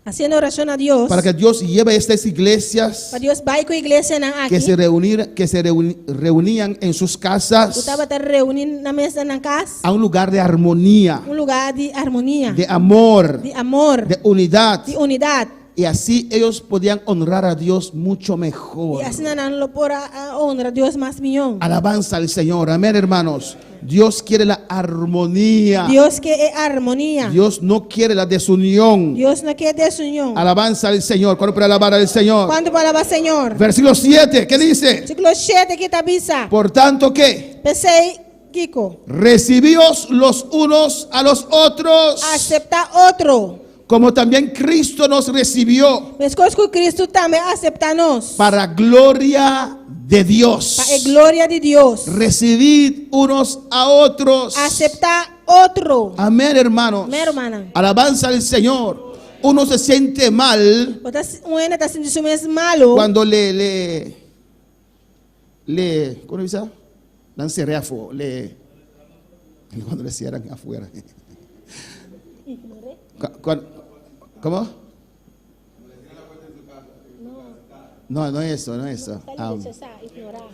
Hasiendo orashon na Dios. Para que Dios lleve estas iglesias. Pa Dios bai ku e iglesianan aki. Que se reunir, que se reunían en sus casas. Ku tabata reuní na mes den nan kas. A un lugar de armonía. Un lugá di armonia. De amor. Di amor. De unidad. Di unidat. Y así ellos podían honrar a Dios mucho mejor. I asina nan lo por a honra Dios mas mihó. Alabanza al Señor. Amén, hermanos. Dios quiere la armonía. Dios ke e armonia. Dios no quiere la desunión. Dios no ke desunion. Alabanza al Señor. ¿Cuánto puede alabar al Señor? Kuantu por alabá Señor? Versículo 7, ¿qué dice? Versíkulo shete ki ta bisa. Por tanto, ¿qué? P'esei, kiko? Recibíos los unos a los otros. Aseptá otro. Como también Cristo nos recibió. Meskos ku Cristo tambe a aseptá nos. Para gloria de Dios. Pa e gloria di Dios. Recibid unos a otros. Aseptá otro. Amén, hermanos. Amén, hermana. Alabanza al Señor. Uno se siente mal. Bo ta, un hende ta sinti su mes malu. Cuando le, le, le, ¿cómo dice? Nan cerré afuera, le, cuando le cierran afuera. ¿Cómo? No, no es eso, no es eso.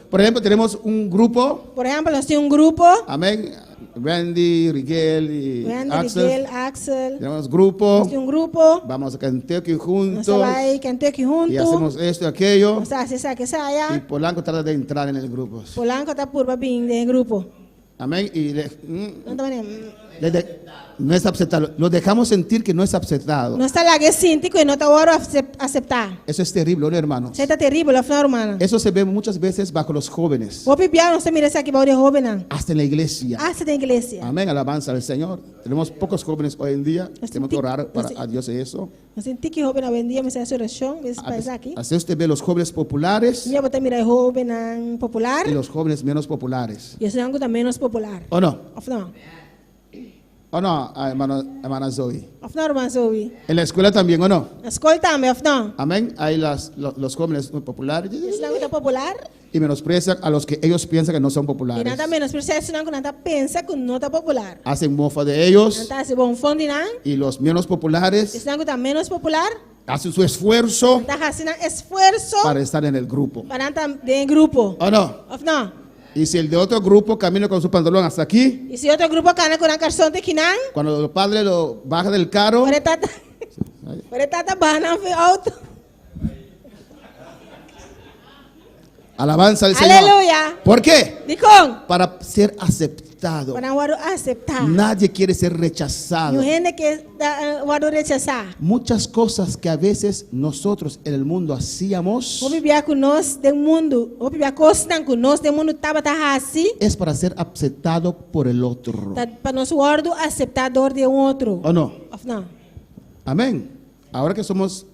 Por ejemplo, tenemos un grupo. Por ejemplo, nos tin un grupo. Amén. Randy, Rigel y Randy, Axel. Rigel, Axel. Tenemos grupo. Nos tin un grupo. Vamos a Kentucky Nos juntos. bai Kentucky hunto. Y hacemos esto y aquello. Nos ta hasi esaki, esaya. Y Polanco trata de entrar en el grupo. Polanco ta purba bin den e grupo. Amén. Y le, No ta manera, le de, no es aceptado. Lo dejamos sentir que no es aceptado. Nos ta lag'é sinti ku e no ta wòrdu aseptá. Eso es terrible, ¿no, hermano? Esei ta teribel, òf no, rumannan? Eso se ve muchas veces bajo los jóvenes. Hopi bia nos ta mira esaki bou di e hóbennan. Hasta en la iglesia. Hasta den iglesia. Amén, alabanza al Señor. Tenemos pocos jóvenes hoy en día. Tenemos que orar para a Dios eso. Nos tin tiki hóben awendia, mester hasi orashon, mester pa esaki. Así usted ve los jóvenes populares. Mira bo ta mira e hóbennan popular. Y los jóvenes menos populares. Y esnan ku ta ménos popular. ¿O no? Òf no? ¿O no, hermano, hermana Zoe? Òf no, ruman Zoe? En la escuela también, ¿o no? Na skol tambe, òf no? Amén. Hay los jóvenes muy populares. Esnan ku ta popular. Y menosprecian a los que ellos piensan que no son populares. I nan ta menospresiá esnan ku nan ta pensa ku no ta popular. Hacen mofa de ellos. Nan ta hasi bonfon di nan. Y los menos populares. Esnan ku ta ménos popular. Hacen su esfuerzo. Nan ta hasi nan esfuerso. Para estar en el grupo. Pa nan ta den e grupo. ¿O no? Òf no? Y si el de otro grupo camina con su pantalón hasta aquí. Y si otro grupo cana con nan carson te kinan. Cuando los padres lo bajan del carro. Ora e tata, ora e tata baha nan for e auto. Alabanza al Señor. Aleluya. ¿Por qué? Dikon? Para ser aceptado. Pa nan wòrdu aseptá. Nadie quiere ser rechazado. Niun hende ke wòrdu rechasá. Muchas cosas que a veces nosotros en el mundo hacíamos. Hopi bia ku nos den mundu, hopi bia kosnan ku nos den mundu tabata hasi. Es para ser aceptado por el otro. Ta pa nos wòrdu aseptá dor di un otro. ¿O no? Òf no? Amén. Ahora que somos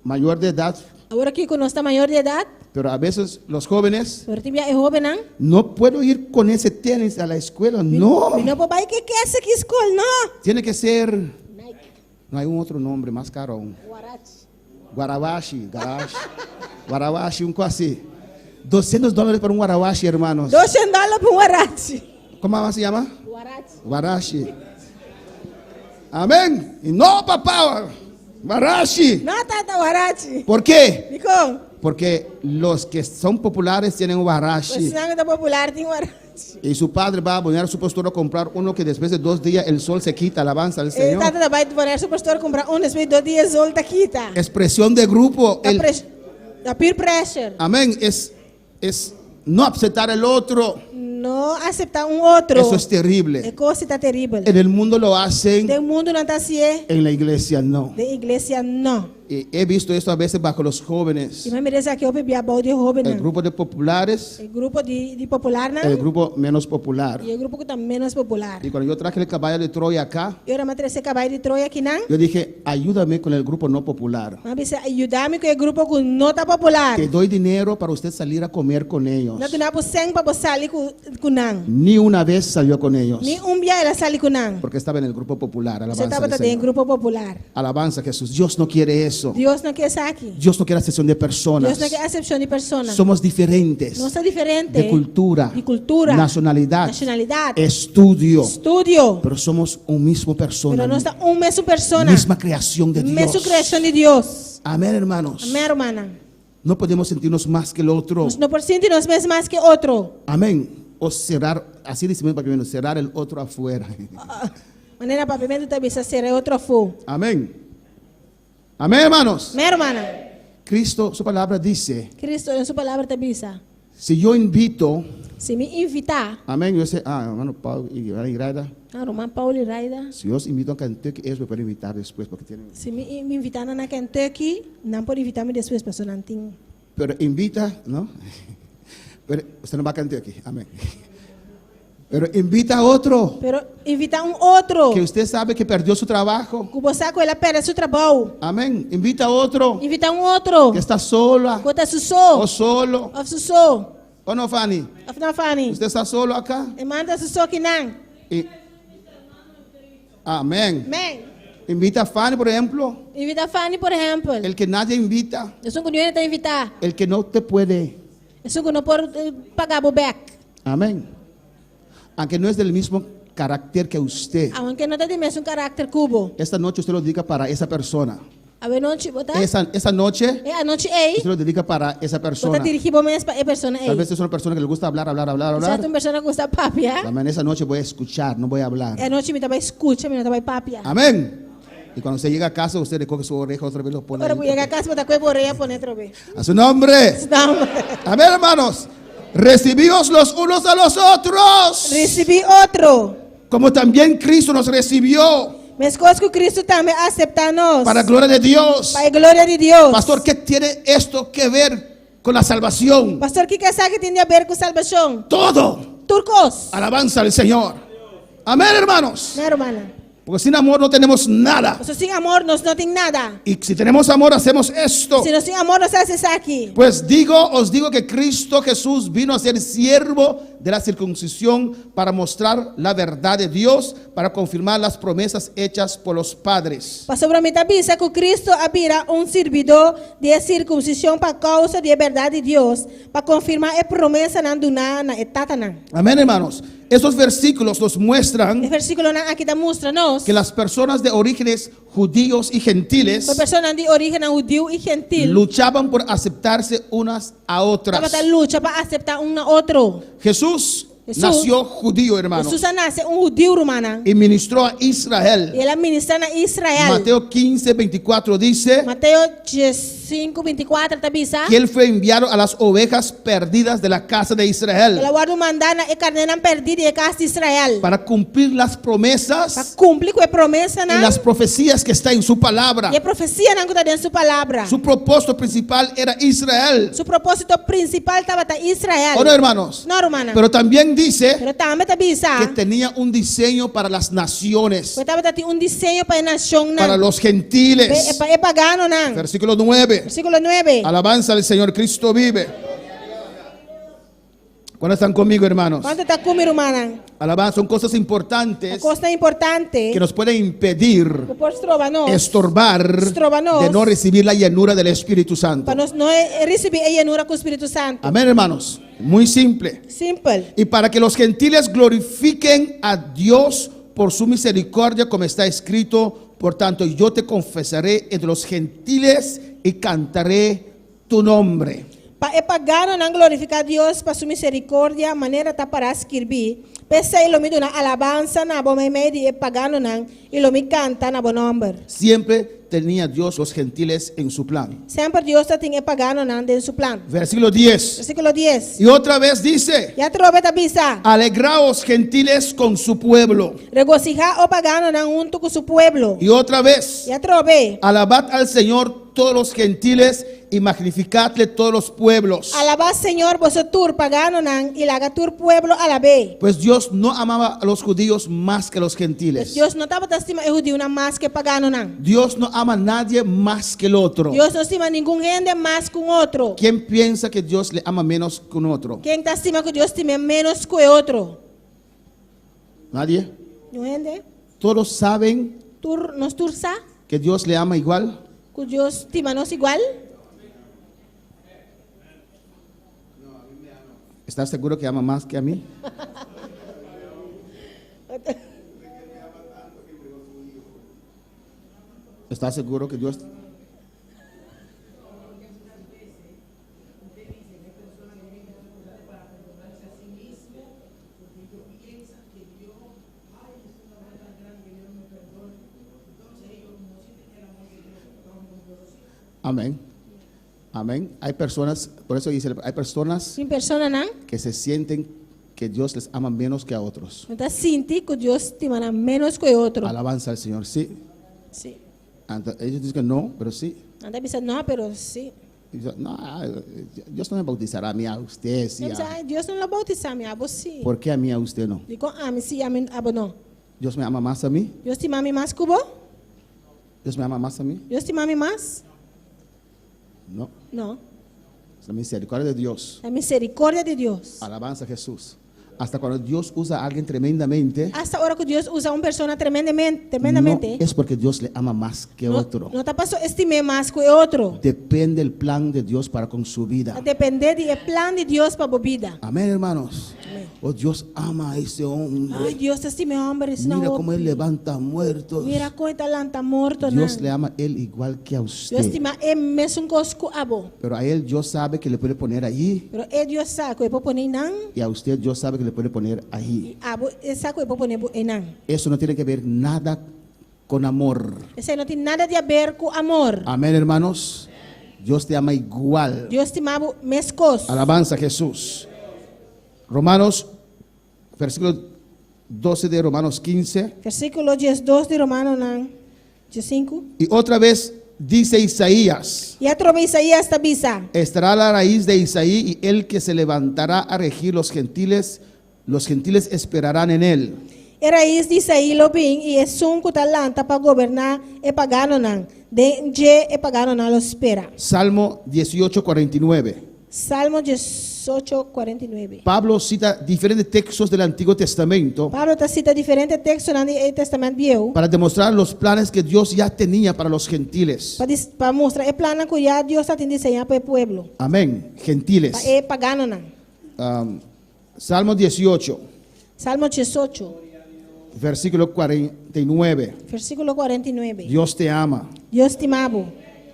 mayor de edad. Awor aki ku nos ta mayor di edat. Pero a veces los jóvenes. Pero tin bia e hóbennan. No puedo ir con ese tenis a la escuela, no. Mi no por bai ku e kesa aki skol, no. Tiene que ser. Nike. No hay un otro nombre más caro aún. Guarachi. Guarabashi, garashi. Guarabashi, un kos así. Doscientos dólares por un guarabashi, hermanos. Doshen dòler pa un guarachi. ¿Cómo se llama? Guarachi. Guarashi. Amén. Y no, papá. Guarachi. No, tata, guarachi. ¿Por qué? Dikon? Porque los que son populares tienen guarachi. Esnan ku ta popular tin guarachi. Y su padre va a poner a su pastor a comprar uno que después de dos días el sol se quita, alabanza al E Señor. tata ta bai pone su pastor kumpra un despues di dos dia e sol ta kita. Expresión de grupo. Ta El, pres- ta peer pressure. amén. Es, es no aceptar el otro. No aseptá un otro. Eso es terrible. E kos ei ta teribel. En el mundo lo hacen. Den mundu nan ta hasié. En la iglesia no. Den iglesia no. Y he visto esto a veces bajo los jóvenes. I mi a mira esaki hopi bia bou di hóbennan. El grupo de populares. E grupo di di popularnan. El grupo menos popular. I e grupo ku ta ménos popular. Y cuando yo traje el caballo de Troya acá. I ora mi a trese e kabai di Troya akinan. Yo dije, ayúdame con el grupo no popular. Mi a bisa, yuda mi ku e grupo ku no ta popular. Te doy dinero para usted salir a comer con ellos. Mi a duna bo sèn pa bo sali ku ku nan. Ni una vez salió con ellos. Ni un bia el a sali ku nan. Porque estaba en el grupo popular. Pasobra Alabanza al tabata den e Señor. grupo popular. Alabanza a Jesús. Dios no quiere eso. Dios no ke esaki. Dios no quiere acepción de personas. Dios no ke asepshon di persona. Somos diferentes. Nos ta diferente. De cultura. Di kultura. Nacionalidad. Nashonalidat. Estudio. Estudio. Pero somos un mismo persona. Pero nos ta un mesun persona. Misma creación de Dios. Mesun kreashon di Dios. Amén, hermanos. Amén, rumannan. No podemos sentirnos más que el otro. Nos no por sinti nos mes mas ke otro. Amén. O cerrar, así decimos en papiamento, cerrar el otro afuera. Manera papiamento ta bisa sera e otro afó. Amén. Amén, hermanos. Amén, hermana. Cristo, su palabra dice. Cristo en su palabra ta bisa. Si yo invito. Si mi invitá. Amén. Yo sé, ah, hermano Paul y Raida. Ah, ruman Paul y Raida. Si yo os invito a Kentucky, ellos me pueden invitar después porque tienen. Si mi invitá nan na Kentucky, nan por invitá mi despues pasobra nan tin. Pero invita, no? Pero usted no va a Kentucky, amén. Pero invita a otro. Pero invita un otro. Que usted sabe que perdió su trabajo. Ku bo sa ku el a perde su trabou. Amén. Invita a otro. Invita un otro. Que está sola. Ku ta su so. O solo. Of su so. O no, Fanny? Of no, Fanny? Usted está solo acá? E man ta su so kinan. Y Amén. Amén. Invita a Fanny, por ejemplo. Invita a Fanny, por ejemplo. El que nadie invita. Esun ku niun hende ta invita. El que no te puede. Esun ku no por paga bo bek. Amén. Aunque no es del mismo carácter que usted. Aunke no ta di mesun karakter ku bo. Esta noche usted lo dedica para esa persona. Awe nochi bo ta. Esa, esa noche. E anochi ei. Usted lo dedica para esa persona. Bo ta dirigí bo mes pa e persona ei. Tal vez es una persona que le gusta hablar, hablar, hablar, hablar. Kisas ta un persona ku gusta papia. Amén. Esa noche voy a escuchar, no voy a hablar. E anochi mi ta bai skucha, mi no ta bai papia. Amén. Y cuando usted llega a casa, usted le coge su oreja otra vez lo pone. Ora bo yega kas, bo ta kohe bo oreha pone otro bes. A su nombre. Su nombre. Amén, hermanos. Recibíos los unos a los otros. Recibí otro. Como también Cristo nos recibió. Meskos ku Cristo tambe a aseptá nos. Para gloria de Dios. Pa e gloria di Dios. Pastor, ¿qué tiene esto que ver con la salvación? Pastor, kiko esaki tin di haber ku salbashon? Todo. Tur kos. Alabanza al Señor. Amén, hermanos. Amén, hermana. Porque sin amor no tenemos nada. Pasobra sin amor nos no tin nada. Y si tenemos amor hacemos esto. Si nos tin amor nos hasi esaki. Pues digo, os digo que Cristo Jesús vino a ser siervo de la circuncisión para mostrar la verdad de Dios, para confirmar las promesas hechas por los padres. Pasobra mi ta bisa ku Cristo a bira un sirbidó di e sirkunsishon pa kousa di e bèrdat di Dios, pa konfirmá e promesanan duná na e tatanan. Amén, hermanos. Estos versículos nos muestran E versíkulonan aki ta mustra nos que las personas de orígenes judíos y gentiles ku e personanan di orígennan hudiu i gentil luchaban por aceptarse unas a otras. tabata lucha pa aseptá un na otro. Jesús Jesús. nació judío, hermano, Hesus a nase un hudiu, rumannan. y ministró a Israel. I el a ministrá na Israel. Mateo 15, 24 dice Mateo 5, 24 ta bisa. que él fue enviado a las ovejas perdidas de la casa de Israel El a wòrdu mandá na e karnénan pèrdí di e kas di Israel. para cumplir las Pa promesas kumpli ku e promesanan y las profecías que está en su palabra. i e profesianan ku ta den su palabra. Su propósito principal era Israel. Su propósito prinsipal tabata Israel. ¿O no, hermanos? No, rumannan. Pero también dice Pero tambe ta bisa que tenía un diseño para las naciones, ku e tabatin un diseño pa e nashonnan. para los gentiles. Pa e paganonan. Versículo 9. Versíkulo 9. Alabanza al Señor, Cristo vive. ¿Cuántos están conmigo, hermanos? Kuantu ta ku mi, rumannan? Alabanza, son cosas importantes Kosnan importante que nos pueden impedir, ku por stroba nos estorbar Stroba nos. de no recibir la llenura del Espíritu Santo. pa nos no risibí e yenura ku Spiritu Santu. Amén, hermanos. Muy simple. Simpel. Y para que los gentiles glorifiquen a Dios por su misericordia, como está escrito, por tanto yo te confesaré entre los gentiles y cantaré tu nombre. Pa e paganonan glorifiká Dios pa su miserikòrdia, manera ta pará skirbí, P'esei lo mi duna alabansa na bo meimei di e paganonan, i lo mi kanta na bo nòmber. Siempre tenía Dios los gentiles en su plan. Semper Dios ta tin e paganonan den su plan. Versículo 10. Versíkulo dies. Y otra vez dice, I atrobe ta bisa. Alegraos gentiles con su pueblo. Regosihá, o paganonan, huntu ku su pueblo. Y otra vez, I atrobe. Alabad al Señor todos los gentiles y magnificadle todos los pueblos. Alabá Señor, boso tur paganonan, i laga tur pueblo alab'é. Pues Dios no amaba a los judíos más que a los gentiles. Pues Dios no tabata stima e hudiunan mas ku e paganonan. Dios no ama a nadie más que el otro. Dios no stima ningun hende mas ku un otro. ¿Quién piensa que Dios le ama menos que un otro? Ken ta stima ku Dios stim'é ménos ku e otro? Nadie. Niun hende. Todos saben Tur, nos tur sa. que Dios le ama igual. Ku Dios stima nos igual? ¿Estás seguro que ama más que a mí? ¿Estás seguro que Dios... Amén. Amén. Hay personas, por eso dice, hay personas Tin personanan que se sienten que Dios les ama menos que a otros. ta sinti ku Dios stima nan ménos ku e otro. Alabanza al Señor, sí. Sí. Ante- ellos dicen que no, pero sí. Nan ta bisa no, pero sí. Y dicen, no, Dios no me bautizará a mí, a usted sí. Nan bisa, a- Ai, Dios no lo boutisá mi, abo sí. ¿Por qué a mí, a usted no? Dikon ami sí, ami, abo no. Dios me ama más a mí. Dios stima mi mas ku bo? Dios me ama más a mí. Dios stima mi mas? No. No. Es la misericordia de Dios. Ta miserikòrdia di Dios. Alabanza a Jesús. Hasta cuando Dios usa a alguien tremendamente, Hasta ora ku Dios usa un persona tremendamente, tremendamente, no es porque Dios le ama más que no, otro. no ta paso e stim'é mas ku e otro. Depende el plan de Dios para con su vida. Ta dependé di e plan di Dios pa bo bida. Amén, hermanos. Oh, Dios ama a ese hombre. Ay, Dios ta stima e hòmber esnan Mira cómo hopi. él levanta muertos. Mira kon e ta lanta mortonan. Dios le ama a él igual que a usted. Dios stima e mesun kos ku abo. Pero a él Dios sabe que le puede poner allí. Pero e Dios sa ku e por pone einan. Y a usted Dios sabe que le puede poner allí. I abo e sa ku e por pone bo einan. Eso no tiene que ver nada con amor. Esei no tin nada di aber ku amor. Amén, hermanos. Dios te ama igual. Dios stima bo meskos. Alabanza a Jesús. Romanos, versículo 12 de Romanos 15. Versíkulo diesdos di Romanonan diesinku. Y otra vez dice Isaías. I atrobe Isaías ta bisa. Estará la raíz de Isaí y el que se levantará a regir los gentiles, los gentiles esperarán en él. E rais di Isaí lo bin i esun ku ta lanta pa goberná e paganonan, den dje e paganonan lo spera. Salmo 18, 49. Salmo 18, 49. Pablo cita diferentes textos del Antiguo Testamento Pablo ta sita diferente tekstonan di e Tèstamènt Bieu para demostrar los planes que Dios ya tenía para los gentiles. pa pa mustra e plannan ku ya Dios ta tin diseñá pa e pueblo, Amén. Gentiles. pa e paganonan. Salmo 18. Salmo 18. Versículo 49. Versículo 49. Dios te ama. Dios stima bo.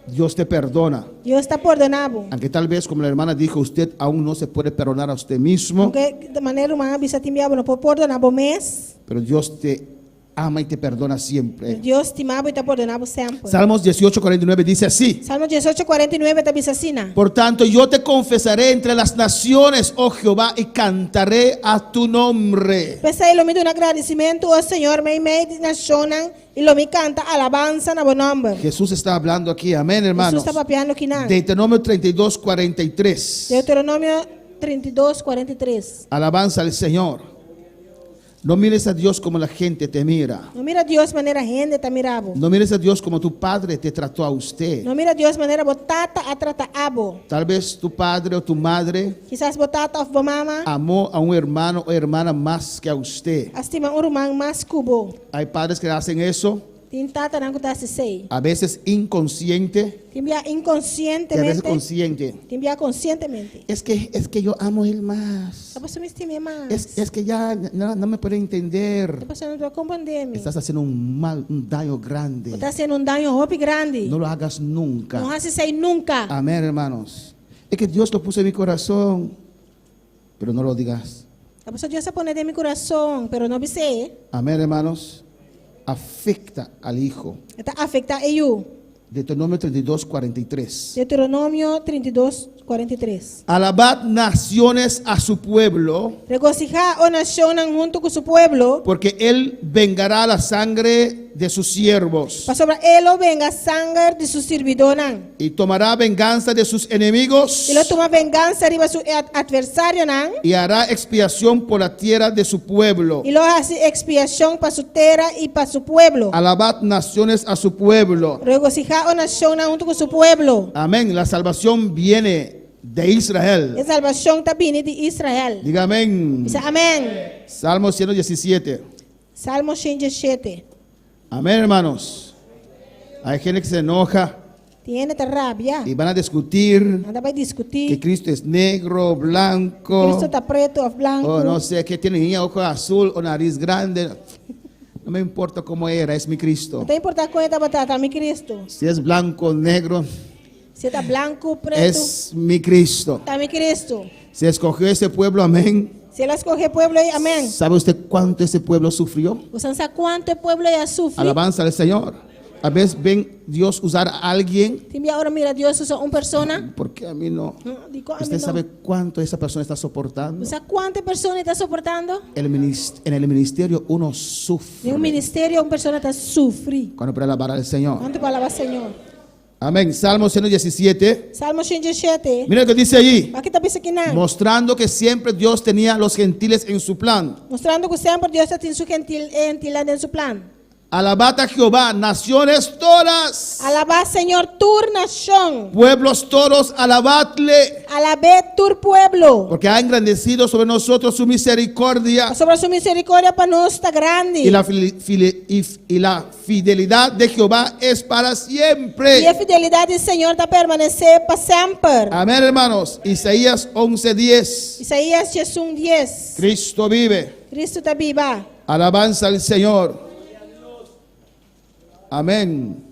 Dios te perdona. Dios ta pordoná bo. Aunque tal vez, como la hermana dijo, usted aún no se puede perdonar a usted mismo, Aunke manera ruman a bisa tin bia bo no por pordoná bo mes, pero Dios te ama y te perdona siempre. Dios stima bo i ta pordoná bo semper. Salmos 18, 49 dice así. Salmo 18, 49 ta bisa asina. Por tanto, yo te confesaré entre las naciones, oh Jehová, y cantaré a tu nombre. P'esei lo mi duna gradisimentu, o Señor, meimei di nashonnan, i lo mi kanta alabansa na bo nòmber. Jesús está hablando aquí, amén, hermanos. Hesus ta papiando kinan. Deuteronomio 32, 43. Deuteronomio 32, 43. Alabanza al Señor. No mires a Dios como la gente te mira. No mira Dios manera hende ta mira bo. No mires a Dios como tu padre te trató a usted. No mira Dios manera bo tata a trata abo. Tal vez tu padre o tu madre Kisas bo tata òf bo mama amó a un hermano o hermana más que a usted. a stima un ruman mas ku bo. Hay padres que hacen eso, Tin tatanan ku ta hasi esei. a veces inconsciente Tin bia y a veces inkonsientemente. consciente. Tin bia konsientemente. Es que, es que yo amo a él más. Ta pasobra mi stim'é mas. Es, es que ya no, no me puede entender. Ta pasobra no ta komprendé mi. Estás haciendo un mal, un daño grande. Bo ta hasiendo un daño hopi grandi. No lo hagas nunca. No hasi esei nunka. Amén, hermanos. Es que Dios lo puso en mi corazón, pero no lo digas. Ta pasobra Dios a pone den mi kurason, pero no bis'é. Amén, hermanos. Afecta al hijo. E ta afektá e yu. Deuteronomio 32, 43. Deuteronomio 32, 43. Alabad naciones a su pueblo, Regosihá, o nashonnan, huntu ku su pueblo. Porque él vengará la sangre de sus siervos. Pasobra e lo venga sanger di su sirbidónan. Y tomará venganza de sus enemigos. I lo tuma vengansa riba su atversarionan. Y hará expiación por la tierra de su pueblo. I lo hasi ekspiashon pa su tera i pa su pueblo. Alabad naciones a su pueblo. Regosihá, o nashonnan, huntu ku su pueblo. Amén. La salvación viene de Israel. E salbashon ta bini di Israel. Diga amén. Bisa amén. Salmo 117. Salmo 117. Amén, hermanos. Hay gente que se enoja. Tin hende ta rabia. Y van a discutir. Nan ta bai diskutí. Que Cristo es negro, blanco. Cristo ta pretu òf blanku. O no sé, que tiene ojo azul o nariz grande. No me importa cómo era, es mi Cristo. No ta importá kon e tabata, ta mi Cristo. Si es blanco, negro. Si e ta blanku, pretu. Es mi Cristo. Ta mi Cristo. Si escogió ese pueblo, amén. Si el a skohe e pueblo ei, amén. ¿Sabe usted cuánto ese pueblo sufrió? Bo sa kuantu e pueblo ei a sufri? Alabanza al Señor. A veces ven Dios usar a alguien. Tin bia ora mira Dios usa un persona. ¿Por qué a mí no? Dikon a mi ¿Usted no? sabe cuánto esa persona está soportando? Bo sa kuantu e persona ei ta soportando? El en el ministerio uno sufre. Den un ministerio un persona ta sufri. Cuando para alabar al Señor. Cuanto pa alabá Señor. Amén. Salmo 117. Salmo 117. Mira lo que dice allí. Aki ta bisa kinan. Mostrando que siempre Dios tenía a los gentiles en su plan. Mostrando ku semper Dios ta tin su gentil, e gentilnan den su plan. Alabad a Jehová, naciones todas. Alabá Señor tur nashon. Pueblos todos, alabadle. Alab'é tur pueblo. Porque ha engrandecido sobre nosotros su misericordia. Pasobra su misericordia pa nos ta grandi. Y la, y, y la fidelidad de Jehová es para siempre. I e fidelidat di Señor ta permanesé pa semper. Amén, hermanos. Isaías 11:10. Isaías 11:10. Cristo vive. Cristo ta biba. Alabanza al Señor. Amén.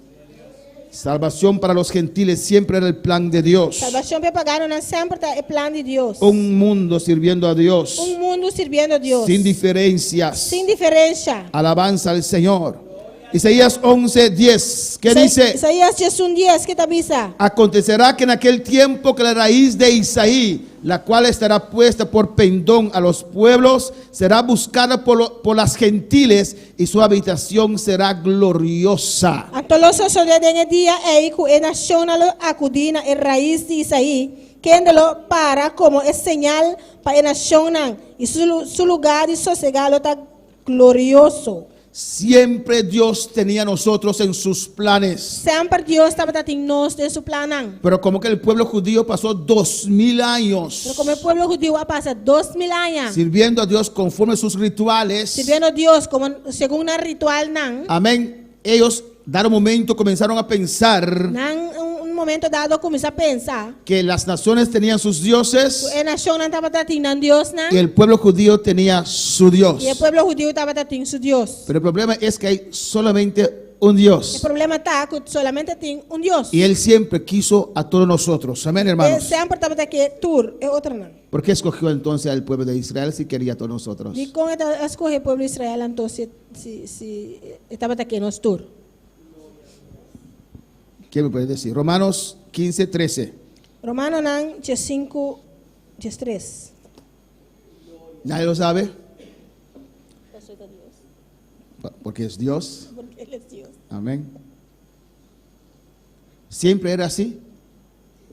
Salvación para los gentiles siempre era el plan de Dios. Salbashon pa e paganonan semper ta e plan di Dios. Un mundo sirviendo a Dios. Un mundu sirbiendo Dios. Sin diferencias. Sin diferensha. Alabanza al Señor. Isaías 11, 10. ¿Qué dice? Isaías 11:10, ke ta bisa? Acontecerá que en aquel tiempo que la raíz de Isaí, la cual estará puesta por pendón a los pueblos, será buscada por, lo, por las gentiles y su habitación será gloriosa. Anto lo sosodé den e dia ei ku e nashonnan lo akudí na e rais di Isaí, kende lo para komo e señal pa e nashonnan, i su su lugá di sosegá lo ta glorioso. Siempre Dios tenía a nosotros en sus planes. Semper Dios tabata tin nos den su plannan. Pero como que el pueblo judío pasó 2000 años. Pero como e pueblo hudiu a pasa 2000 aña. Sirviendo a Dios conforme sus rituales. Sirviendo Dios como segun nan ritualnan. Amén. Ellos dado un momento comenzaron a pensar. Nan un momento dado a kuminsá pensa. Que las naciones tenían sus dioses. Ku e nashonnan tabata tin nan diosnan. Y el pueblo judío tenía su Dios. I e pueblo hudiu tabata tin su Dios. Pero el problema es que hay solamente. un E Dios. problema ta ku solamente tin un Dios. Y Él siempre quiso a todos nosotros. Amén, E hermanos. semper tabata ke tur e otronan. ¿Por qué escogió entonces al pueblo de Israel si quería a todos nosotros? Dikon e a skohe pueblo di Israel anto si si si e tabata ke nos tur? ¿Qué me puede decir? Romanos 15, 13. Romanonan 15, 13. ¿Nadie lo sabe? Porque es Dios. Porque Él es Dios. Amén. Siempre era así.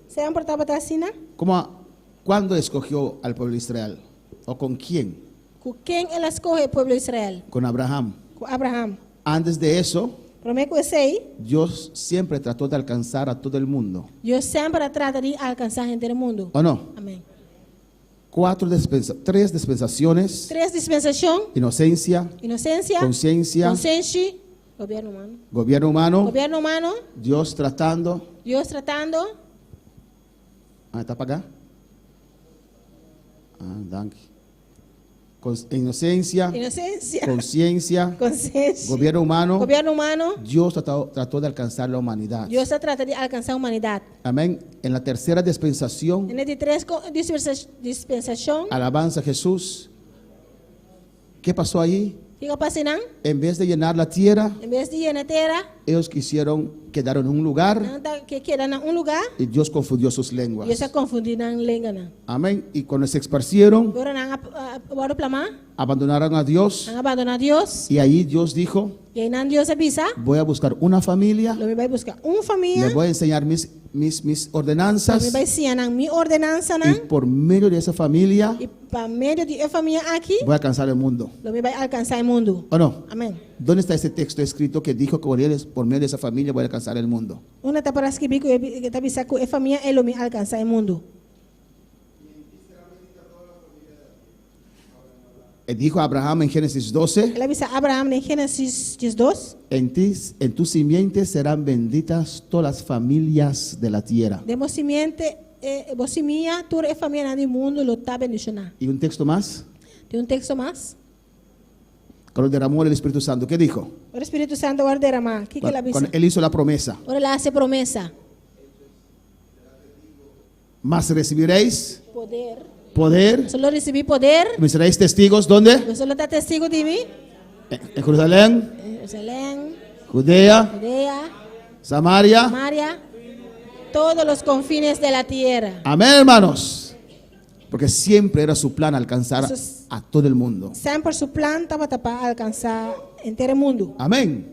Semper tabata asina? ¿Cómo, ¿Cuándo escogió al pueblo de Israel? ¿O con quién? Ku ken el a skohe pueblo di Israel? Con Abraham. Ku Abraham. Antes de eso, Promé ku esei, Dios siempre trató de alcanzar a todo el mundo. Dios semper a trata di alkansá henter mundu. ¿O no? Amèn. Cuatro dispensa tres dispensaciones. Tres dispensashon. Inocencia. Inosensia. Konsiensia. Konsenshi. Gobièrnu humano. Gobierno humano. Gobièrnu humano. Dios tratando. Dios tratando. Ah, ¿está para acá? Ah, danke. Inocencia. Inosensia. Conciencia. Konsenshi. Gobierno humano. Gobièrnu humano. Dios trató, trató de alcanzar la humanidad. Dios a trata di alkansá humanidat. Amén. En la tercera dispensación, Den e di tres dispensashon. alabanza a Jesús. ¿Qué pasó allí? Kiko a pasa einan? En vez de llenar la tierra, En bes di yena tera, ellos quisieron quedar en un lugar nan ta ke keda na un lugá. y Dios confundió sus lenguas. Dios a konfundí nan lenganan. Amén. Y cuando se esparcieron, Ora nan a wòrdu plamá, abandonaron a Dios. nan a bandoná Dios. Y ahí Dios dijo, I einan Dios a bisa, voy a buscar una familia, lo mi bai buska un famia, les voy a enseñar mis, mis, mis lo mi ordenanzas bai siña nan mi ordenansanan. y por medio de esa familia I pa medio di e famia aki, voy a alcanzar el mundo. lo mi bai alkansá e mundu. ¿O no? Amèn. ¿Dónde está ese texto escrito que dijo que por medio de esa familia voy a alcanzar el mundo? Unda ta pará skibí ku e ta bisa ku e famia ei lo mi alkansá e mundu. Dijo a Abraham en Génesis 12, El a bisa Abraham den Génesis 12. En ti, en tu simiente serán benditas todas las familias de la tierra. Den bo simiente, eh, bo simia, tur e famianan di mundu lo ta bendishoná. ¿Y un texto más? Tin un teksto mas? Cuando derramó el Espíritu Santo, ¿qué dijo? Ora Spiritu Santu a wòrdu deramá, kiko el a bisa? Cuando él hizo la promesa. Ora el a hasi promesa. Mas recibiréis Poder. poder. Boso lo risibí poder. ¿Me seréis testigos dónde? Boso lo ta testigu di mi. En Jerusalén, En Jerusalén, Judea, Judea, Samaria. Samaria, todos los confines de la tierra. Amén, hermanos. Porque siempre era su plan alcanzar Eso es- a todo el mundo. Semper su plan tabata pa alkansá henter mundu. Amén.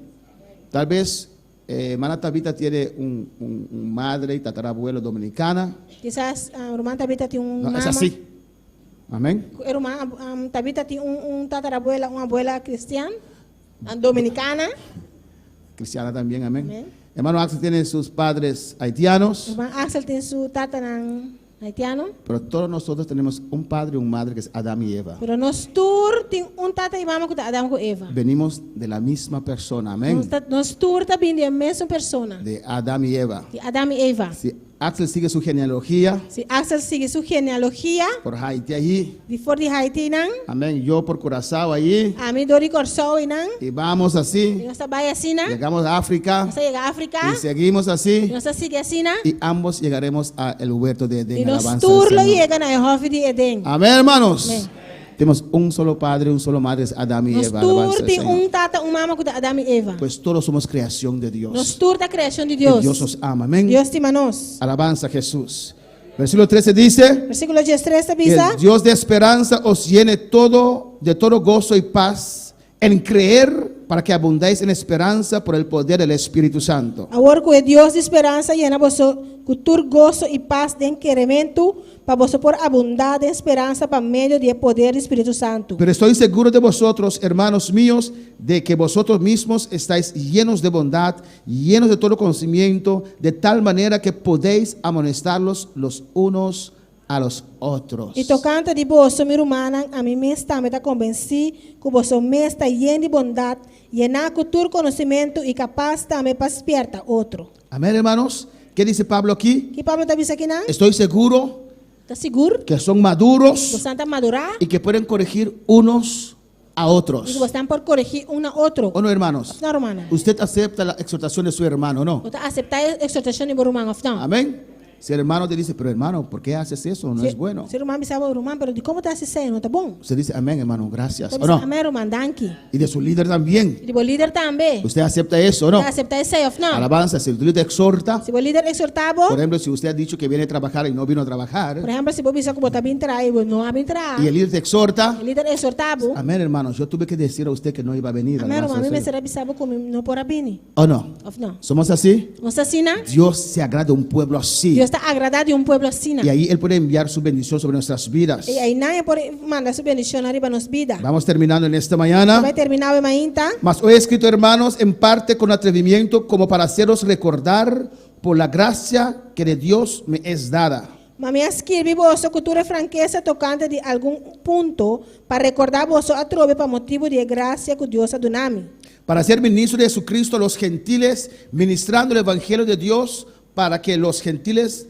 Tal vez eh, hermana Tabita tiene un, un- un madre y tatarabuelo dominicana. Kisas ah, ruman Tabita tin un No, es mama. así. Amén. Ruman um, Tabita tin un, un tatarabuela, un abuela kristian, ah, dominikana. Cristiana también, amén. Amén. Hermano Axel tiene sus padres haitianos, Ruman Axel tin su tatanan haitiano. pero todos nosotros tenemos un padre y un madre que es Adán y Eva. Pero nos tur tin un tata i mama ku ta Adam ku Eva. Venimos de la misma persona, amén. Nos, ta, nos tur ta bin di e mesun persona. De Adán y Eva. Di Adam i Eva. Si Axel sigue su genealogía Si Axel sigui su genealogia por Haití allí, di for di Haiti nan, amén. Yo por Curazao allí, ami dor di Kòrsou einan, y vamos i así, nos ta bai asina, llegamos a África nos ta yega Afrika, y seguimos i así, nos ta sigui asina, y ambos llegaremos al huerto de Edén. i nos Alabanza al tur lo Señor. yega na e hòfi di Edén. Amén, hermanos. Amén. Tenemos un solo padre, un solo madre, es Adán y Nos Eva. tur Alabanza al tin Señor. un tata, un mama ku ta Adam i Eva. Pues todos somos creación de Dios. Nos tur ta kreashon di Y Dios. Dios nos ama. Amén. Dios stima nos. Alabanza a Jesús. Versículo 13 dice, Versíkulo 13 ta que bisa. el Dios de esperanza os llene todo de todo gozo y paz en creer para que abundáis en esperanza por el poder del Espíritu Santo. Awor ku e Dios di speransa yena boso ku tur goso i pas den kerementu, pa boso por abundá den speransa pa medio di e poder di Spiritu Santu. Pero estoy seguro de vosotros, hermanos míos, de que vosotros mismos estáis llenos de bondad, llenos de todo conocimiento, de tal manera que podéis amonestarlos los unos a los otros. I tokante di boso, mi rumannan, ami mes tambe ta konvensí ku boso mes ta yen di bondat, yená ku tur konosementu i kapas tambe pa spièrta otro. Amén, hermanos. ¿Qué dice Pablo aquí? Ki Pablo ta bisa akinan? Estoy seguro Ta sigur que son maduros boso ta madurá y que pueden corregir unos a I otros. boso por koregí un na otro. ¿O no, hermanos? No, ruman. Usted acepta la exhortación de su hermano, ¿no? Bo ta aseptá e ekshortashon di bo ruman òf no? Amén. Si el hermano te dice, pero hermano, ¿por qué haces eso? No Si- es bueno. Si ruman bisa bo ruman, pero dikon bo ta hasi esei, no ta bon. Usted dice, amén, hermano, gracias. Anto ¿O no? Amèn, ruman, danki. Y de su líder también. I di bo lider tambe. ¿Usted acepta eso o no? Ta aseptá esei òf no? Alabanza, si el líder te exhorta, Si bo lider ekshortá bo, por ejemplo, si usted ha dicho que viene a trabajar y no vino a trabajar, por ehèmpel, si bo bisa ku bo ta bin traha i bo no a bin traha, y el líder te exhorta, e lider ekshortá bo, amén, hermano, yo tuve que decir a usted que no iba a venir. amèn, alabanza ruman, al mi Señor. mester a bisa bo ku mi no por a bini, ¿O no? òf no? ¿Somos así? Nos ta asina? Dios se agrada de un pueblo así. Dios ta agradá di un pueblo asina. Y ahí Él puede enviar su bendición sobre nuestras vidas. I einan e por manda su bendishon riba nos bida. Vamos terminando en esta Bai mañana. terminá awe mainta. Mas hoy he escrito, hermanos, en parte con atrevimiento, como para haceros recordar por la gracia que de Dios me es dada. Ma mi a skirbi boso ku tur frankesa tokante di algun punto pa rekordá boso atrobe pa motibu di e grasia ku Dios a duna mi. Para ser ministro de Jesucristo a los gentiles, ministrando el Evangelio de Dios, para que los gentiles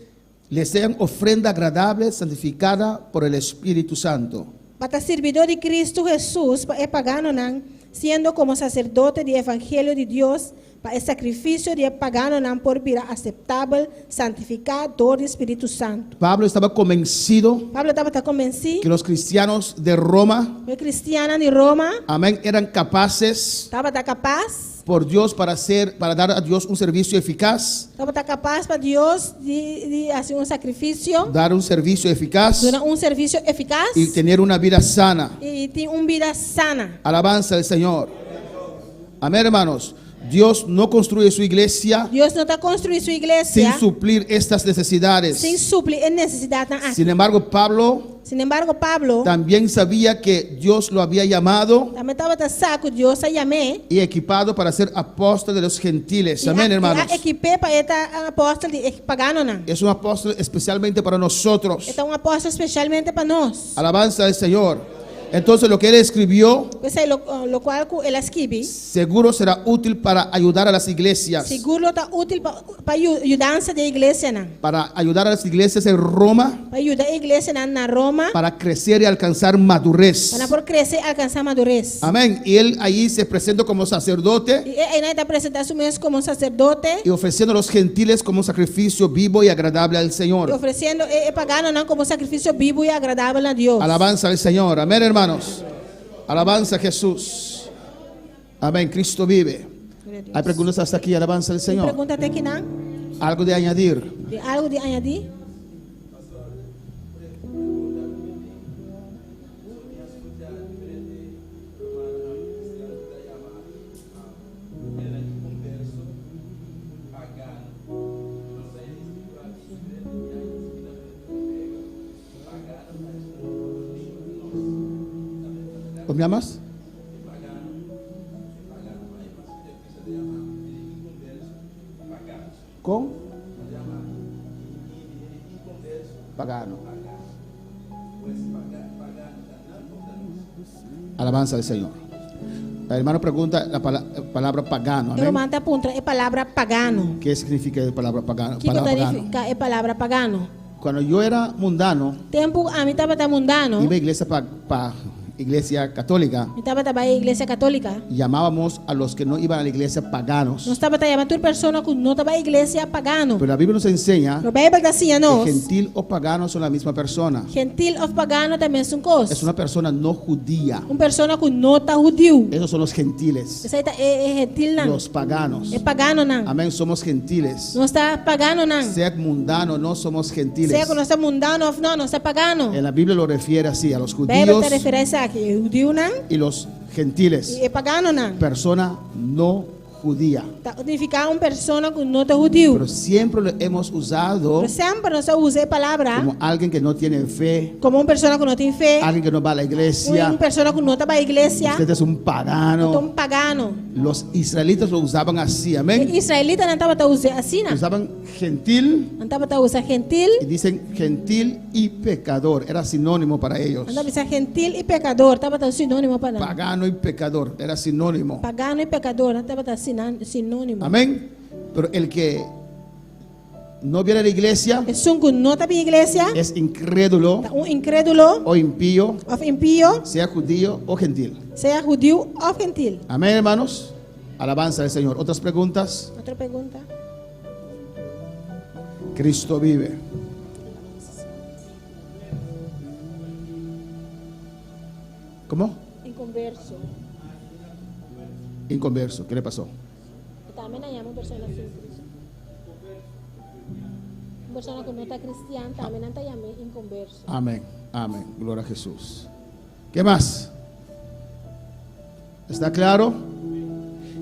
les sean ofrenda agradable, santificada por el Espíritu Santo. Pa ta sirbidó di Kristu Hesus pa e paganonan, siendo komo saserdote di Evangelio di Dios, pa e sakrifisio di e paganonan por bira aseptabel, santifiká dor di Spiritu Santu. Pablo estaba convencido Pablo tabata konvensí que los cristianos de Roma, ku e kristiannan di Roma amén, eran capaces tabata kapas, por Dios para hacer, para dar a Dios un servicio eficaz, tabata kapas pa Dios di di hasi un sakrifisio, dar un servicio eficaz duna un servisio efikas y tener una vida sana. i tin un bida sana. Alabanza al Señor. Amén, hermanos. Dios no construye su iglesia Dios no ta konstruí su sin iglesia suplir estas necesidades. sin supli e nesesidatnan aki. Sin embargo, Pablo Sin embargo, Pablo también sabía que Dios lo había llamado tambe tabata sa ku Dios a yam'é y equipado para ser apóstol de los gentiles. i Amén, a, hermanos. i a ekip'é pa e ta apòstel di e paganonan. Es un apóstol especialmente para nosotros. E ta un apòstel spesialmente pa nos. Alabanza al Señor. Entonces lo que él escribió P'esei lo, lokual ku el a skibi, seguro será útil para ayudar a las iglesias. sigur lo ta útil pa pa yudansa di e iglesianan. Para ayudar a las iglesias en Roma Pa yuda e iglesianan na Roma para crecer y alcanzar madurez. pa nan por krese i alkansá madures. Amén. Y él ahí se presenta como sacerdote I e einan e ta presentá su mes komo saserdote y ofreciendo a los gentiles como un sacrificio vivo y agradable al i Señor. ofresiendo e paganonan komo sakrifisio bibu i agradabel na Dios. Alabanza al Señor. Amén, hermanos. Alabanza a Jesús. Amén. Cristo vive. Hay preguntas hasta aquí. Alabanza al Señor. Pregunta te akinan? Algo de añadir. Tin algu di añadí? ¿Cómo me llamas? Con pagano. Alabanza al Señor. El hermano pregunta la palabra pagano. E Amén. ruman ta puntra e palabra pagano. ¿Qué significa la palabra pagano? Kiko Palabra pagano. significa e palabra pagano? Cuando yo era mundano, Tempu ami tabata mundano, iba a iglesia pa, iglesia católica, mi tabata bai iglesia katóliko. llamábamos a los que no iban a la iglesia paganos. Nos tabata yama tur persona ku no ta bai iglesia pagano. Pero la Biblia nos enseña Pero Beibel ta siña que nos. gentil o pagano son la misma persona. Gentil òf pagano ta e mesun kos. Es una persona no judía. Un persona ku no ta hudiu. Esos son los gentiles, Esei ta e, e gentilnan. los paganos. E paganonan. Amén, somos gentiles. Nos ta paganonan. Sea mundano, no somos gentiles. Sea ku nos ta mundano òf no, nos ta pagano. En la Biblia lo refiere así, a los Beibel judíos ta referí esaki, e hudiunan y los gentiles. i e paganonan. Persona no judía. Ta nifiká un persona ku no ta hudiu. Pero siempre lo hemos usado Pero semper nos a usa e palabra como alguien que no tiene fe, komo un persona ku no tin fe, alguien que no va a la iglesia. un persona ku no ta bai iglesia, Usted es un pagano. un pagano. Los israelitas lo usaban así, amén. E israelitanan tabata us'é asina. Usaban gentil Nan tabata usa gentil. y dicen gentil y pecador. Era sinónimo para ellos. Nan ta bisa gentil i pekador, tabata sinónimo pa nan. Pagano y pecador, era sinónimo. Pagano i pekador, tabata sinónimo. Amén. Pero el que no viene a la iglesia Esun ku no ta bin iglesia es incrédulo ta un inkrédulo o impío, òf impio, sea judío o gentil. sea hudiu òf gentil. Amén, hermanos. Alabanza al Señor. Otras preguntas. Otro pregunta. Cristo vive. ¿Cómo? Inkonverso. Inconverso. ¿Qué le pasó? Tambe nan yama persona sin Cristo. Un persona ku no ta kristian, tambe nan ta yam'é inkonverso. Amén. Amén. Gloria a Jesús. ¿Qué más? ¿Está claro?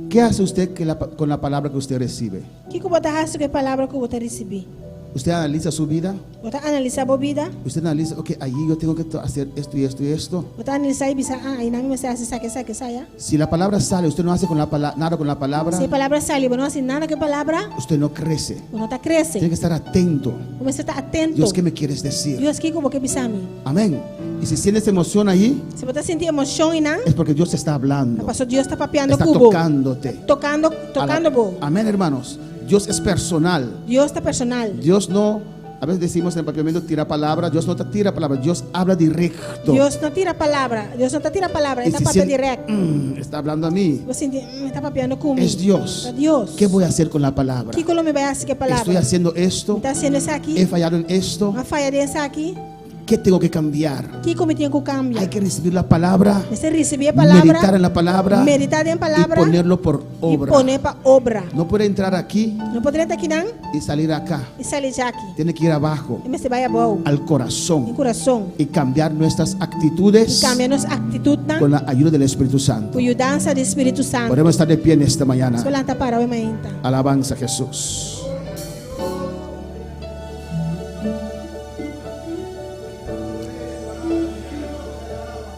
¿Qué hace usted que la- con la palabra que usted recibe? Kiko bo ta hasi ku e palabra ku bo ta risibí? ¿Usted analiza su vida? Bo ta analisá bo bida? Usted analiza, ok, allí yo tengo que hacer esto y esto y esto. Bo ta analisá i bisa, ah, einan mi mester hasi esaki, esaki, esaya. Si la palabra sale, usted no hace con la pala- nada con la palabra, Si e palabra sali, bo no hasi nada ku e palabra, usted no crece. bo no ta krese. Tiene que estar atento. Bo mester ta atento. Dios, ¿qué me quieres decir? Dios, kiko bo ke bisa mi? Amén. Y si sientes emoción allí, Si bo ta sinti emoshon einan, es porque Dios te está hablando. paso Dios ta papiando Está ku bo. tocándote. Tokando, tokando bo. Amén, hermanos. Dios es personal. Dios ta personal. Dios no, a veces decimos en el papiamento tira palabra. Dios no te tira palabra. Dios habla directo. Dios no tira palabra. Dios no ta tira palabra. Y E ta si papia siente- dirèkt. Está hablando a mí. Bo sinti, e ta papiando ku mi. Es Dios. Ta Dios. ¿Qué voy a hacer con la palabra? Kiko lo mi bai hasi ku e palabra? Estoy haciendo esto. Mi ta hasiendo esaki. He fallado en esto. Mi a faya den esaki. ¿Qué tengo que cambiar? Kiko mi tin ku kambia? Hay que recibir la palabra, Mester risibí e palabra. meditar en la palabra Meditá den y palabra. ponerlo por I obra. pon'é pa obra. No puede entrar aquí No por drenta akinan y salir acá. i sali djaki. Tiene que ir abajo, E mester bai abou. al corazón. Den kurason. Y cambiar nuestras actitudes I kambia nos aktitutnan con la ayuda del Espíritu Santo. Ku yudansa di Spiritu Santu. Podemos estar de pie en esta mañana. Nos por lanta para awe mainta. Alabanza a Jesús.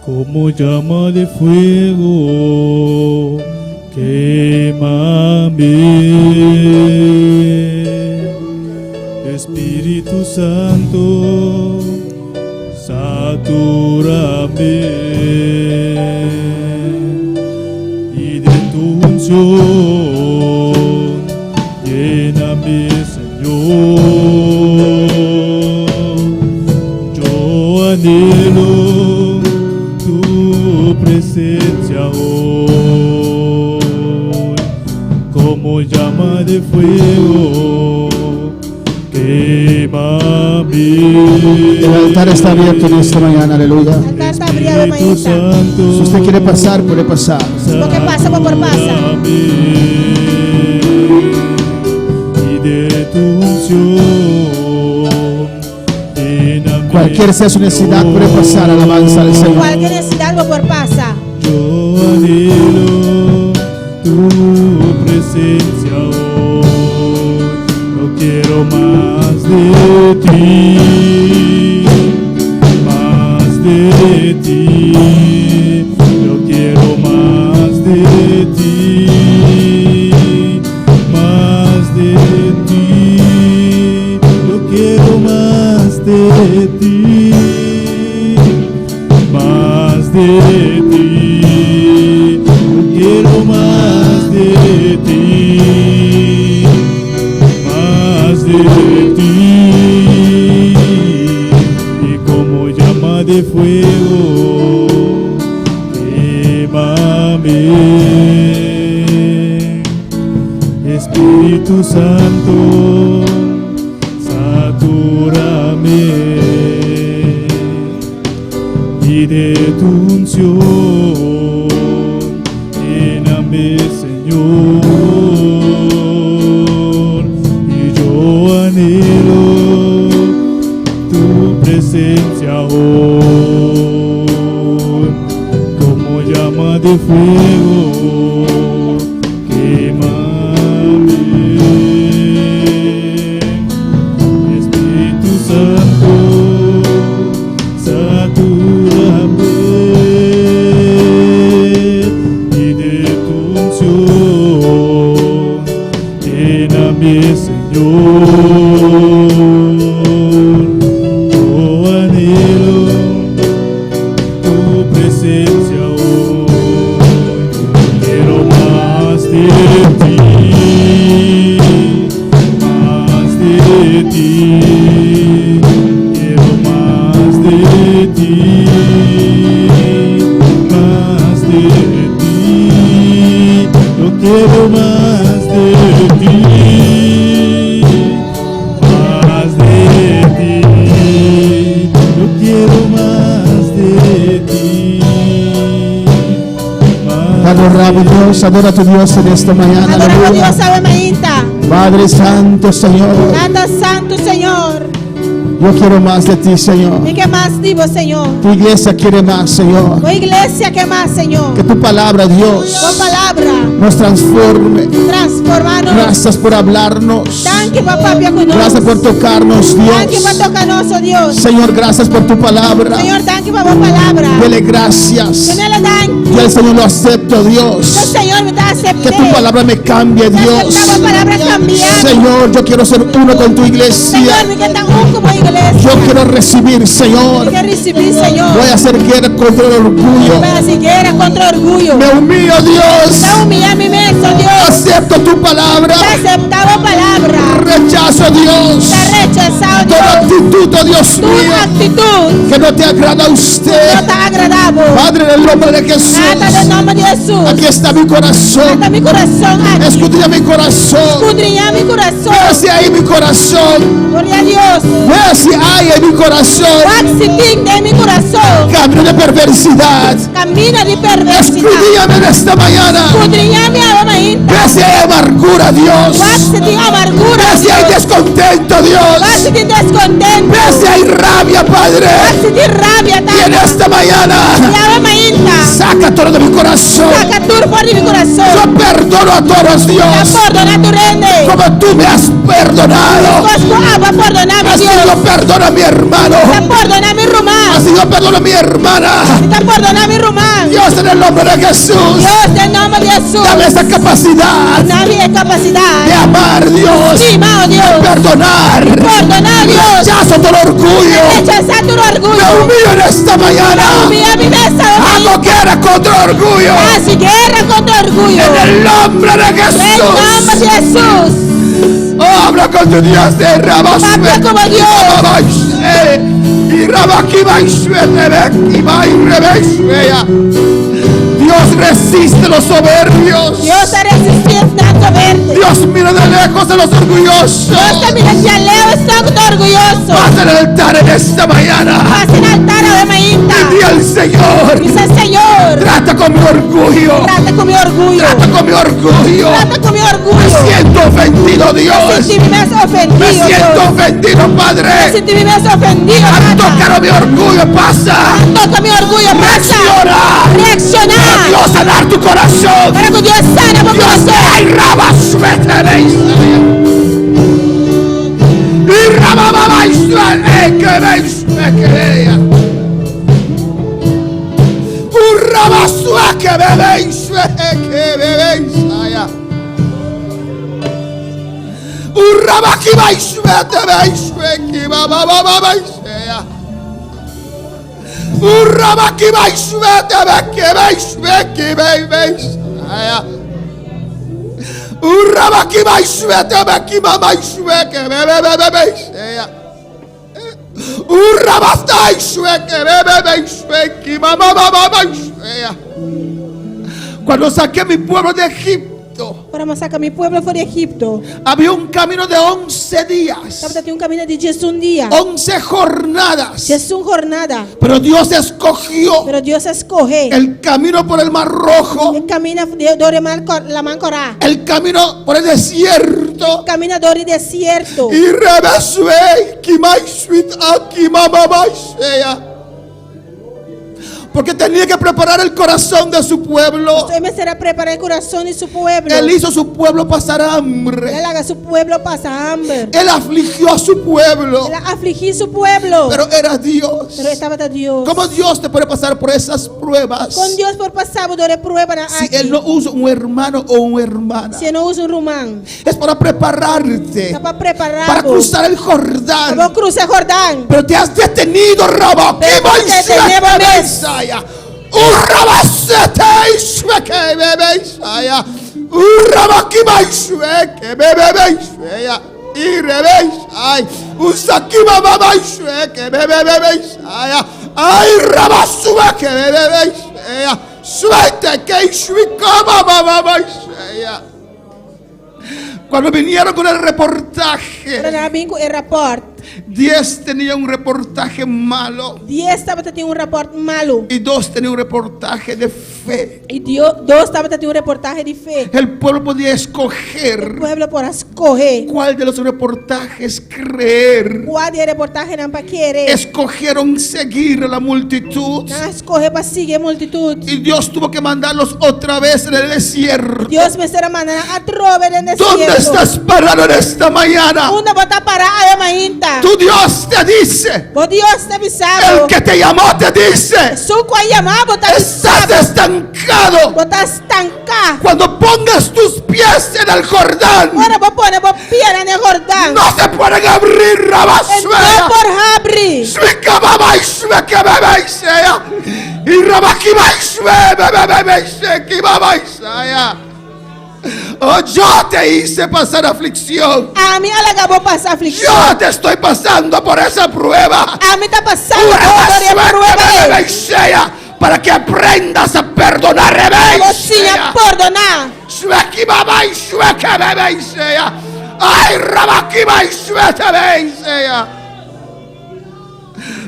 Como llama de fuego, quémame. Espíritu Santo, satúrame. Y de tu unción, lléname, Señor. Yo anhelo tu presencia hoy, como llama de fuego, quémame. El altar está abierto en esta mañana, aleluya. Espíritu Santo, Si usted quiere pasar, puede pasar. Si bo ke pasa, bo por pasa. Y de tu unción, lléname, Cualquier sea su necesidad, puede pasar. Alabanza al Señor. Kualke nesesidat, bo por pasa. Yo anhelo tu presencia hoy. No quiero más de ti, más de ti. Yo quiero más de ti, más de ti. Yo quiero más de ti, más de ti. Yo quiero más de ti, más de ti. Y como llama de fuego, quémame. Espíritu Santo, satúrame y de tu unción, lléname, Señor. Y yo anhelo tu presencia hoy, como llama de fuego, quémame. Espíritu Santo, satúrame y de tu unción, lléname, Señor. Yo anhelo tu presencia hoy. Quiero más de ti, más de Quiero más de ti, más de ti. Yo quiero más de ti. Adoramos Dios, adora a tu Dios en esta mañana. Adorá bo Aleluya. Dios awe mainta. Padre Santo, Señor, Tata Santu, Señor. yo quiero más de ti, Señor. Mi ke mas di bo, Señor. Tu iglesia quiere más, Señor. Bo iglesia ke mas, Señor. Que tu palabra, Dios, Bo palabra. nos transforme. Transformá nos. Gracias por hablarnos. Danki pa papia ku nos. Gracias por tocarnos, Danki pa Dios. toka nos, oh Dios. Señor, gracias por tu palabra. Señor, danki pa bo palabra. Dele gracias. Dun'é danki. Y al Señor lo acepto, Dios. Señor, mi ta asept'é. Que tu palabra me cambie, Dios. Aseptá bo palabra kambia. Señor, yo quiero ser uno con tu iglesia. Señor, mi ke ta un ku bo iglesia. Yo quiero recibir, Señor. Mi ke risibí, Señor. Voy a hacer guerra contra el orgullo. Bai hasi guera kontra orguyo. Me humillo, Dios. Ta humiyá mi mes, oh Dios. Acepto tu palabra. Ta aseptá bo palabra. Rechazo, Dios. Ta rechasá, Dios. Toda actitud, oh Dios Tur mío, aktitut. que no te agrada a usted. No ta agradá bo. Padre, en el nombre de Jesús. Tata, den nòmber di Hesus. Aquí está mi corazón. Ata mi kurason aki. Escudriña mi corazón. Skudriñá mi kurason. Ve si hay en mi corazón. Gloria a Dios. Ve si hay en mi corazón. Wak si tin den mi kurason. Camino de perversidad. Kaminda di perversidat. Escudriñame en esta mañana. Skudriñá mi awe mainta. Ve si hay amargura, Dios. Wak si tin amargura. Ve si hay descontento, Dios. Wak si tin deskontentu. Ve si hay rabia, Padre. Wak si tin rabia, Y en Tata. esta mañana, I awe mainta. saca todo de mi corazón. Saka tur for di mi kurason. Yo perdono a todos, Mi ta Dios. pordoná tur hende. Como tú me has perdonado. Meskos ku abo a pordoná mi, Así Dios. yo perdono a mi hermano. Mi ta pordoná mi ruman. Así yo perdono a mi hermana. Mi ta pordoná mi ruman. Dios, en el nombre de Jesús. Dios, den nòmber di Hesus. Dame esa capacidad Duna mi e kapasidat. de amar, Dios. Stima, oh Dios. Perdonar. Pordoná, Dios. Rechazo todo orgullo. Rechasá tur orguyo. Me humillo en esta mañana. Humiyá mi mes Hago guerra contra orgullo. Hasi guera kontra orguyo. En el nombre de Den Jesús. nòmber di Hesus. Oh, habla con tu Dios de Rabas. Papia ku bo Dios. Y Dios resiste los soberbios. Dios ta resistí esnan soberbio. Dios mira de lejos a los orgullosos. Dios ta mira di aleu esnan ku ta orguyoso. Pasa al altar en esta mañana. Pasa na altar awe mainta. Y di al Señor. Bisa Señor. Trata con mi orgullo. Trata ku mi orguyo. Trata con mi orgullo. Trata ku mi orguyo. Me siento ofendido, Dios. Mi ta sinti mi mes ofendido. Me siento Dios. ofendido, Padre. Mi ta sinti mi mes ofendido. Han tocado mi orgullo, pasa. Han toka mi orguyo, pasa. Reacciona. Reakshoná. Para Dios sanar tu corazón. Para ku Dios sana bo Dios kurason. ay, rabas, Y rabababa, Cuando saqué mi pueblo de Egipto, Ora mi a saka mi pueblo for di Egipto. Había un camino de 11 días. Tabatin un kaminda di 11 dia. 11 jornadas. 11 jornada. Pero Dios escogió. Pero Dios a skohe. El camino por el Mar Rojo. E kaminda dor di Laman Kòrá. El camino por el desierto. E kaminda dor di desierto. Y rebesue, Porque tenía que preparar el corazón de su pueblo. E mester a prepará e kurason di su pueblo. Él hizo a su pueblo pasar hambre. El a laga su pueblo pasa hamber. Él afligió a su pueblo. El a afligí su pueblo. Pero era Dios. Pero e tabata Dios. ¿Cómo Dios te puede pasar por esas pruebas? Kon Dios por pasa bo dor e pruebanan Si aki. Él no usa un hermano o una hermana. Si E no usa un ruman. Es para prepararte. Ta pa prepará. Para cruzar el Jordán. Pa krusa Jordán. Pero te has detenido, Rabo. Pero bo a detené bo mes. Cuando vinieron con el reportaje, Ora nan a bin ku e rapòrt. 10 tenían un reportaje malo. Dies tabata tin un rapòrt malu. Y dos tenían un reportaje de fe. I dos tabata tin un reportahe di fe. El pueblo podía escoger E pueblo por a skohe. cuál de los reportajes creer. Kua di e reportahenan pa kere. Escogieron seguir a la multitud. Nan a skohe pa sigui e multitut. Y Dios tuvo que mandarlos otra vez en el desierto. Dios mester a manda nan atrobe den ¿Dónde desierto. estás parado en esta mañana? Unda bo ta pará awe mainta? Tu Dios te dice. Bo Dios ta bisa El bo. que te llamó te dice. Esun ku a yama bo ta bisa Estás bo. estancado. Bo ta stanká. Cuando pongas tus pies en el Jordán. Ora bo pone bo pianan den Jordán. No se pueden abrir, E no Rabasuela. por habri. Suikababa y suekebebe y sea. Y rabakiba y suebebebe y sekibaba y sea. Oh, yo te hice pasar aflicción. Ami a laga bo pasa aflikshon. Yo te estoy pasando por esa prueba. Ami ta pasando bo dor e prueba ei. Sea, para que aprendas a perdonar. Pa bo siña pordoná. Suekibaba y suekebebe y sea. Ay, rabakiba y suekebe y sea.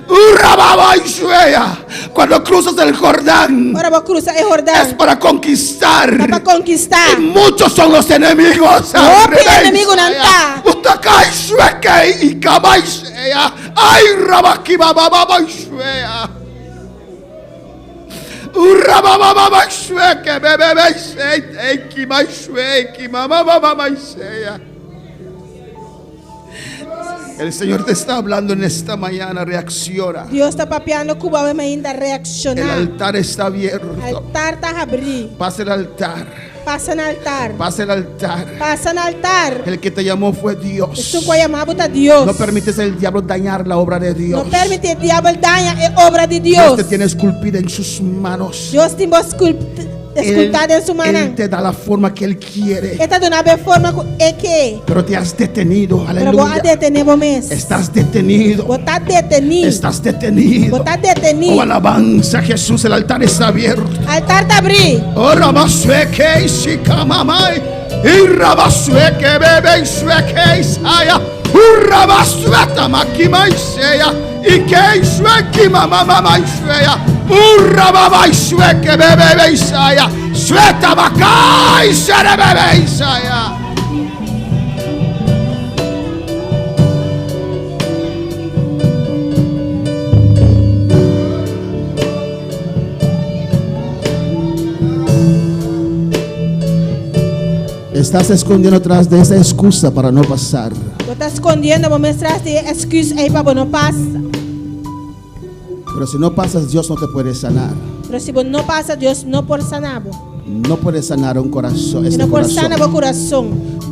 Urababa y suea. Cuando cruzas el Jordán, Ora bo krusa e Jordán. es para conquistar. Ta pa konkistá. Y muchos son los enemigos. Hopi enemigunan ta. Utakai sueke y kamai sea. Ay, rabakibababa y suea. Urabababa sueke, bebebe se, ekimai sueke, mamababa sea. El Señor te está hablando en esta mañana, reacciona. Dios ta papiando ku bo awe mainta, El reakshoná. altar está abierto. Altar ta habrí. Pasa el altar. Pasa na altar. Pasa el altar. Pasa na altar. El que te llamó fue Dios. Esun ku a yama bo ta Dios. No permites al diablo dañar la obra de Dios. No permití e diabel daña e obra di Dios Dios. te tiene esculpida en sus manos. Dios tin bo eskultá den su mannan. Él te da la forma que Él quiere. E ta duna bo e forma ku e ke. Pero te has detenido. Pero bo a Aleluya. detené bo mes. Estás detenido. Bo ta detení. Estás detenido. Bo ta detení. Oh, alabanza a Jesús. El altar está abierto. Altar ta habrí. Oh, rabasueke y shikamamai. Y rabasueke bebe y sueke y saya. Urabasueta makima y seya. Y que y sueki mamá mamá y sueya. Urababa y sueke bebe y saya. Sueta bacá y sere bebe y saya. Estás escondiendo tras de esa excusa para no pasar. Bo ta skondiendo bo mes tras di e èsküs ei pa bo no pasa. Pero si no pasas, Dios no te puede sanar. Pero si bo no pasa, Dios no por sana bo. No puede sanar un corazón. E Este no por corazón. sana bo kurason.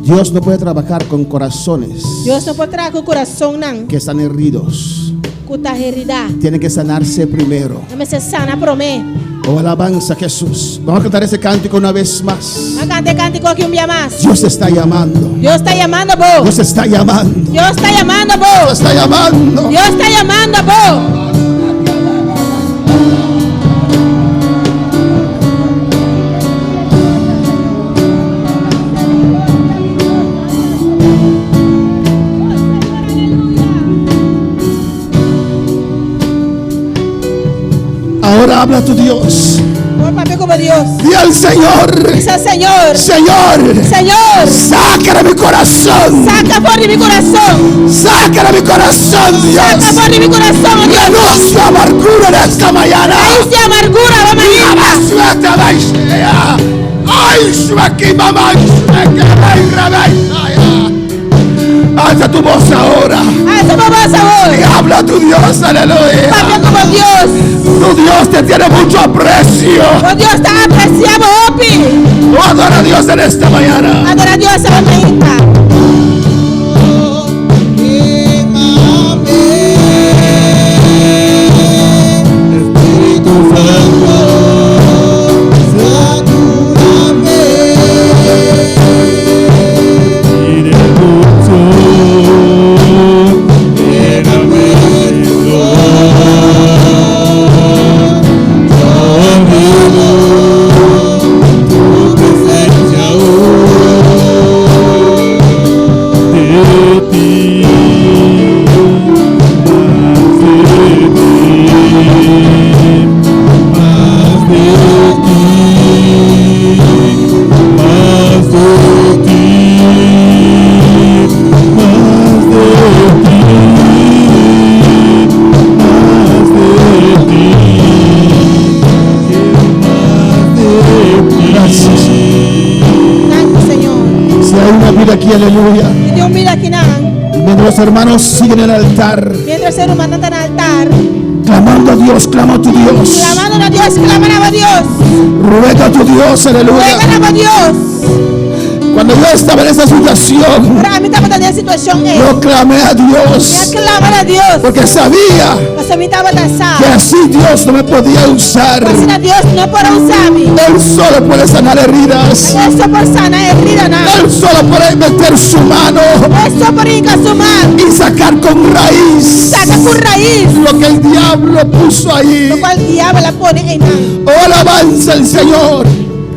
Dios no puede trabajar con corazones Dios no por traha ku kurasonnan que están heridos. ku ta heridá. Tienen que sanarse primero. Nan mester sana promé. Oh, alabanza a Jesús. Vamos a cantar ese cántico una vez más. Ban kanta e kántiko aki un bia mas. Dios te está llamando. Dios ta yamando bo. Dios te está llamando. Dios ta yamando bo. Dios está llamando. Dios ta yamando bo. Ahora habla tu Dios. Awor papia ku bo Dios. Di al Señor. Bisa Señor. Señor. Señor. Saca de mi corazón. Saka for di mi kurason. Saca de mi corazón, Dios. Saka for di mi kurason, oh Dios. Renuncio a amargura en esta mañana. Renunsia amargura, awe mainta. Ay, sueki, mamá, sueki, ay, rabay, Alza tu voz ahora. Alza bo bos awor. Y habla a tu Dios, aleluya. Papia ku bo Dios. Tu Dios te tiene mucho aprecio. Bo Dios ta apresiá bo hopi. Oh, adora a Dios en esta mañana. Adorá Dios awe mainta. Espíritu Santo, satúrame y de tu unción, lléname, Señor. Yo anhelo tu presencia aún. aleluya. Si tin un bida akinan. Mientras los hermanos siguen en el altar, Mientras e rumannan ta na altar. clamando a Dios, clama a tu Dios. Klamando na Dios, klama na bo Dios. Ruega a tu Dios, aleluya. Ruega na bo Dios. Cuando yo estaba en esa situación, Ora ami tabata den e situashon ei. yo clamé a Mi a Dios. klama na Dios. Porque sabía Pasobra mi tabata sa. que así Dios no me podía usar. Ku asina Dios no por a usa mi. Él solo puede sanar heridas. E so por sana heridanan. Él solo puede meter su mano E so por hinka su man. y sacar con raíz Saka ku rais. lo que el diablo puso ahí. Lokual diabel a pone einan. Oh, alabanza al Señor.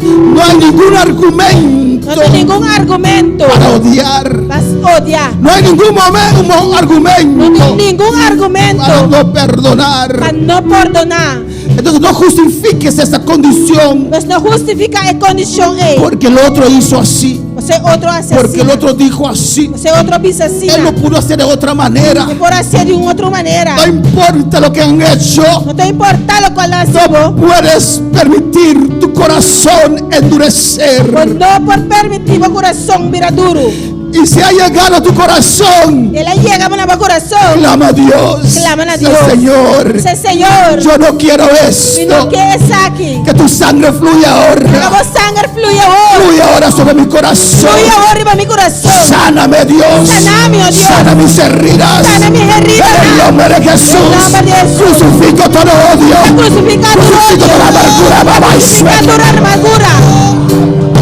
No hay ningún argumento No tin ningun argumento para odiar. pa odia. No hay ningún momento, No argumento tin ningun argumento para no perdonar. pa no pordoná. Entonces no justifiques esa condición Pues no hustifiká e kondishon ei. porque el otro hizo así, Paso e otro a hasi porque el asina. otro dijo así. Paso e otro a bisa asina. Él lo pudo hacer de otra manera. E por a hasié di un otro manera. No importa lo que han hecho. No ta importá lokual nan a hasi No bo. puedes permitir tu corazón endurecer. Bo no por permití bo kurason bira duru. Y si ha llegado a tu corazón, El a yega na bo kurason. clama a Dios. Klama na Dios. Señor, Bisa, Señor, yo no quiero mi no esto. ke esaki. Que tu sangre fluya Laga ahora. bo sanger flui awor. Fluye ahora sobre mi corazón. Flui awor riba mi kurason. Sáname, Dios. Sáname, oh Dios. Sana mis heridas. Sana mis heridas. En el nombre de Jesús. En el nombre de Jesús. Crucifico todo odio. Krusifiká tur Crucifico odio. toda amargura. Baba, y Krusifiká sueño. tur amargura.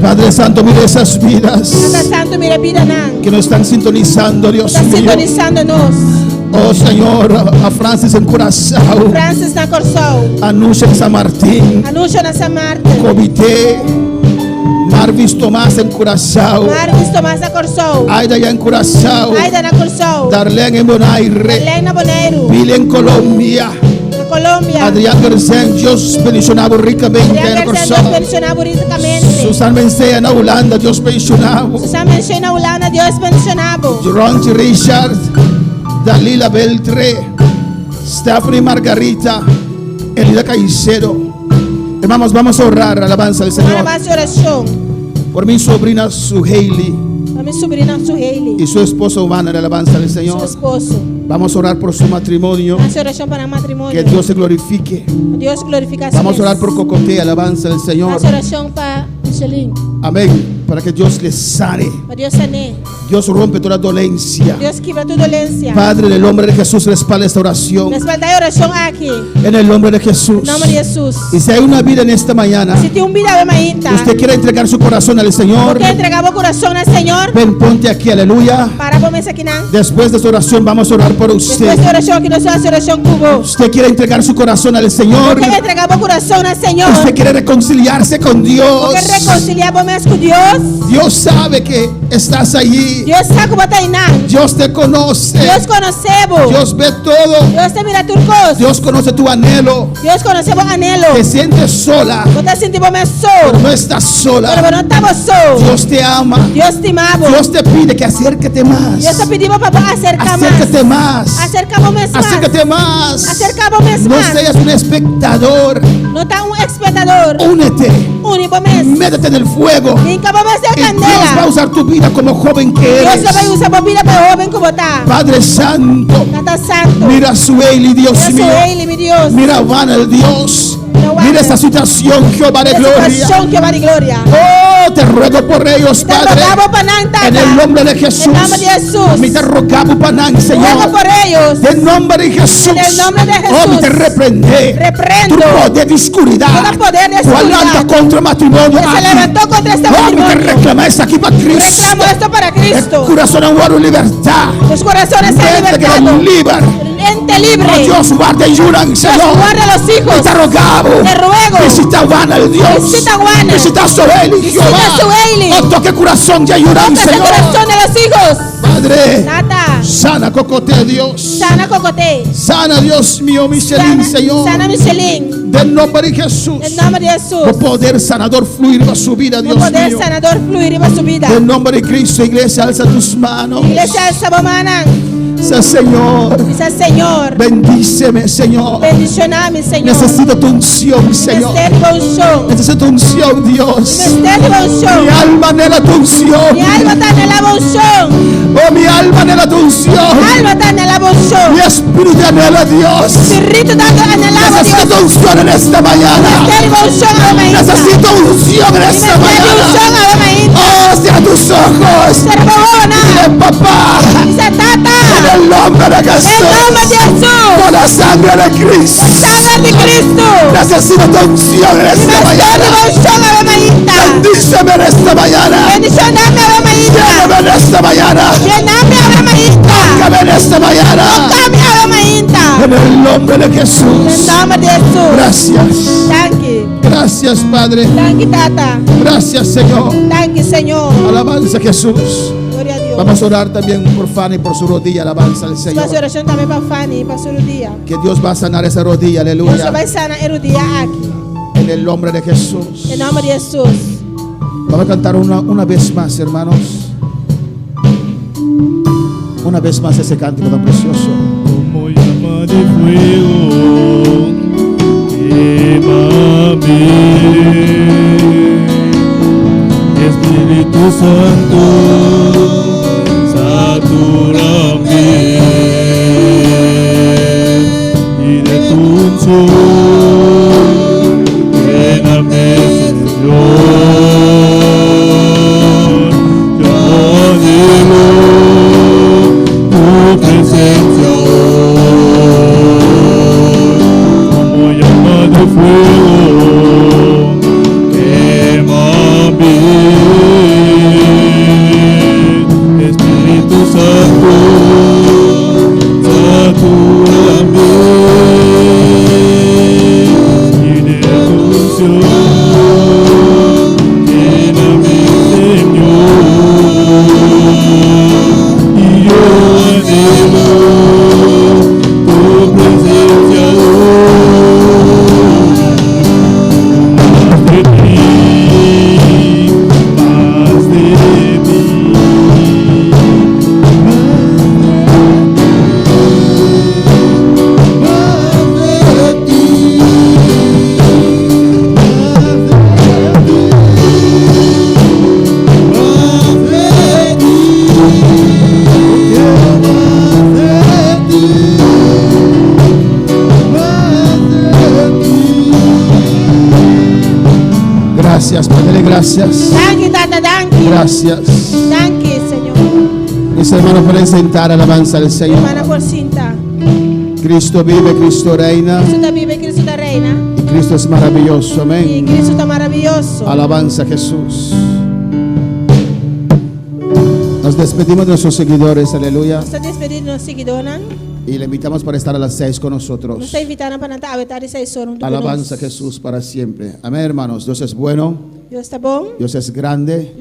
Padre Santo, mire esas vidas Tata Santu, mira e bidanan. que nos están sintonizando, Dios Ta mío. sintonisando nos. Oh Señor, a Francis en Curazao, Francis na Kòrsou. a Nusha en San Martín, Anusha na San Martin. Comité, Marvis Tomás en Curazao, Marvis Tomás na Kòrsou. Aida ya en Curazao, Aida na Kòrsou. Darlene en Bonaire, Darlene na Boneiru. Billy en Colombia, Na Colombia. Adrián Gersen, Dios bendicionado ricamente Adrián en Gersen, Dios Curazao, bendishoná bo rikamente. Susan Mencea en Holanda, Dios bendicionado, Susan Mencea na Hulanda, Dios bendishoná bo. Ron Richard, Dalila Beltré, Stephanie Margarita, Elida Caicedo. Hermanos, vamos a orar, alabanza al Ban Señor. hasi orashon. Por mi sobrina Suheili Pa mi subrina Suheili. y su esposo Juan, en alabanza al Su Señor. esposo. Vamos a orar por su matrimonio. Ban hasi orashon pa nan matrimonio. Que Dios se glorifique. Dios glorifiká su Vamos a orar mes. por Cocote, alabanza al Señor. Ban hasi orashon pa Michelin. Amén. Para que Dios les sane. Pa Dios san'é. Dios rompe toda dolencia. Dios kibra tur dolensia. Padre, en el nombre de Jesús, respalda esta oración. Respaldá e orashon aki. En el nombre de Jesús. Nòmber di Hesus. Y si hay una vida en esta mañana, Si tin un bida awe mainta. usted quiere entregar su corazón al Señor, Bo ke entregá bo kurason na Señor. ven, ponte aquí, aleluya. Para bo mes akinan. Después de esta oración, vamos a orar por usted. Despues di e orashon aki nos lo hasi orashon ku bo. Usted quiere entregar su corazón al Señor. Bo ke entregá bo kurason na Señor. Usted quiere reconciliarse con Dios. Bo ke rekonsiliá bo mes ku Dios. Dios sabe que estás allí. Dios sa ku bo ta einan. Dios te conoce. Dios konosé bo. Dios ve todo. Dios ta mira tur kos. Dios conoce tu anhelo. Dios konosé bo anhelo. Te sientes sola. Bo ta sinti bo mes so. Pero no estás sola. Pero bo no ta bo so. Dios te ama. Dios stima bo. Dios te pide que acérquete más. Dios ta pidi bo pa bo aserká mas. Acércate más. Aserká bo mes mas. Acércate más. Aserká bo mes No mas. seas un espectador. No ta un espektador. Únete. Uni bo mes. Métete en el fuego. Hinka bo mes den Y Dios kandela. va a usar tu vida como joven que Dios eres. lo bai usa bo bida pa hóben ku bo ta. Padre Santo. Tata Santu. Mira a Sueli, Dios Mira mío. Sueli, mi Dios. Mira a Juan, el Dios. Mira Juan. Mira esa situación, Jehová de Mira gloria. situashon, Jehová di gloria. Oh, te ruego por ellos, Te Padre. roga bo pa nan, Tata. En el nombre de Jesús. En nombre de Jesús. Mi te rogamos, pa nan, Señor. Ruego por ellos. En nombre de Jesús. En el nombre de Oh, mi Jesús. te reprende. Reprendo. Tu poder de oscuridad. Todo poder de Cual oscuridad. anda contra el matrimonio. Que se aquí. levantó contra este Oh, mi te matrimonio. reclama es aquí para Cristo. Reclamo esto para Cristo. El corazón aguardo libertad. Los corazones se han Mente que libertado. libre. Ente libre. Oh, Dios guarda y ayuda, Señor. guarda a los hijos. Te rogamos. Te ruego. Visita a Juana, el Dios. Visita a Juana. Visita a Soeli, Visita Jehová. a Soeli. Oh, toque corazón de ayuda, Toca ese Señor. corazón de los hijos. Padre. Tata. Sana Cocote, Dios. Sana Cocote. Sana, Dios mío, Michelin, Sana, Señor. sana Michelin. Del nombre de Jesús. Den nòmber di O Hesus. poder sanador fluir a su vida, O Dios poder mío. sanador flui riba su bida. Del nombre de Cristo, iglesia, alza tus manos. Iglesia, alsa bo mannan. Sea Señor, Bisa Señor. bendíceme, Señor. Bendishoná mi, Señor. Necesito tu unción, Señor. Mester di bo unshon. Necesito tu unción, Dios. Mester di bo unshon. Mi alma anhela tu unción. Mi alma ta anhelá bo unshon. Oh, mi alma anhela tu unción. Mi alma ta anhelá bo unshon. Mi espíritu anhela, Dios. Spiritu ta anhelá bo, Necesito Dios. tu unción en esta mañana. Mester di bo unshon awe mainta. Necesito unción en esta Mester di mañana. unshon awe mainta. Oh, cierra tus ojos. Sera bo wowonan. Dile, papá. Bisa Tata. En el nombre de Jesús. Den nòmber di Hesus. Con la sangre de Cristo. Sanger di Kristu. Necesito tu unción en esta Mester di mañana. bo unshon awe mainta. Bendíceme en esta mañana. Bendishoná mi awe mainta. Lléname en esta mañana. Yena mi awe mainta. Tócame en esta mañana. Toka mi awe mainta. En el nombre de Jesús. Den nòmber di Hesus. Gracias. Danki. Gracias, Padre. Danki, Tata. Gracias, Señor. Danki, Señor. Alabanza a Jesús. Gloria a Dios. Vamos a orar también por Fanny, por su rodilla. Alabanza al Señor. Hasi orashon tambe pa Fanny, pa su rudia. Que Dios va a sanar esa rodilla. Dios Aleluya. bai sana e rudia aki. En el nombre de Jesús. Den nòmber di Hesus. Vamos a cantar una vez más, hermanos. Una vez más ese cántico tan precioso. Como llama de fuego, quémame. Espíritu Santo, satúrame. Y de tu unción, lléname, Señor. Yo anhelo tu presencia hoy, como llama de fuego, quémame. Espíritu Santo, satúrame y de tu unción, lléname, Señor. Y yo anhelo tu presencia hoy. Más de ti, más de ti. Gracias, Padre, gracias. Danki, Tata, danki. Gracias. Danki, Señor. Mis hermanos pueden sentar, alabanza al Señor. Rumannan por sinta. Cristo vive, Cristo reina. Kristu ta biba, Kristu ta reina. Y Cristo es maravilloso. I Amén. Kristu ta maravioso. Alabanza a Jesús. Nos despedimos de nuestros seguidores, aleluya. Nos ta despedí di nos siguidónan. Y le invitamos para estar a las 6 con nosotros. Nos ta invitá nan pa nan ta awe tardi 6 or huntu ku Alabanza a nos. Jesús para siempre. Amén, hermanos. Dios es bueno, Dios ta bon. Dios es grande.